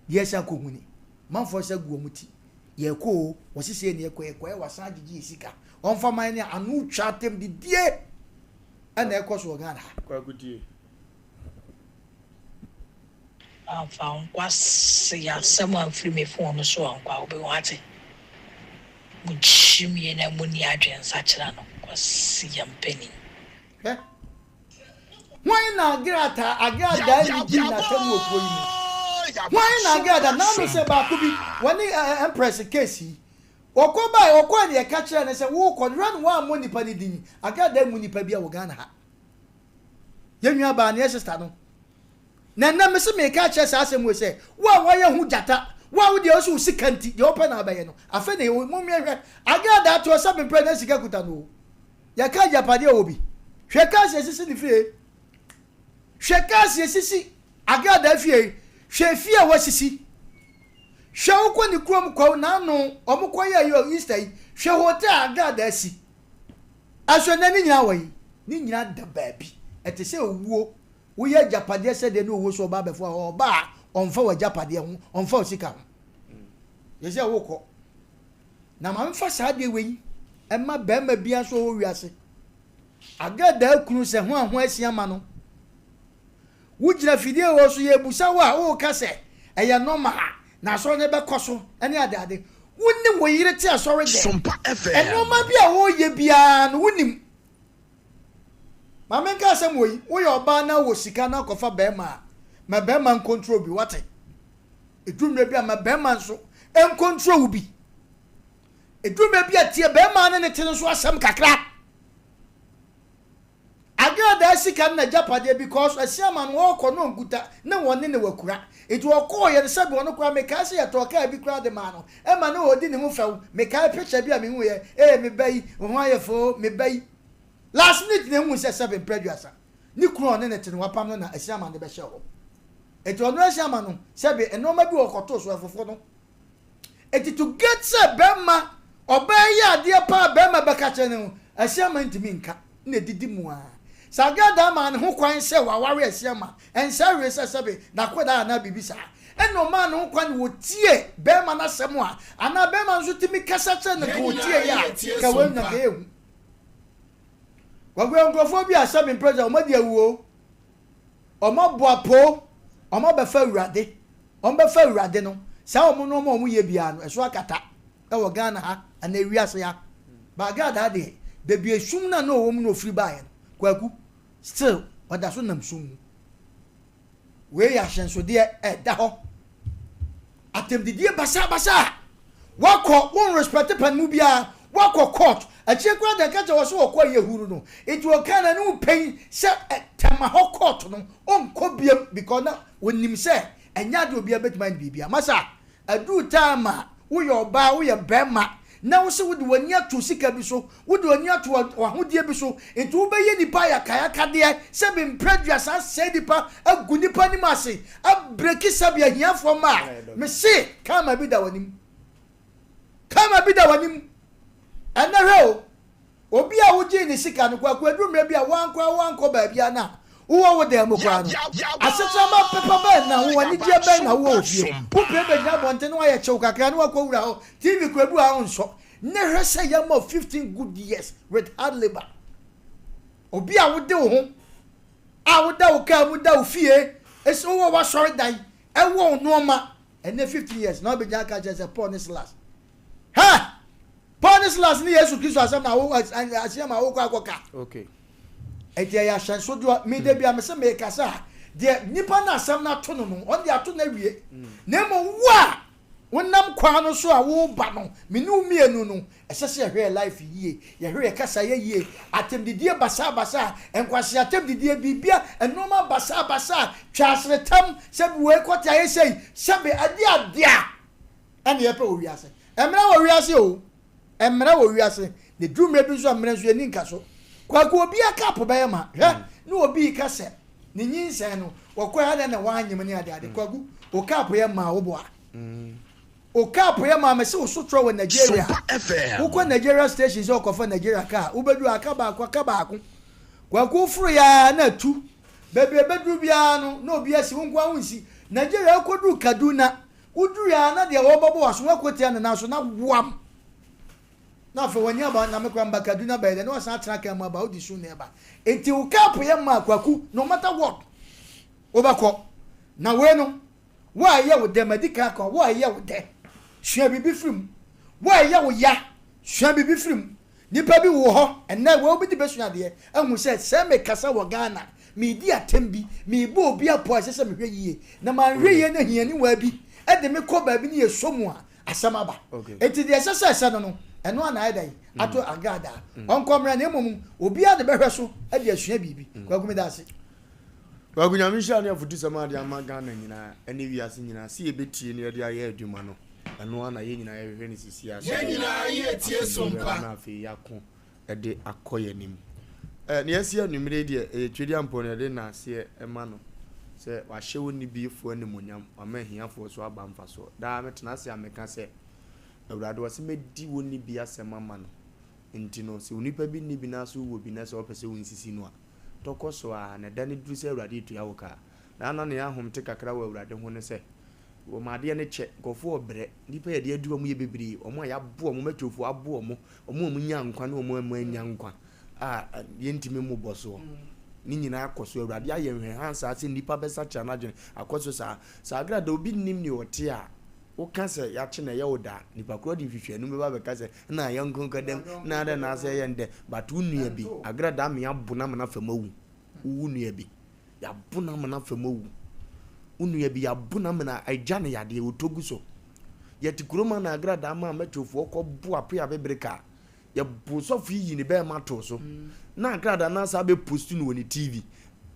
deɛ ɛsɛ akɔhu ni. Manfoɔ nsa gu wɔn ti. Yɛkɔ o, wɔse sei na yɛkɔ, yɛkɔɛ wasan agyegye yɛ sika. Ɔmfa man ne ano twa atɛm didie ɛna ɛkɔ so wɔ Ghana ha. Kwaku tie. Amfa wo nkwaseasɛm amfiri me phone no so ankɔ a wobɛhu ate. Mo gyimie na monni adwene nsakyera no kwasia mpanin. Hwɛ! Hwan na agrataa agradaa nni dii n'atam wɔ kuro yi mu? Hwan na agradaa n'ano sɛ baako bi wɔne Empress case yi wɔkɔ bae ɔkɔe na yɛka kyerɛɛ no sɛ wokɔ no hwɛ no wammɔ nipa no din agradaa mmu nipa bia wɔ Ghana ha yɛn nua baa ne yɛ sister no Na ɛnnɛ mese mereka akyerɛ saa asɛm wei sɛ, wo a woayɛ ho gyata, wo a wo deɛ wose wo sika nti, deɛ wopɛ na wobɛyɛ no, afei na yɛwɔ, mommie nhwɛ, Agradaa toɔ sɛ memprɛ na sika kuta no o. Yɛka agyapadeɛ wɔ bi. Hwɛ cars esisi ne fie. Hwɛ cars esisi Agradaa fie. Hwɛ fie a wasisi. Hwɛ wokɔ ne kurom kwaw n'ano, wɔn kɔ yɛ yɛ Easter yi. Hwɛ hotel a Agradaa si. Ɛso ɛnɛ ne nyinaa wɔ yi. Ne nyinaa da baabi. Ɛte sɛ owuo. Woyɛ agyapadeɛ sɛdeɛ ne owuo so ɔba abɛfo a, ɔba a ɔmfa w'agyapadeɛ ho, ɔmfa wo sika ho. Yɛ sɛ wokɔ. Na ma memfa saa adeɛ wei ɛma barima biara nso ɔwɔ wiase. Agradaa kunu sɛ ho a ho asi ama no. Wogyina fidie wɔ so yɛbusa wo a woka sɛ ɛyɛ normal na asɔre no bɛkɔ so ne adeade. Wo ne wo yere te asɔre dɛm. Nneɛma bi a wɔreyɛ biara no wonim. Ma menka asɛm wɔ yi, woyɛ ɔbaa na wɔ sika na akɔfa bɛrima a, ma bɛrima nkontrol bi, wate? Ɛduru mmerɛ bi a, ma bɛrima nso nkontrol wo bi. Ɛduru mmerɛ bi a, tie bɛrima ne ne te no nso asɛm kakra. Agradaa sika no n'agyapadeɛ because Asiama no ɔɔkɔ na ɔnkuta na wɔne no wakura. Nti ɔkɔɔyɛ no sɛbi ɔno koraa mekae sɛ yɛtɔɔ kaa bi koraa de maa no ɛma na ɔɔdi ne ho fɛw. Mekae picture bi a mehuuɛ ee me ba yi wo ho ayɛ fɛ oo me ba yi. Last minute na ehuu sɛ sɛbi mprɛ aduasa ne kunu a ɔne no te no wapam no na Asiama de bɛhyɛɛ hɔ. Nti ɔno Asiama no sɛbi nnoɔma bi wɔ ɔkɔtoo so ɛfofo no. Enti to get sɛ bɛrima, ɔbaa yi yɛ adeɛ paa a bɛrima bɛka kyerɛ no no, Asiamah ntumi nka na ɛdidi mu ara. Sɛ Agradaa maa ne ho kwan sɛ waware Asiamah, ɛnsɛ hwee sɛ sɛbe n'akwadaa anaa biribi saa. Ɛna ɔmaa ne ho kwan na ɔtie bɛrima no asɛm a, anaa bɛrima no nso tumi kasa kyerɛ no nka ɔtieeɛ a, nka wei nka ɛyɛ hu. Kwaku yɛ nkurɔfoɔ bi a sɛbe mprɛ sɛ wɔadi awu o, Wɔabɔ apoo, wɔabɛfa Awurade, wɔbɛfa Awurade no, saa wɔn nnoɔma a wɔyɛ biara no, ɛso akata wɔ Ghana ha anaa ewiase ha. But Ghana ha deɛ, baabi a esum no a na ɔwɔ mu na ɔfiri baeɛ no, Kwaku, still ɔda so nam sum mu. Wei yɛ ahyɛnsodeɛ ɛda hɔ. Atɛmdidie basabasa. Wakɔ, won respect panimu biara, wakɔ court, akyire koraa deɛ nka kyɛ wɔ so wɔkɔ yɛ huru no, nti ɔkaa na ne ho pɛn sɛ Tema hɔ court no ɔnkɔ biam because na ɔnim sɛ ɛnyɛ adeɛ obiara bɛtumi ayɛ no biribiara. Masa, aduru time a woyɛ ɔbaa, woyɛ bɛɛma na wose wode w'ani ato sika bi so, wode w'ani ato w'ahodeɛ bi so, nti wobɛyɛ nipa ayakayakadeɛ sɛbi mprɛ aduasa asɛe nipa, agu nipa anim ase, abreki sɛbi ahiafoɔ mma a, mese karma bi da w'anim. Karma bi da w'anim. Ɛnɛ hwɛ o, obi a wogyee ne sika no, Kwaku, aduru mmerɛ bi a woankɔ a woankɔ baabiara no a, Wowɔ wo dan mu koraa no, asetena ma papa bɛn na wowɔ, anigyeɛ bɛn na wowɔ wɔ fie? Wopue bɛgyina abɔnten na woayɛ kyew kakra na woakɔwura hɔ, TV koraa bi wɔ ha a wonsɔ. Nnɛ hwɛ sɛ yɛama wo 15 good years with hard labour. Obi a wode wo ho a woda wo kaa mu da wo fie, esi wowɔ w'asɔredan, ɛwɔ wo nnoɔma, ɛnnɛ 15 years na wobɛgyina aka akyerɛ sɛ Paul ne Silas. Hɛ! Paul ne Silas ne Yesu Kristo asɛm na wo aseɛ ma wokɔ akɔka. Okay. Ɛnti ɛyɛ ahyɛnsodeɛ. Me da bia mese mekasa a, deɛ nipa no asɛm no ato no no, ɔno deɛ ato no awie. Na mmom wo a wonam kwan no so a woreba no, me ne wo mmienu no, ɛsɛ sɛ yɛhwɛ yɛn life yie, yɛhwɛ yɛn kasayɛ yie, atɛmdidie basabasa, nkwasea atɛmdidie, biribia, nnoɔma basabasa, twa aseretam, sɛbi wei kɔte ayɛ sei, sɛbi ɛde adeɛ a ɛna yɛpɛ wɔ wiase. Ɛmmra wɔ wiase o. Mmara wɔ wiase, na ɛduru mmerɛ bi nso a mmara nso ɛnni nkaso. Kwaku obiara cup bɛyɛ ma. Hwɛ, na obi reka sɛ ne nyinsɛn no, wɔkɔɛ adɛn na wanyem ne adeade. Kwaku, wo cup yɛ maa wo boa. Wo cup yɛ maa mese wo sotorɔ wɔ Nigeria. Wokɔ Nigeria station sɛ wokɔfa Nigeria car, wobɛduru aka baako, aka baako. Kwaku woforo yɛ ara na atu. Baabi a ɛbɛduru biara no, na obi asi, wo nko ara wonsi. Nigeria wokɔduru Kaduna, Wodurui ara na deɛ wɔrebɛbɔ w'aso no akɔtia ne nan so na woam. Na afei w'ani aba na me koraa meba Kaduna bɛyɛ dɛ na wasan atena kaa mu aba wode su na ɛba. Nti wo kaa po yɛ maa Kwaku no matter what wobɛkɔ. Na wei no wo a ɛyɛ wo dɛ madi kan aka wo a ɛyɛ wo dɛ sua biribi firi mu. Wo a ɛyɛ wo ya sua biribi firi mu. Nnipa bi wɔ hɔ ɛnnɛ wei wobɛdi bɛsua adeɛ ahu sɛ sɛ mekasa wɔ Ghana meredi atɛm bi, merebɔ obi apɔ a ɛsɛ sɛ mehwɛ yie na manhwɛ yie na hianiwaa bi de me kɔ baabi ne yɛsɔ mu a asɛm aba. Enti deɛ ɛsɛ sɛ ɛsɛ no no ɛno ara na ayɛ dɛn ato agradaa. Ɔnkɔ mmra na mmom obiara de bɛhwɛ so de asua biribi. Kwaku meda ase. Kwaku Nyame nhyira ne afutusɛm a ɔde ama Ghana nyinaa ɛne wiase nyinaa sɛ yɛbɛtie na yɛde ayɛ adwuma no. Ɛno ara na yɛn nyinaa yɛhwehwɛ no sisi ara sɛ Yɛn nyinaa yɛretie asomdwoeɛ bɛba sompa. na afei yɛako de akɔ yɛn anim. Ɛ, nea asi anwummere yi deɛ, ɛyɛ Twedeampɔn na yɛde nnaaseɛ ma no sɛ wahyɛ wo nnibiefoɔ animuonyam, wama ahiafoɔ so aba mfasoɔ. Daa metena ase a meka sɛ, Awurade, ɔse mɛdi wo nnibie asɛm ama no. Nti no, sɛ onipa bi nni bi na sɛ wowɔ bi na sɛ ɔpɛ sɛ wonsisi no a, tɔ kɔ so ara, na da no duru sɛ Awurade retua wo ka a. Na na nea ahomte kakra wɔ Awurade ho ne sɛ, Wɔma adeɛ no kyɛ. Nkurɔfoɔ rebrɛ. Nnipa a yɛde aduru wɔn yɛ bebree. Wɔn a yɛabo wɔn, mɛtwofoɔ abo wɔn, wɔn a wɔnya nkwa ne wɔn a wɔannya nkwa a yɛntumi mmobɔ soɔ. Ne nyinaa kɔ so. Awurade ayɛ nhwɛhan saa sɛ nnipa bɛsakyera n'adwene akɔ so saa. Saa agradaa obi nnim deɛ ɔte a, woka sɛ yɛakye no ɛyɛ wo dɛ a, nipa korɔ de nhwehwɛanim bɛba abɛka sɛ na yɛnko nkɔdam, na adɛn na asɛ ɛyɛ ndɛ. But wo nua bi, agradaa amea abo no ama no afa mu awu. Wo wo nua bi. Yɛabo no amena fam awu. Wo nua bi, yɛabo no amena, agya no yadeɛ, ɔtɔ gu so. Yɛte kurom a na agradaa maa mɛtwofoɔ kɔ bo apoe abebere kaa. Yɛbo sɔfo yi yi ne bɛɛma too so. Na agradaa no asa abɛ post no wɔ ne TV.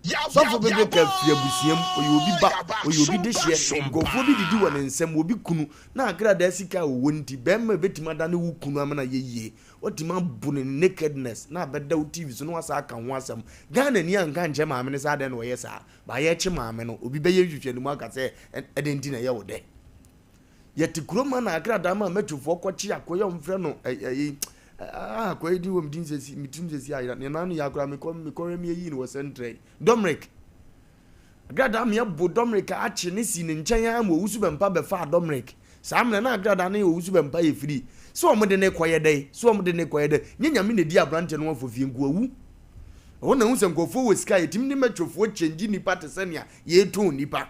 Sɔfo bebere kaa firi abusua mu, ɔyɛ obi ba, ɔyɛ obi dehyeɛ, nkurɔfoɔ bi didi wɔ ne nsam, obi kunu, na agradaa sika a ɔwɔ nti, bɛɛma a ɛbɛtumi adane wo kunu amena yɛ yie. Watumi abo ne nakedness na abɛda wo TV so na wasan aka ho asɛm. Ghana ni anka ankyerɛ maame no sɛ adɛn na ɔyɛ saa. But yɛkye maame no, obi bɛyɛ nhwehwɛnimu aka sɛ ɛdɛn nti na ɛyɛ wo dɛ. Yɛte kurom ha na akradaa ma mɛtwofoɔ kɔkye akoa yi a wɔfrɛ no ɛyi ah akoa yi din wɔ me din sɛsi me tirim sɛsi ayera ne nan no yɛ akora mekɔ mekɔhwɛ me ayi no wɔ sɛntrɛ yi Dominic Agradaa mea bo Dominic akye ne sii ne nkyɛn ara ma Owusu Bɛmpa bɛfaa Dominic. Saa mmerɛ na Agradaa ne Owusu Bɛmpa yɛ firi. Sɛ wɔn de no rekɔyɛ dɛn? Sɛ wɔn de no rekɔyɛ dɛn? Nyɛ Nyame na ɛdi abranteɛ no ho afɔfie nko awu. Ɛhɔ na ɛhu sɛ nkurɔfoɔ wɔ sika a yɛtumi de mɛtwofoɔ kyɛngye nnipa te sɛ nea yɛretɔn nnipa.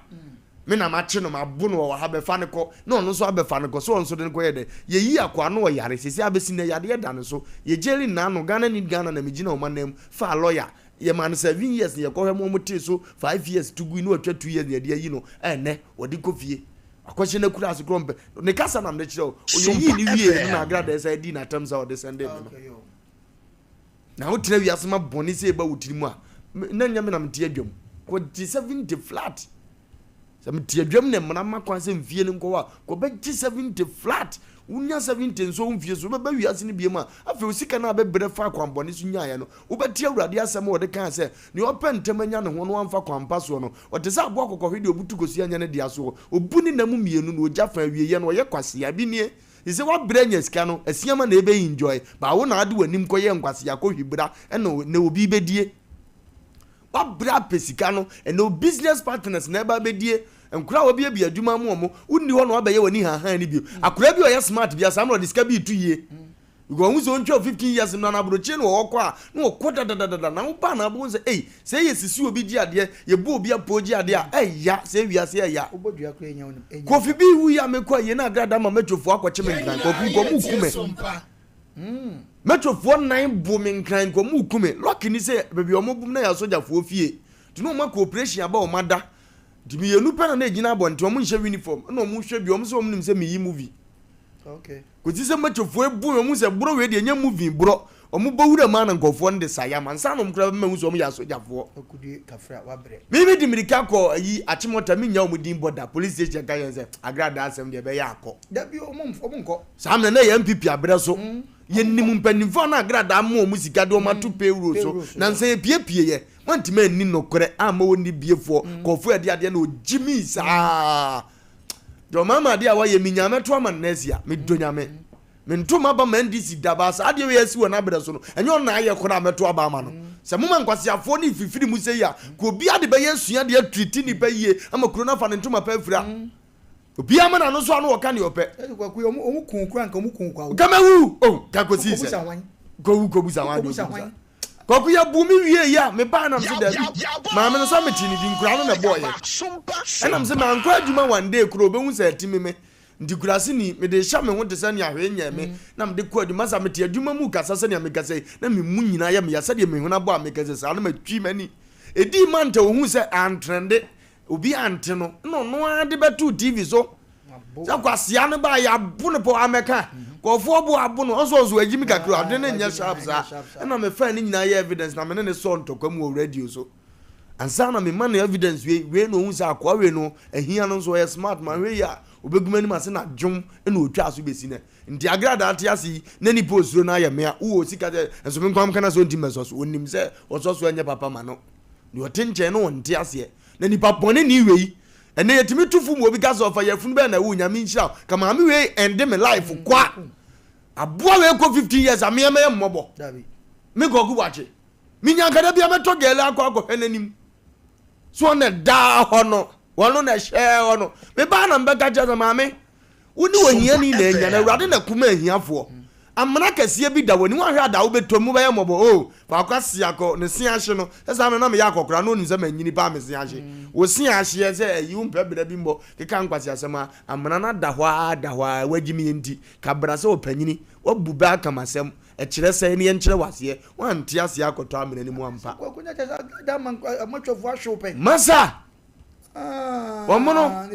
Me na makye no, mabo no wɔ ha, bɛfa no kɔ, na ɔno nso abɛfa no kɔ, sɛ ɔno nso de no kɔyɛ dɛn? Yɛyi akoa no ɔyare, seesei abɛsi nnɛ yadeɛ da ne so. Yɛgyeli nnaano, Ghana need Ghana na megyina wɔn ananmu faa lɔya Yɛmaa no 7 years na yɛkɔhwɛ ma wɔtee so 5 years to gui na watwa 2 years na yɛde ayi no a ɛnnɛ wɔde kɔ fie. Akɔhyɛ no akura ase korɔ mpɛ. Ne kasa na mede kyerɛ wo. Ɔyɛyii ne wie no na agradaa san dii n'atam sɛ ɔde sɛndee me no. Na wotena wiase ma bɔne sɛ ɛba wo tiri mu a, na nyɛ me na mete adwam. Kɔgye 70 flat. Sɛ mete adwam na mmara ma kwan sɛ mfie no nkɔ hɔ a, kɔbɛgye 70 flat. Wonya 70 nso wo mfie so, wobɛba wiase no biom a, afei wo sika no a bɛbrɛ faa kwanbɔne so nyaeɛ no, wobɛte Awurade asɛm a ɔde kaa sɛ, Nea ɔpɛ ntɛm anya ne ho na wamfa kwan pa soɔ no, ɔte sɛ aboa kɔkɔhwe deɛ ɔbutu kosua nyɛ ne dea soɔ. Ɔbu ne nna mu mmienu na ɔgya fa, awieeɛ no ɔyɛ kwasea. Bi nie, te sɛ woabrɛ anya sika no, asiama na ɛbɛ enjoy, but wo na wode w'anim kɔyɛɛ nkwasea kɔhwi bra ɛna nnɛ obi rebɛdie. Wabrɛ apɛ sika no, ɛnɛ wo business partners na ɛba abɛdie, nkwadaa a wabiabia adwuma ama wɔn, wonni hɔ na wabɛyɛ w'ani hanhan no bio. Akwadaa bi a ɔyɛ smart bi a saa mmerɛ ɔde sika bi reto yie. Because ɔhu sɛ ɔntwa 15 years no na aburokyire na ɔwɔ kɔ a, na ɔkɔ dadadadada na woba na abɛhu sɛ ei, sɛ yɛ sisi obi gye adeɛ, yɛbu obi apoo gye adeɛ a, ɛya, sɛ wiase ɛya. Kofi bi wuyi a mekɔ ayie na agrada ma mɛtwofoɔ akɔkye me nkran, kwaku nkɔmu ku me. Metrofoɔ nan bo me nkran nka ɔmo reku me. Lucky ni sɛ baabi a ɔmo bom na yɛ asogyafoɔ fie. Nti na ɔmo akɔ operation aba ɔmo ada. Nti mmienu pɛ na na egyina abɔnten ɔmo nhyɛ uniform ɛna ɔmo hwɛ bi ɔmo sɛ ɔmo nim sɛ meyi movie. Okay. Kɔsi sɛ metrofoɔ ebu me ɔmo sɛ borɔ wei deɛ ɛnyɛ movie borɔ. Ɔmo bɔ wura mu a na nkorɔfoɔ no de sa yam ansa na ɔmo koraa bɛma hu sɛ ɔmo yɛ asogyafoɔ. Okudie kafra wabrɛ. Me me de mirika kɔ ayi Achimota me nnya ɔmo din bɔ da police station ka kyerɛ sɛ agradaa asɛm deɛ ɛbɛyɛ akɔ. Dabi ɔmo nkɔ. Saa mmerɛ na ɛyɛ NPP aberɛ so. Yɛnim mpaninfoɔ a na agradaa ama wɔn sika de wɔn ato payroll so. Nansa yɛpiepie yɛ. Moantumi anni nokorɛ amma wɔn nni biefoɔ. Nkurɔfoɔ ɛde adeɛ na ɔgyimii saa. Deɛ ɔmaama adeɛ a wayɛ menyaa mɛto ama no next year. Medɔ Nyame. Mento m'aba ma NDC da baa saa adeɛ wei asi wɔ n'aberɛ so no ɛnyɛ ɔno na ayɛ koraa mɛto aba ama no. Sɛ moma nkwaseafoɔ no refifiri mu sei a, ka obiara de bɛyɛ asua de atriti nnipa yie ama kuro no afa ne ntoma pa afira. Obiara ma n'ano so a na ɔka nea ɔpɛ. Ɛsɛ kwaku yi ɔmo ɔmo kun kura nka ɔmo kun kwa o. Nka mɛwu o nka kɔsi sɛ. Kɔbusa hwan. Kɔwu kɔbusa hwan deɛ Kɔbusa ɔbusa. hwan. Kwaku yɛ bu me wie yi a me baa nam se dabi maame no sɛ mete ne di nkura no na ɛbɔɔ yɛ. Ɛnam se mankɔ adwuma one day kura obehu sɛ ɛtimi me nti kurase ni mede hyɛ me ho te sɛ nea hwee nyɛɛ me na mede kɔ adwuma sa mete adwuma mu kasa sɛnea mekasa yi na me mu nyinaa yɛ meya sɛdeɛ me hwene abɔ a mekasa saa na matwi m'ani. Ɛdii manta ohuu sɛ antrɛnde Obi ante no na ɔno ara de bɛtoo TV so sɛ kwasea no baa yɛabo no pɔ amɛka kɔfoɔ bo abo no ɔnso ɔnso agyi mi kakra adwene no nyɛ sharp saa ɛna mefaa ne nyinaa yɛ evidence na me ne ne sɔɔ ntɔkwa mu wɔ radio so ansa na mema no evidence wei wei na ohun sɛ akoa wei no ahia no nso ɔyɛ smart ma hwɛ yi a obegu m'anim ase na dwom na otwa so besi nɛ nti agradaa te ase yi na nipa osuro no ayɛ mea wowɔ sika sɛ nso me nkwam kana sɛ ɔnti mɛsɔ so onim sɛ ɔsɔ so ɛnyɛ papa ma no deɛ ɔte nkyɛn no ɔnte aseɛ Na nipa bɔne ni wei. Ɛnɛ yɛtumi tu fo mu obi ka sɛ ɔfa yafunu bɛn na ɛwo nyame nhyira wo ka maame wei ɛnde me life kwa aboa wei kɔ 15 years a meɛ mɛyɛ mmɔbɔ me kɔku wakye menya nkada bia mɛtɔ gɛlɛ akɔ akɔhwɛ n'anim so ɔna daa hɔ no wɔno na ɛhyɛ hɔ no mebaa na mbɛka kyerɛ sɛ maame Wo ne ohiani na anya, na Awurade na kuma ahiafoɔ. Amena kɛseɛ bi da w'anim, woanhwɛ a da wobɛtɔ mu, wobɛyɛ mmɔbɔ. O, faako ase akɔ, ne se ahye no. Sɛ saa mmerɛ na meyɛ akɔkoraa na ɔnim sɛ manyini paa me se ahye. Wo se ahyeɛ sɛ ayi, wompɛ bra bi mmɔ, keka nkwaseasɛm a, amena no ada hɔ ara, da hɔ ara, woagyimi enti, ka bra sɛ ɔpanyini, woabu bɛ aka m'asɛm, ɛkyerɛ sɛn ne yɛnkyerɛ wo aseɛ, woante aseɛ akɔtɔ amena no mu ampa. Masa! Wɔn no,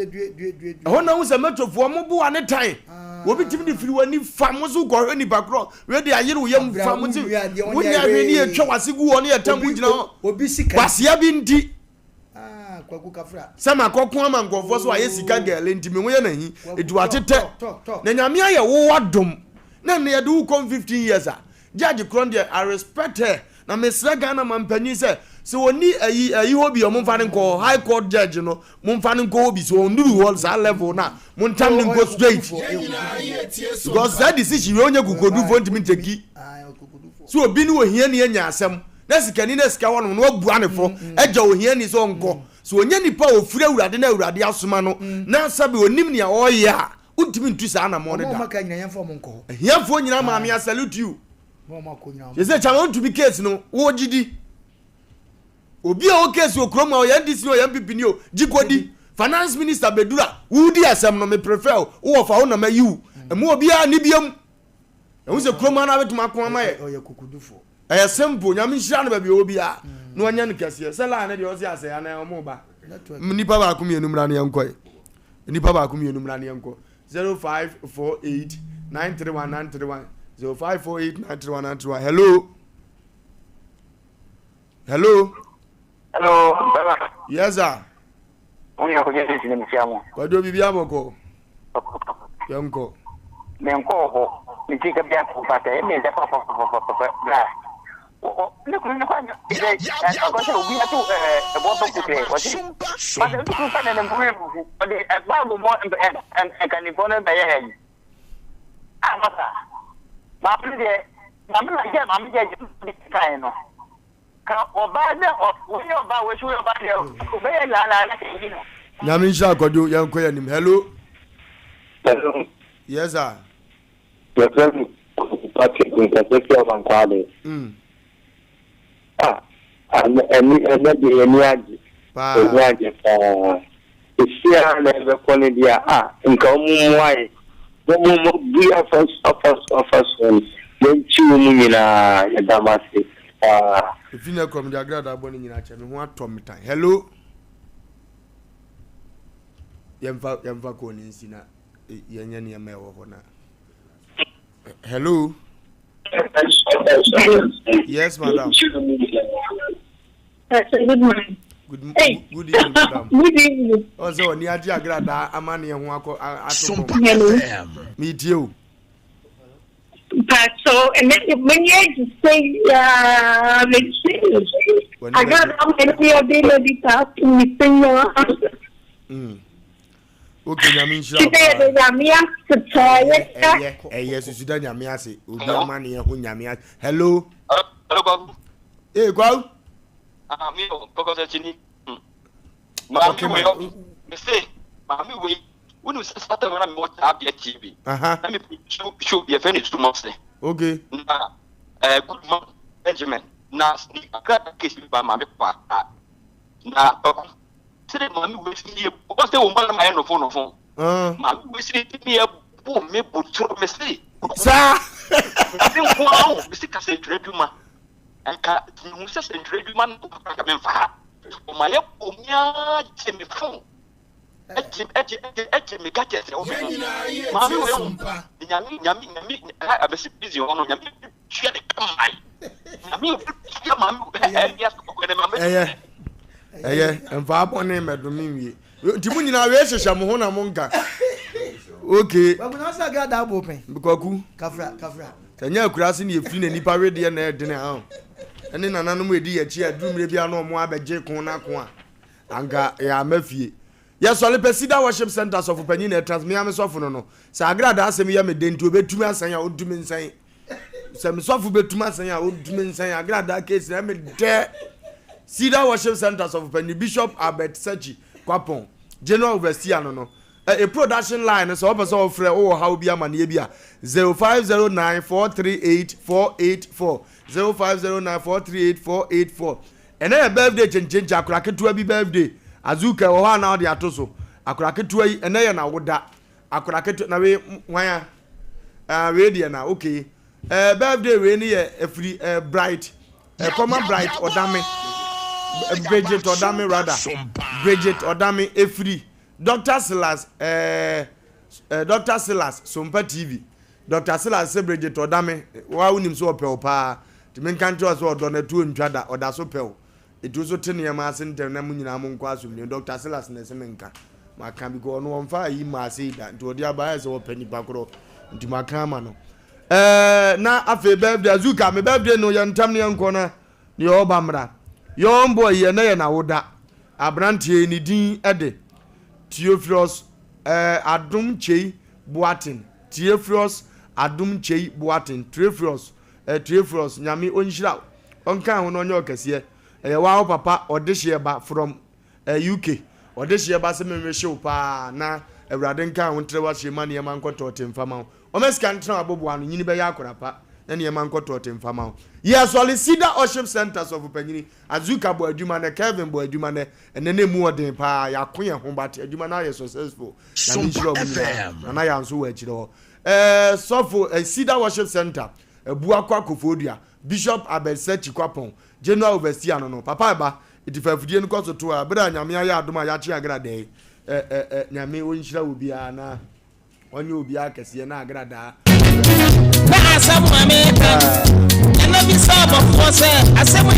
ɛhɔ na wohu sɛ mɛtɔfoɔ wɔn bo ane tan. Obi tumi de firi w'ani fa mo so kɔhwɛ nipa korɔ. Wei de ayere wo yam fa mo se wonya hwee ne yɛtwa w'ase gu hɔ ne yɛtam wo gyina hɔ. Kwasea bi nti. Sɛ makɔko ama nkurɔfoɔ so ayɛ sika gɛɛle nti me ho yɛ n'ahi. Ɛti watetɛ. Na Nyame ayɛ wo adom. Na nnɛ yɛde wo kɔm 15 years a. Judge korɔ deɛ I respect her. Na mesrɛ Ghana manpanyin sɛ, sɛ ɔnni ayi ayi hɔ bi a, momfa no nkɔ hɔ. High court judge no, momfa no nkɔ hɔ bi. Sɛ ɔnnuru hɔ saa level no a, montam no nkɔ straight. Because saa decision wei ɔnyɛ kokodufoɔ ntumi nteki. Sɛ obi ne ohiani anya asɛm, na sikani na sika wɔ no no wabua ne fɔ, agya ohiani sɛ ɔnkɔ. Sɛ ɔnyɛ nipa a ɔfiri Awurade na Awurade asoma no, na sɛbe ɔnim nea ɔreyɛ a, wontumi ntu saa anammɔn no da. Ahiafoɔ nyinaa maame, I salute you. Sese kyama wontumi case no wo gye di. Obi a ɔwɔ case wɔ kurom a ɔyɛ NDC ni ɔyɛ NPP ni o gye kɔdi. Finance minister bɛduru a wodi asɛm no me prefer o wowɔ fa wo na mayi wo. Ɛmu obiara ni biam. Ɛhu sɛ kurom ha no abɛtumi ako ama yɛ. Ɛyɛ simple nyame nhyira no baabi ɔwɔ biara na wanya no kɛseɛ. Sɛ line no deɛ ɔse asɛe anaa ɔmo ba. Nipa baako mmienu mmra ne yɛnkɔe. Nipa baako mmienu mmra ne yɛnkɔ. 0548 931 931 0548 931 931 hello hello. Hello baba. Yes sir. Mo yɛ kɔjɛ sisi ne mehyia mo. Kwadwo biribi abɔkɔ. Yɛnkɔ. Menkɔɔ hɔ. Meti ka bi akɔ pata ɛmɛ sɛ pɔpɔpɔpɔpɔ bra. Ne kunu ne kwan sɛ ɔkɔ sɛ obi ato ɛbɔ bɔ kutere wɔsi pata ne kunu fa na ne mfuru ebufu ɔde baabu mɔ nkanifo no bɛyɛ yɛ yi. A masa maame deɛ maame na yɛ maame yɛ yɛ kan no ka ɔbaa dɛ ɔ. Woyɛ ɔbaa wei so woyɛ ɔbaa deɛ wobɛyɛ laalaa na sɛ yi no. Nyame nhyira Kwadwo yɛnkɔ yɛn anim hello. Hello. Yes sir. Yɛfrɛ me Kwaku Patrick mekasa fi Abankwade. Mm. Ah, ɛnɛ ɛnɛ deɛ yɛn ani agye. Paa. Yɛn ani agye paa. Seesei ara na yɛbɛkɔ no deɛ a, nka wɔn mmoa yɛn. Na wɔn abu yɛn afa so afa so afa so no, yɛnkye wɔn nyinaa. Yɛda mo ase paa. Efi nnɛ korɔ mede agradaa bɔne nyinaa kyɛ me ho atɔ me tan. Hello. Yɛmfa yɛmfa kɔɔ ne nsi na yɛnyɛ nneɛma ɛwɔ hɔ na. Hello. Yes, madam. Good morning. Good, hey. good evening, madam. Good evening. Ɔ sɛ ɔni agye agradaa amaneɛ ho akɔ ato fam. Hello. Mi tie o. Mpatsɔ ɛnɛ de m'ani agye sɛ yaa mesi agradaa mu ɛne ɔde na bi taa to mi sɛ yaa. Ok nyame nhyira wo paa. Yɛda nyame ase paa yɛda. Ɛyɛ ɛyɛ susu da nyame ase obi amaneɛ ho nyame ase. Hello. Hello Kwaku. Ee Kwaku. Ah mi o kɔkɔsɛ kyini. Maame wei ɔ me se maame wei wonu sɛ Saturday na mewɔ Abia TV. Na me show show bi yɛfrɛ no Sumase. Okay. Na eh, good man Benjamin na sneak akra case bi ba maame kɔ akra na Kwaku sɛdeɛ maame wei si yɛ bɔ sɛ wɔn anam ayɛ nɔfo nɔfo maame wei si ne yɛ bɔ me bo toro me se saa maame nko ara ho me se ka sɛntwerɛ adwuma nka mehu sɛ sɛntwerɛ adwuma no nka memfa ha ɔma yɛ bɔ me ara gye me fon ɛgye ɛgye ɛgye ɛgye me gadget ɛwɔ me ho maame wei ho nyame nyame nyame abɛsi busy hɔ no nyame tua ne ka mae nyame tua maame ɛyɛ ɛyɛ ɛyɛ mfa abɔne mmɛdome nwie nti mo nyinaa wei hyehyɛ mo ho na mo nka okay kwaku sɛ nyɛ akura ase ne yɛfiri na nipa wedeɛ na ɛdene ho ɛne nananom ɛdi yɛkyi a duru mmerɛ bi a na ɔmo abɛgye ko no ako a anka yɛama fie Yɛsɔre pɛ Cedar Worship Center sɔfo panyin na ɛtra ase, me ara me sɔfo no no. Sɛ agradaa asɛm yɛ me dɛ nti obetumi asɛn a ontumi nsɛn. Sɛ me sɔfo betumi asɛn a ontumi nsɛn agradaa case na ɛme dɛ. Cedar Worship Center sɔfo panyin Bishop Albert Sechi Kwapong, General Overseer no no. E production line no sɛ wɔpɛ sɛ wɔfrɛ wowɔ haw bi amaneɛ bi a 0509 438 484 0509 438 484 Ɛnɛ yɛ birthday kyenkyenkye akora ketewa bi birthday Azuka ɛwɔ hɔ a na ɔde ato so akora ketewa yi ɛnɛ yɛ n'awoda akora ketewa na wei hwan a ah wei deɛ na okay ɛɛ birthday wei ne yɛ ɛfiri ɛɛ bright ɛkɔma bright ɔdame Bridget ɔdame rather Bridget ɔdame ɛfiri Doctor Silas ɛɛ Doctor Silas Sompa TV Doctor Silas se Bridget ɔda me, wo ara wonim sɛ ɔpɛ wo paa, nti menka nkyerɛ wo sɛ ɔdɔ no atuo ntwa da, ɔda so pɛ wo. Nti wo nso te nneɛma ase ntɛm na mo nyinaa monkɔ asomdwoe. Doctor Silas na ɛse menka. Maka because ɔno ɔmfa ayi mmaa sei da, nti ɔde aba ayɛ sɛ ɔpɛ nipa korɔ, nti maka ama no. Ɛɛ na afei birthday, Azuka, me birthday no yɛ ntɛm na yɛnkɔ na deɛ ɔreba mmra. Young boy yi ɛnɛ yɛ n'awoda. Aberanteɛ yi ne din de Theophilus ɛɛ Adom Kyei Boateng. Theophilus Adom Kyei Boateng Trephilus eh Trephilus Nyame ɔnhyira wo ɔnka ho na ɔnyɛ wo kɛseɛ ɛyɛ waa wo papa ɔdehyeɛ ba from eh UK ɔdehyeɛ ba se menwehye wo paa na Awurade nka ho ntrɛ w'ahyeɛ ma nneɛma nkɔ tɔɔte mfa ma wo ɔma sika ntena w'aboboa ano nyini bɛyɛ akora pa na nneɛma nkɔ tɔɔte mfa ma wo Yɛ sɔre Cedar Worship Center sɔfo panyini Azuka bɔ adwuma nɛ Kelvin bɔ adwuma nɛ ɛnɛ na ɛmu ɔden paa yɛako yɛn ho but adwuma no ayɛ successful Nyame nhyira ɔmo nyinaa. Nana Yaa nso wɔ akyire hɔ. Ɛɛ sɔfo eh, Cedar Worship Center, Abuakwa Kofoɔdua, Bishop Abed Sechi Kwapong, General Overseer no no. Papa ɛba, eti fa afidie no kɔ so to a, bere a Nyame ayɛ adom a yɛakye agradaa yi. Ɛ ɛ ɛ Nyame ɔnhyira obiara na ɔnyɛ obiara kɛseɛ na agradaa. Na asɛm a meka no, nana bisa abɔfoɔ sɛ asɛm.